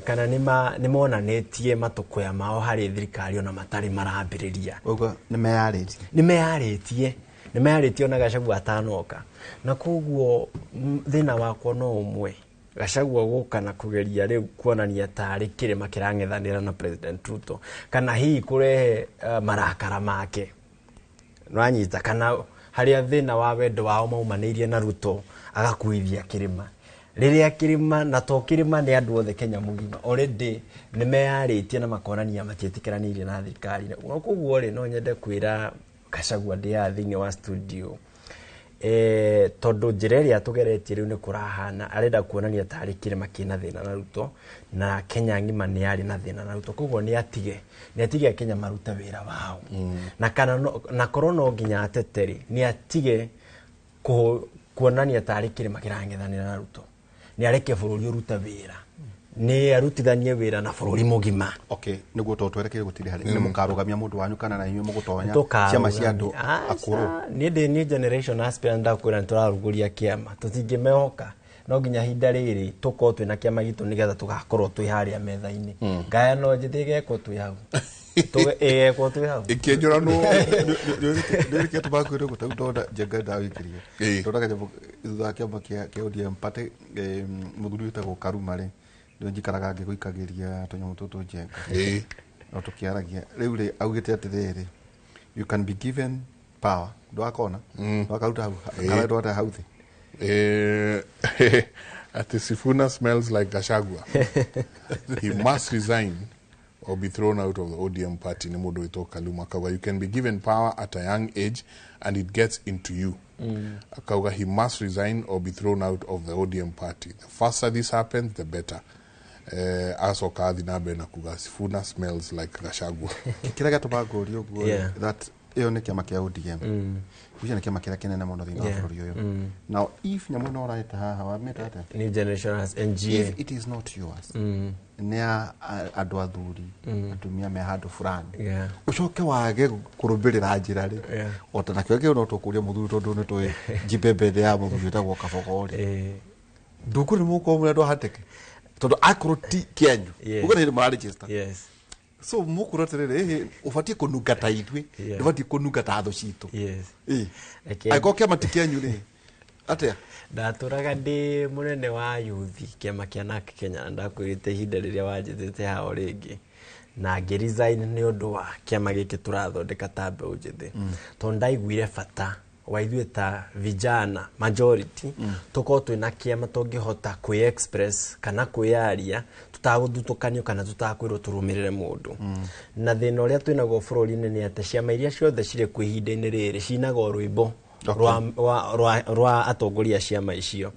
kana nĩ monanĩtie matũkũya mao harĩ thirikari ona matarĩ marambĩrĩria. Ũguo nĩ meyarĩtie. Nĩ meyarĩtie ona Gachagua atanoka. Na koguo thĩna wakwa no ũmwe, Gachagua gũka na kũgeria rĩu kuonania tarĩ kĩrĩma kĩrang'ethanĩra na President Ruto, kana hihi kũrehe marakara make. Nĩwanyita, kana harĩa thĩna wa wendo wao maumanĩirie na Ruto agakuithia kĩrĩma. Rĩrĩa kĩrĩma na to kĩrĩma nĩ andũ othe Kenya mũgima already nĩ meyarĩtie na makonania matiĩtĩkĩranĩirie na thirikari. Na koguo rĩ, no nyende kwĩra Gachagua ndĩ haha thĩinĩ wa studio, tondũ njĩra ĩrĩa tũgeretie rĩu nĩ kũrahana arenda kuonania tarĩ kĩrĩma kĩna thĩna na Ruto, na Kenya ng'ima nĩ yarĩ na thĩna na Ruto. Koguo nĩ atige Kenya marute wĩra wao. Na kana na korwo no nginya atete rĩ, nĩ atige kuonania tarĩ kĩrĩma kĩrang'ethanĩra na Ruto. Nĩ areke bũrũri ũrute wĩra, nĩ arutithanie wĩra na bũrũri mũgima. Okay, nĩguo tondũ twerekeire gũtirĩ harĩ nĩ mũkarũgamia mũndũ wanyu kana na inyuĩ mũgũtonya ciama cia andũ akũrũ. Niĩ ndĩ new generation aspirant, ndakwĩra nĩ tũrarugũria kĩama, tũtingĩmehoka. No nginya ihinda rĩrĩ tũkorwo twĩna kĩama gitũ nĩgetha tũgakorwo twĩ harĩa metha-inĩ. Ngaya no njĩthĩ ĩgekwo twĩ hau. Ĩgekwo twĩ hau. Ĩkĩnjũranwo. Nĩrĩkĩo tũmakwĩrwo ũguo, tondũ ndona Njenga ndawĩkĩria. Ndona kanyamũ thutha wa kĩama kĩa ODM party, mũthuri wĩtagwo Karuma rĩ, nĩwe njikaraga ngĩgũikagĩria tũnyamũ tũtũ Njenga. No tũkĩaragia. Rĩu rĩ, augĩte atĩrĩrĩ, you can be given power. Ndwakona? Ndwakaruta hau? Kana ndwata hau thĩ? Ati Sifuna smells like Gachagua. He must resign or be thrown out of the ODM party. Ni mũndũ wĩtwo Kaluma akauga, you can be given power at a young age and it gets into you. Akauga he must resign or be thrown out of the ODM party. The faster this happens, the better. Acoka athi na mbere na kuga Sifuna smells like Gachagua. Kĩrĩa gĩatũmaga ngũrie ũguo, that ĩyo nĩ kĩama kĩa ODM. Ũcio nĩ kĩama kĩrĩa kĩnene mũno thĩinĩ wa bũrũri ũyũ. Now, if nyamũ ĩno ũraĩta haha, wamĩta atĩa? New Generation has NGA. If it is not yours, nĩ ya andũ athuri, atumia me handũ fulani. Ũcoke wage kũrũmĩrĩra njĩra rĩ, o ta nakĩo kĩu no tũkũria mũthuri tondũ nĩ tũĩ njibembe ya mũthuri wĩtagwo Kabogo rĩ. Ndũkũ nĩ mũgũkorwo mũrĩ andũ a hatĩka. Tondũ akorwo ti kĩanyu, ũguo nĩ hĩndĩ mũraregister. So mũkũrũ atĩrĩrĩ, ĩhĩ, ũbatiĩ kũnunga ta ithuĩ, ndũbatiĩ kũnunga ta thũ citũ. Angĩkorwo kĩama ti kĩanyu rĩ, atĩa? Ndatũraga ndĩ mũnene wa youth kĩama kĩa NARC Kenya, na ndakwĩrĩte ihinda rĩrĩa wanjĩtĩte hao rĩngĩ, na ngĩ resign nĩ ũndũ wa kĩama gĩkĩ tũrathondeka ta mbeũ njĩthĩ. Tondũ ndaiguire bata wa ithuĩ ta vijana majority tũkorwo twĩna kĩama tũngĩhota kwĩ express kana kwĩyaria tũtagũthutũkanio kana tũtakwĩrwo tũrũmĩrĩre mũndũ. Na thĩna ũrĩa twĩnaguo bũrũri-inĩ nĩ atĩ ciama iria ciothe cirĩ kuo ihinda-inĩ rĩrĩ cinaga o rwĩmbo rwa atongoria a ciama icio.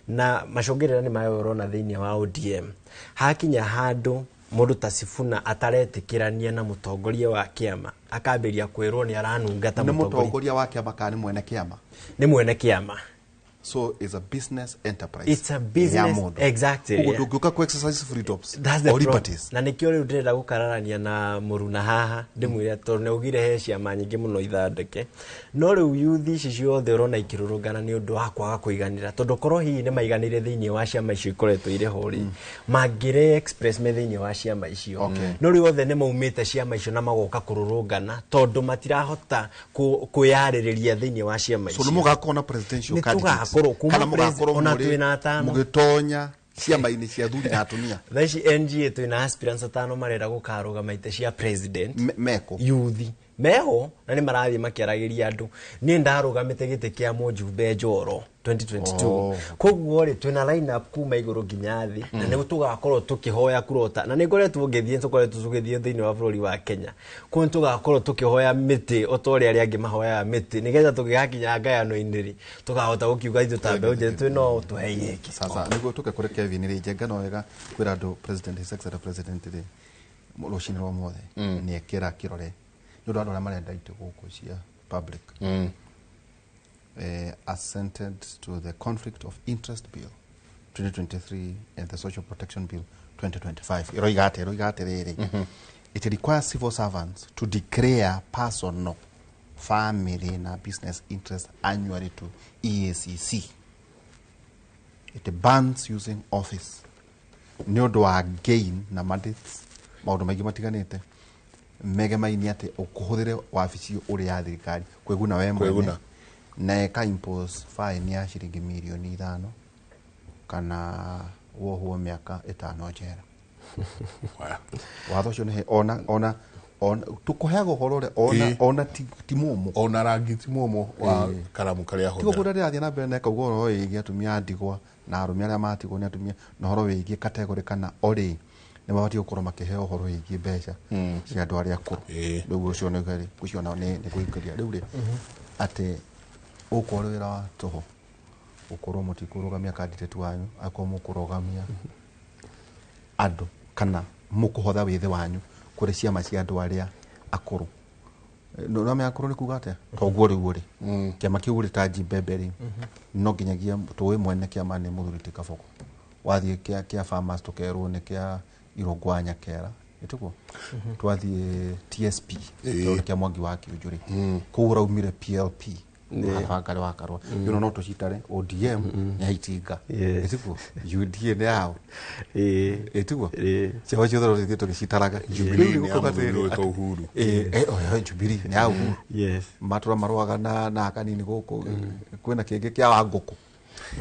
Na macũngĩrĩra nĩ maya ũrona thĩinĩ wa ODM hakinya handũ mũndũ ta Sifuna ataretĩkĩrania na mũtongoria wa kĩama akambĩria kwĩrwo nĩ aranunga ta nĩ mũtongoria. Mũtongoria wa kĩama kana nĩ mwene kĩama? Nĩ mwene kĩama. So it's a business enterprise. It's a business ya mũndũ. Exactly. Ũguo ndũngĩũka ku exercise freedoms That's the or liberties. Na nĩkĩo rĩu ndĩrenda gũkararania na mũruna haha ndĩmwĩre tondũ nĩ augire he ciama nyingĩ mũno ithandĩke, no rĩu yuthi ici ciothe ũrona ikĩrũrũngana nĩ ũndũ wa kwaga kũiganĩra, tondũ korwo hihi nĩ maiganĩire thĩinĩ wa ciama icio ikoretwo irĩ ho rĩ, mangĩre express me thĩinĩ wa ciama icio. No rĩu othe nĩ maumĩte ciama icio na magoka kũrũrũngana tondũ matirahota kwĩyarĩrĩria thĩinĩ wa ciama So icio. nĩ mũgakorwo na presidential Nĩ candidates tũgakorwo kuma kana mũgakorwo ona mũrĩ- twĩna atano. Mũgĩtonya ciama-inĩ cia athuri na atumia. Thaa ici NGA twĩna aspirants atano marenda gũkarũgama itĩ cia president. Meko yuthi meho na nĩ marathiĩ makĩaragĩria andũ. Niĩ ndarũgamĩte gĩtĩ kĩa mũjumbe Njoro 2022. Koguo rĩ, twĩna line up kuma igũrũ nginya thĩ na nĩ tũgakorwo tũkĩhoya kurota, na nĩ ngoretwo ngĩthiĩ, tũkoretwo tũgĩthiĩ thĩinĩ wa bũrũri wa Kenya kũu, nĩ tũgakorwo tũkĩhoya mĩtĩ o ta ũrĩa arĩa angĩ mahoyaga mĩtĩ, nĩgetha tũgĩgakinya ngayano-inĩ rĩ, tũkahota gũkiuga ithuĩ ta mbeũ njĩthĩ twĩ no tũhe gĩkĩ. Sasa nĩguo tũke kũrĩ Kevin rĩ, njenga no wega kwĩra andũ president, his excellency president rĩ, rũcinĩ rwa ũmũthĩ nĩ ekĩra kĩrore nĩ ũndũ wa andũ arĩa marenda itĩ gũkũ cia public, assented to the Conflict of Interest Bill 2023 and the Social Protection Bill 2025. Iroiga atĩrĩrĩ, it requires civil servants to declare personal, family na business interest annually to EACC. It bans using office nĩ ũndũ wa gain na mandates, maũndũ maingĩ matiganĩte megemainie atĩ ũkũhũthĩre wabici ũrĩ ya thirikari kwĩguna we mwene, Kwĩguna. Na ĩka impose fine ya ciringi mirioni 5 kana wohwo mĩaka 5 njera. Watho ũcio nĩ ona tũkũheaga ũhoro ũrĩa ona ona ti mũmũ. Ona rangi ti mũmũ wa karamu karĩa Tigo hũthĩra. kũrĩa ndĩrathiĩ na mbere na ĩkauga ũhoro wĩgiĩ atumia a ndigwa na arũme arĩa matigwo nĩ atumia, na ũhoro wĩgiĩ category kana orĩ nĩ mabatiĩ gũkorwo makĩheo ũhoro wĩgiĩ mbeca cia andũ arĩa akũrũ. Rĩu ũcio nĩ ũcio nĩ kũingĩria rĩu rĩ atĩ ũkorwo wĩra wa tũhũ gũkorwo mũtikũrũgamia candidate wanyu, akorwo mũkũrũgamia andũ kana mũkũhotha wĩthĩ wanyu kũrĩ ciama cia andũ arĩa akũrũ. No me akũrũ nĩ kuga atĩa toguo rĩu rĩ kĩama kĩu rĩ ta Njibembe rĩ, no nginyagia tũĩ mwene kĩama nĩ mũthuri ti Kabogo. Wathiĩ kĩa farmers tũkerwo nĩ kĩa Irũngũ Nyakera, ĩtiguo? Twathiĩ TSP tũkerwo nĩ kĩa Mwangi wa Kĩũnjũrĩ. Kũu ũraumire PLP Wangari wa Karua. Ĩno no tũcitare ODM nĩ ya Itinga, ĩtiguo? UDA nĩ yao, ĩtiguo? Ciama ciothe no tũthiĩ tũgĩcitaraga. Jubilee Rĩu nĩ ya gũkauga mũthuri atĩrĩrĩ, wĩtwo Uhuru. Ĩĩ, Jubilee nĩ ya Uhuru. Matũra marũaga na kanini gũkũ kwĩna kĩngĩ kĩa Wangũkũ.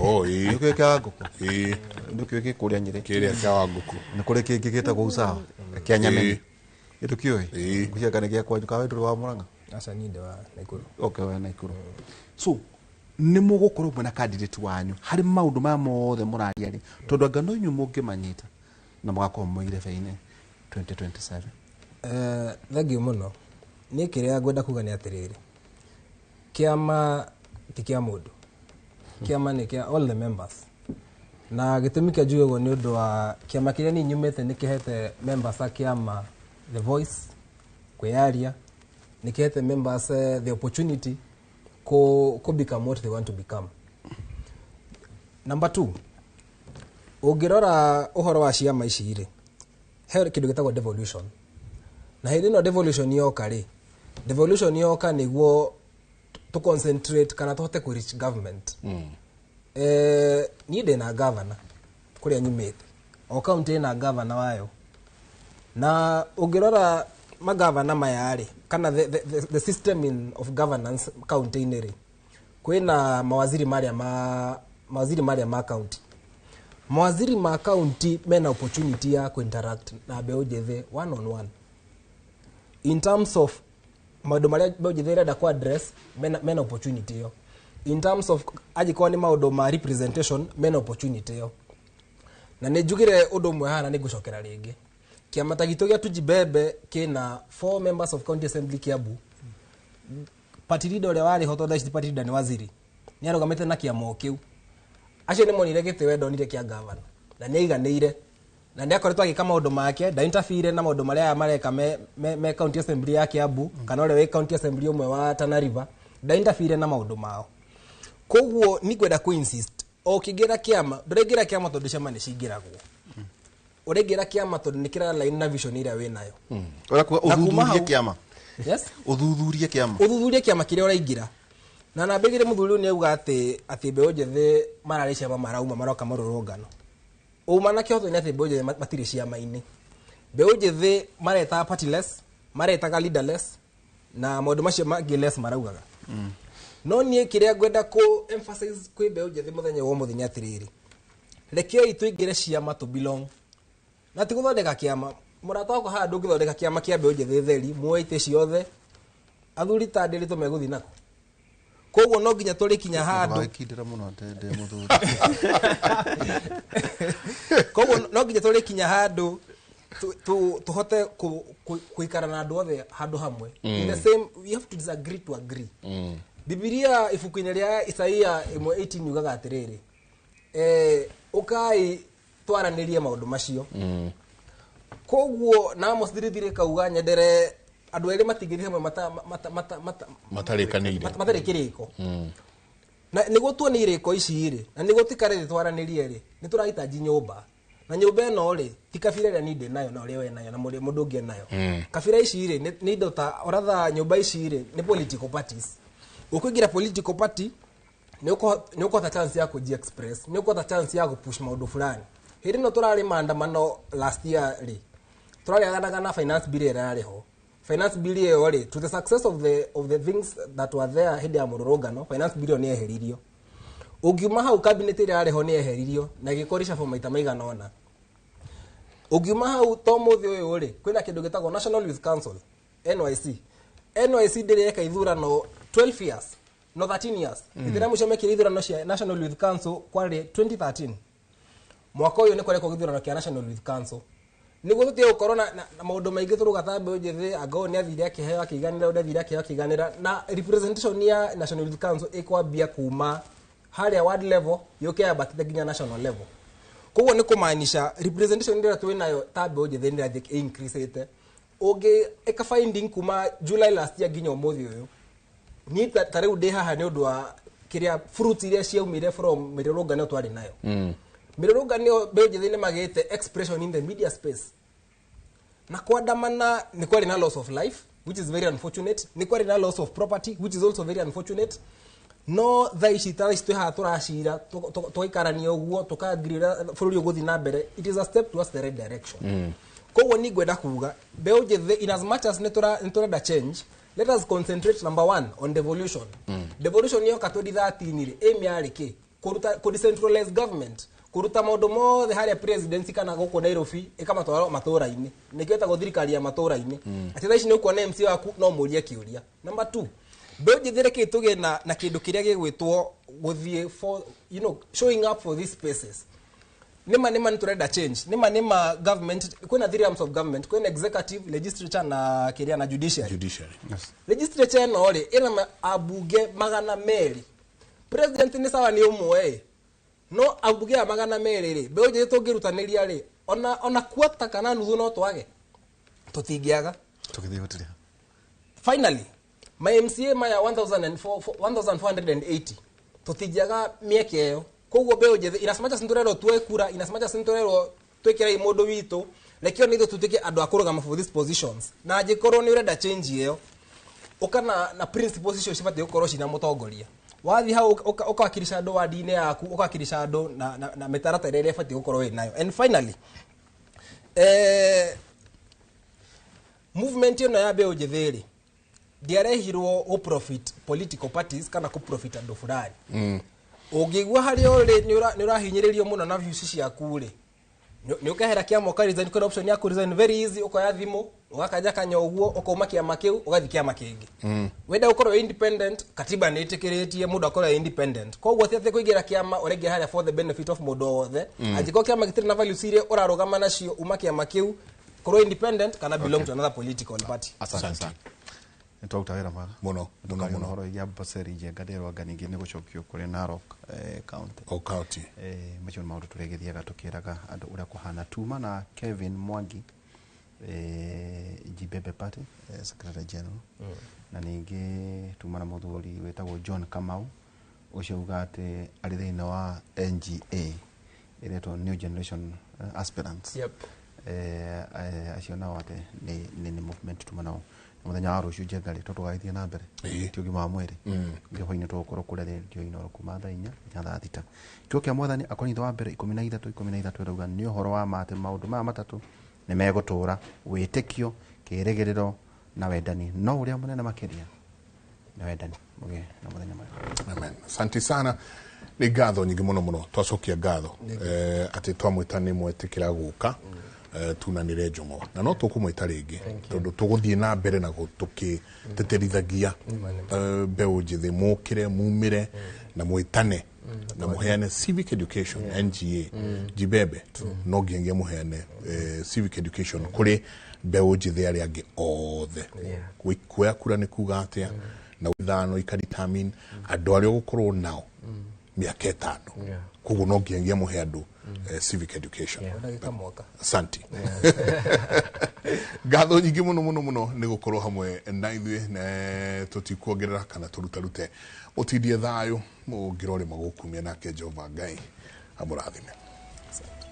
Oh, ĩĩ. Nĩ kĩĩ kĩa Wangũkũ? Ĩĩ. Nĩ kĩĩ gĩ kũrĩa Nyĩrĩ? Kĩrĩa kĩa Wangũkũ. Nĩ kũrĩ kĩngĩ gĩtagwo Usawa kĩa Nyameni. Gĩtũkĩũĩ? Ngwĩciria nĩ gĩa kwanyu kawe ndũrĩ wa Mũrang'a? Aca, niĩ ndĩ wa Naikuru. Okay, wa Naikuru. So nĩ mũgũkorwo mwĩna candidate wanyu harĩ maũndũ maya mothe mũraria rĩ, tondũ anga no inyuĩ mũngĩmanyita na mũgakorwo mwĩ irebe-inĩ 2027? Thank you mũno. Niĩ kĩrĩa ngwenda kuga nĩ atĩrĩrĩ, kĩama ti kĩa mũndũ, kĩama nĩ kĩa all the members. Na gĩtũmi kĩa njuge ũguo nĩ ũndũ wa kĩama kĩrĩa niĩ nyumĩte nĩ kĩhete members a kĩama the voice kwĩyaria, nĩ kĩhete members the opportunity ku become what they want to become. Number two, ũngĩrora ũhoro wa ciama ici rĩ, he kĩndũ gĩtagwo devolution. Na hĩndĩ ĩno devolution yoka rĩ, devolution yoka nĩguo to concentrate kana tũhote kũ reach government. Niĩ ndĩna governor kũrĩa nyumĩte, o county ĩna governor wayo. Na ũngĩrora magavana maya rĩ, kana the system of governance county-inĩ rĩ, kwĩna mawaziri marĩa ma county. Mawaziri ma county mena opportunity ya kuinteract na mbeũ njĩthĩ one on one in terms of maũndũ marĩa mbeũ njĩthĩ ĩrenda ku address. Mena opportunity ĩyo. In terms of angĩkorwo nĩ maũndũ ma representation, mena opportunity ĩyo. Na nĩ njugire ũndũ ũmwe haha na nĩ ngũcokera rĩngĩ, kĩama ta gitũ gĩa Tujibebe kĩna 4 members of county assembly Kiambu. Party leader ũrĩa warĩ ho, tondũ thaa ici ti party leader, nĩ waziri, nĩ arũgamĩte na kĩama o kĩu. Acio nĩ monire gĩtĩ we ndonire kĩa gavana na nĩ aiganĩire na nĩ akoretwo agĩka maũndũ make, ndainterfere na maũndũ marĩa aya mareka me county assembly ya Kiambu, kana ũrĩa wĩ county assembly ũmwe wa Tana River, ndainterfere na maũndũ mao. Koguo nĩ ngwenda kũ insist, o ũkĩingĩra kĩama, ndũraingĩra kĩama tondũ ciama nĩ cingĩragwo, ũraingĩra kĩama tondũ nĩ kĩra line na vision ĩrĩa wĩnayo. Ũrakuga Na kuma ũthuthurie hau- kĩama. Yes. Ũthuthurie kĩama. Ũthuthurie kĩama kĩrĩa ũraingĩra. Na nambĩgire mũthuri ũyũ nĩ auga atĩ mbeũ njĩthĩ mararĩ ciama, marauma maroka mũrũrũngano. Uma na kĩhoto nĩ atĩ mbeũ njĩthĩ matirĩ ciama-inĩ. Mbeũ njĩthĩ maretaga partyless, maretaga leaderless, na maũndũ macio mangĩ less maraugaga. No niĩ kĩrĩa ngwenda kũ emphasize kwĩ mbeũ njĩthĩ mũthenya wa ũmũthĩ nĩ atĩrĩrĩ, rekei tũingĩre ciama to belong na ti gũthondeka kĩama. Mũrata wakwa, haha ndũngĩthondeka kĩama kĩa mbeũ njĩthĩ theri muoe itĩ ciothe, athuri ta ndĩrĩ tũmegũthiĩ nako. Koguo no nginya tũrĩkinya handũ. Ndũgagĩkindĩra mũno atĩ ndĩ mũthuri. Koguo no nginya tũrĩkinya handũ tũhote gũikara na andũ othe handũ hamwe. In the same, we have to disagree to agree. Bibilia ibuku-inĩ rĩa Isaia 1:18 yugaga atĩrĩrĩ, ũkai twaranĩrie maũndũ macio. Koguo na Amos thirithire kauga nyendere andũ erĩ matingĩthiĩ hamwe mata matarĩkanĩire. Matarĩ kĩrĩko. Na nĩguo tuone irĩko ici rĩ, na nĩguo tikare thĩ twaranĩrie rĩ, nĩ tũrahitaji nyũmba, na nyũmba ĩno rĩ, ti kabira ĩrĩa niĩ ndĩ nayo na ũrĩa we nayo na mũndũ ũngĩ nayo. Kabira ici rĩ, nĩ indo ta oratha nyũmba ici rĩ, nĩ political parties. Ũkũingĩra political party nĩ ũkũhota chance ya kũji express, nĩ ũkũhota chance ya gũpush maũndũ fulani. Hĩndĩ ĩno tũrarĩ maandamano last year rĩ, tũrarĩaganaga na finance bill ĩrĩa yarĩ ho. Finance bill ĩyo rĩ, to the success of the things that were there hĩndĩ ya mũrũrũngano, finance bill ĩyo nĩ yeheririo. Ũngiuma hau, cabinet ĩrĩa yarĩ ho nĩ yeheririo na ĩgĩkwo reshuffle maita maigana ũna. Ũngiuma hau, to mũthĩ ũyũ rĩ, kwĩna kĩndũ gĩtagwo National Youth Council, NYC. NYC ndĩrĩ yeka ithurano 12 years, no 13 years. Ithurano mũico mekire ithurano cia National Youth Council kwarĩ 2013. Mwaka ũyũ nĩ kũrekwo gĩthurano kĩa National Youth Council nĩguo tũtige gũkorwo na maũndũ maingĩ tũrauga ta mbeũ njĩthĩ, anga ũyũ nĩ athire akĩheo akĩiganĩra, ũyũ athire akĩheo akĩiganĩra. Na representation ya National Youth Council ĩkwambia kuma harĩa ward level yũke yambatĩte nginya national level. Koguo nĩ kũmaanisha representation ĩrĩa twĩ nayo ta mbeũ njĩthĩ nĩ ĩrathiĩ increase. Ũngĩ ĩka finding kuma July last year nginya ũmũthĩ ũyũ, niĩ ta rĩu ndĩ haha nĩ ũndũ wa kĩrĩa fruits iria ciaumire from mĩrũrũngano twarĩ nayo. Mĩrũrũngano, mbeũ njĩthĩ nĩ magĩte expression in the media space, na kuandamana nĩ kwarĩ na loss of life, which is very unfortunate, nĩ kwarĩ na loss of property, which is also very unfortunate. No thaa ici, ta ici twĩ haha tũracira, tũgaikarania ũguo, tũkagree ũrĩa bũrũri ũgũthiĩ na mbere, it is a step towards the right direction. Koguo ni ngwenda kuga mbeũ njĩthĩ, in as much as nĩ tũrenda change, let us concentrate number one on devolution. Devolution yoka 2013 rĩ, aim yarĩ kĩ? Kũruta, kũ decentralize government, kũruta maũndũ mothe harĩa presidency kana gũkũ Nairobi, ĩkamatwara matũra-inĩ. Nĩkĩo ĩtagwo thirikari ya matũra-inĩ. Atĩ thaa ici nĩ ũkuona MC waku no mũrie kĩũria. Number two, mbeũ njĩthĩ, reke tũgĩe na kĩndũ kĩrĩa gĩgwĩtwo gũthiĩ for showing up for these spaces. Nĩma nĩ tũrenda change, nĩma government, kwĩna three arms of government: kwĩna executive, legislature na kĩrĩa na judiciary. Judiciary. Legislature ĩno rĩ, ĩna ambunge 200. President nĩ sawa, nĩ ũmwe ĩ, no ambunge aya 200 rĩ, mbeũ njĩthĩ tũngĩrutanĩria rĩ, ona quarter kana nuthu no twage, tũtingĩaga. Tũgĩthiĩ gũtirĩ. Finally, ma MCA maya 1480, tũtingĩaga mĩeke ĩyo. Koguo mbeũ njĩthĩ, in as much as nĩtũrerwo tuoe kura, in as much as nĩtũrerwo twĩkĩrei mũndũ witũ, rekio nĩ ithuĩ tũtuĩke andũ a kũrũgama for these positions. Na angĩkorwo nĩ ũrenda change ĩyo, ũka na principles icio cibatiĩ gũkorwo cina mũtongoria. Wathiĩ hau ũkawakilisha andũ wadi-inĩ yaku, ũkawakilisha andũ na mĩtaratara ĩrĩa ĩbatiĩ gũkorwo wĩ nayo. And finally, movement ĩno ya mbeũ njĩthĩ rĩ, ndĩarehirwo gũ profit political parties kana kũ profit andũ fulani. Ũngĩigua harĩa ũrĩ nĩ ũrahinyĩrĩrio mũno na views ciaku rĩ, Nĩ ũkehera kĩama ũka resign, kwĩna option ya kũ resign very easy, ũkoya thimũ ũgakanja kanya ũguo ũkauma kĩama kĩu ũgathiĩ kĩama kĩngĩ. Wenda gũkorwo wĩ independent, katiba nĩ ĩtĩkĩrĩtie mũndũ akorwo wĩ independent, koguo ti atĩ kũingĩra kĩama ũraingĩra harĩa for the benefit of mũndũ o wothe. Angĩkorwo kĩama gĩtirĩ na values iria ũrarũgama nacio, uma kĩama kĩu, korwo independent kana belong to another political party. Asante sana. Nĩ twaruta wĩra mwega mũno mũno mũno. Ũhoro wĩgiĩ Amboseli Njenga ndĩrwanga ningĩ nĩ gũcokio kũrĩ Narok county. O county. Macio nĩ maũndũ tũrĩgĩthiaga tũkĩraga andũ ũrĩa kũhana. Tuma na Kevin Mwangi, Jibebe Party Secretary General, na ningĩ tuma na mũthuri wĩtagwo John Kamau, ũcio uga atĩ arĩ thĩinĩ wa NGA ĩretwo New Generation Aspirants. Acio nao atĩ nĩ movement tuma nao. Na mũthenya wa rũciũ Njenga rĩ, tũgagĩthiĩ na mbere ti ũgima wa mwĩrĩ hwainĩ tũgũkorwo kũrĩa rĩndio-inĩ oro kuma thaa 4 nginya thaa 6. Kiugo kĩa Mwathani Akorintho wa mbere 13:13 ĩrauga nĩ ũhoro wa ma atĩ maũndũ maya matatũ nĩ megũtũũra, wĩtĩkio, kĩĩrĩgĩrĩro na wendani, no ũrĩa mũnene makĩria nĩ wendani. Mũgĩe na mũthenya mwega. Amen. Asante sana. Nĩ ngatho nyingĩ mũno mũno, twacokia ngatho atĩ twamwĩta nĩ mwetĩkĩra gũka tunanĩre njũng'wa, na no tũkũmwĩta rĩngĩ tondũ tũgũthiĩ na mbere na tũkĩtĩtĩrithagia mbeũ njĩthĩ mũkĩre mumĩre na mwĩtane na mũheane civic education. NGA Jibebe no nginyagia mũheane civic education kũrĩ mbeũ njĩthĩ arĩa angĩ othe. Kuoya kura nĩ kuga atĩa, na ithano ikadetermine andũ arĩa ũgũkorwo nao mĩaka 5. Koguo no nginyagia mũhe andũ civic education. Ndagĩka mwaka. Asante. Ngatho nyingĩ mũno mũno mũno nĩ gũkorwo hamwe na ithuĩ, na tũtikuongerera kana tũrutarute, mũtindie thayũ mũngĩrorĩma gũkumia, nake Jehova Ngai amũrathime. Asante.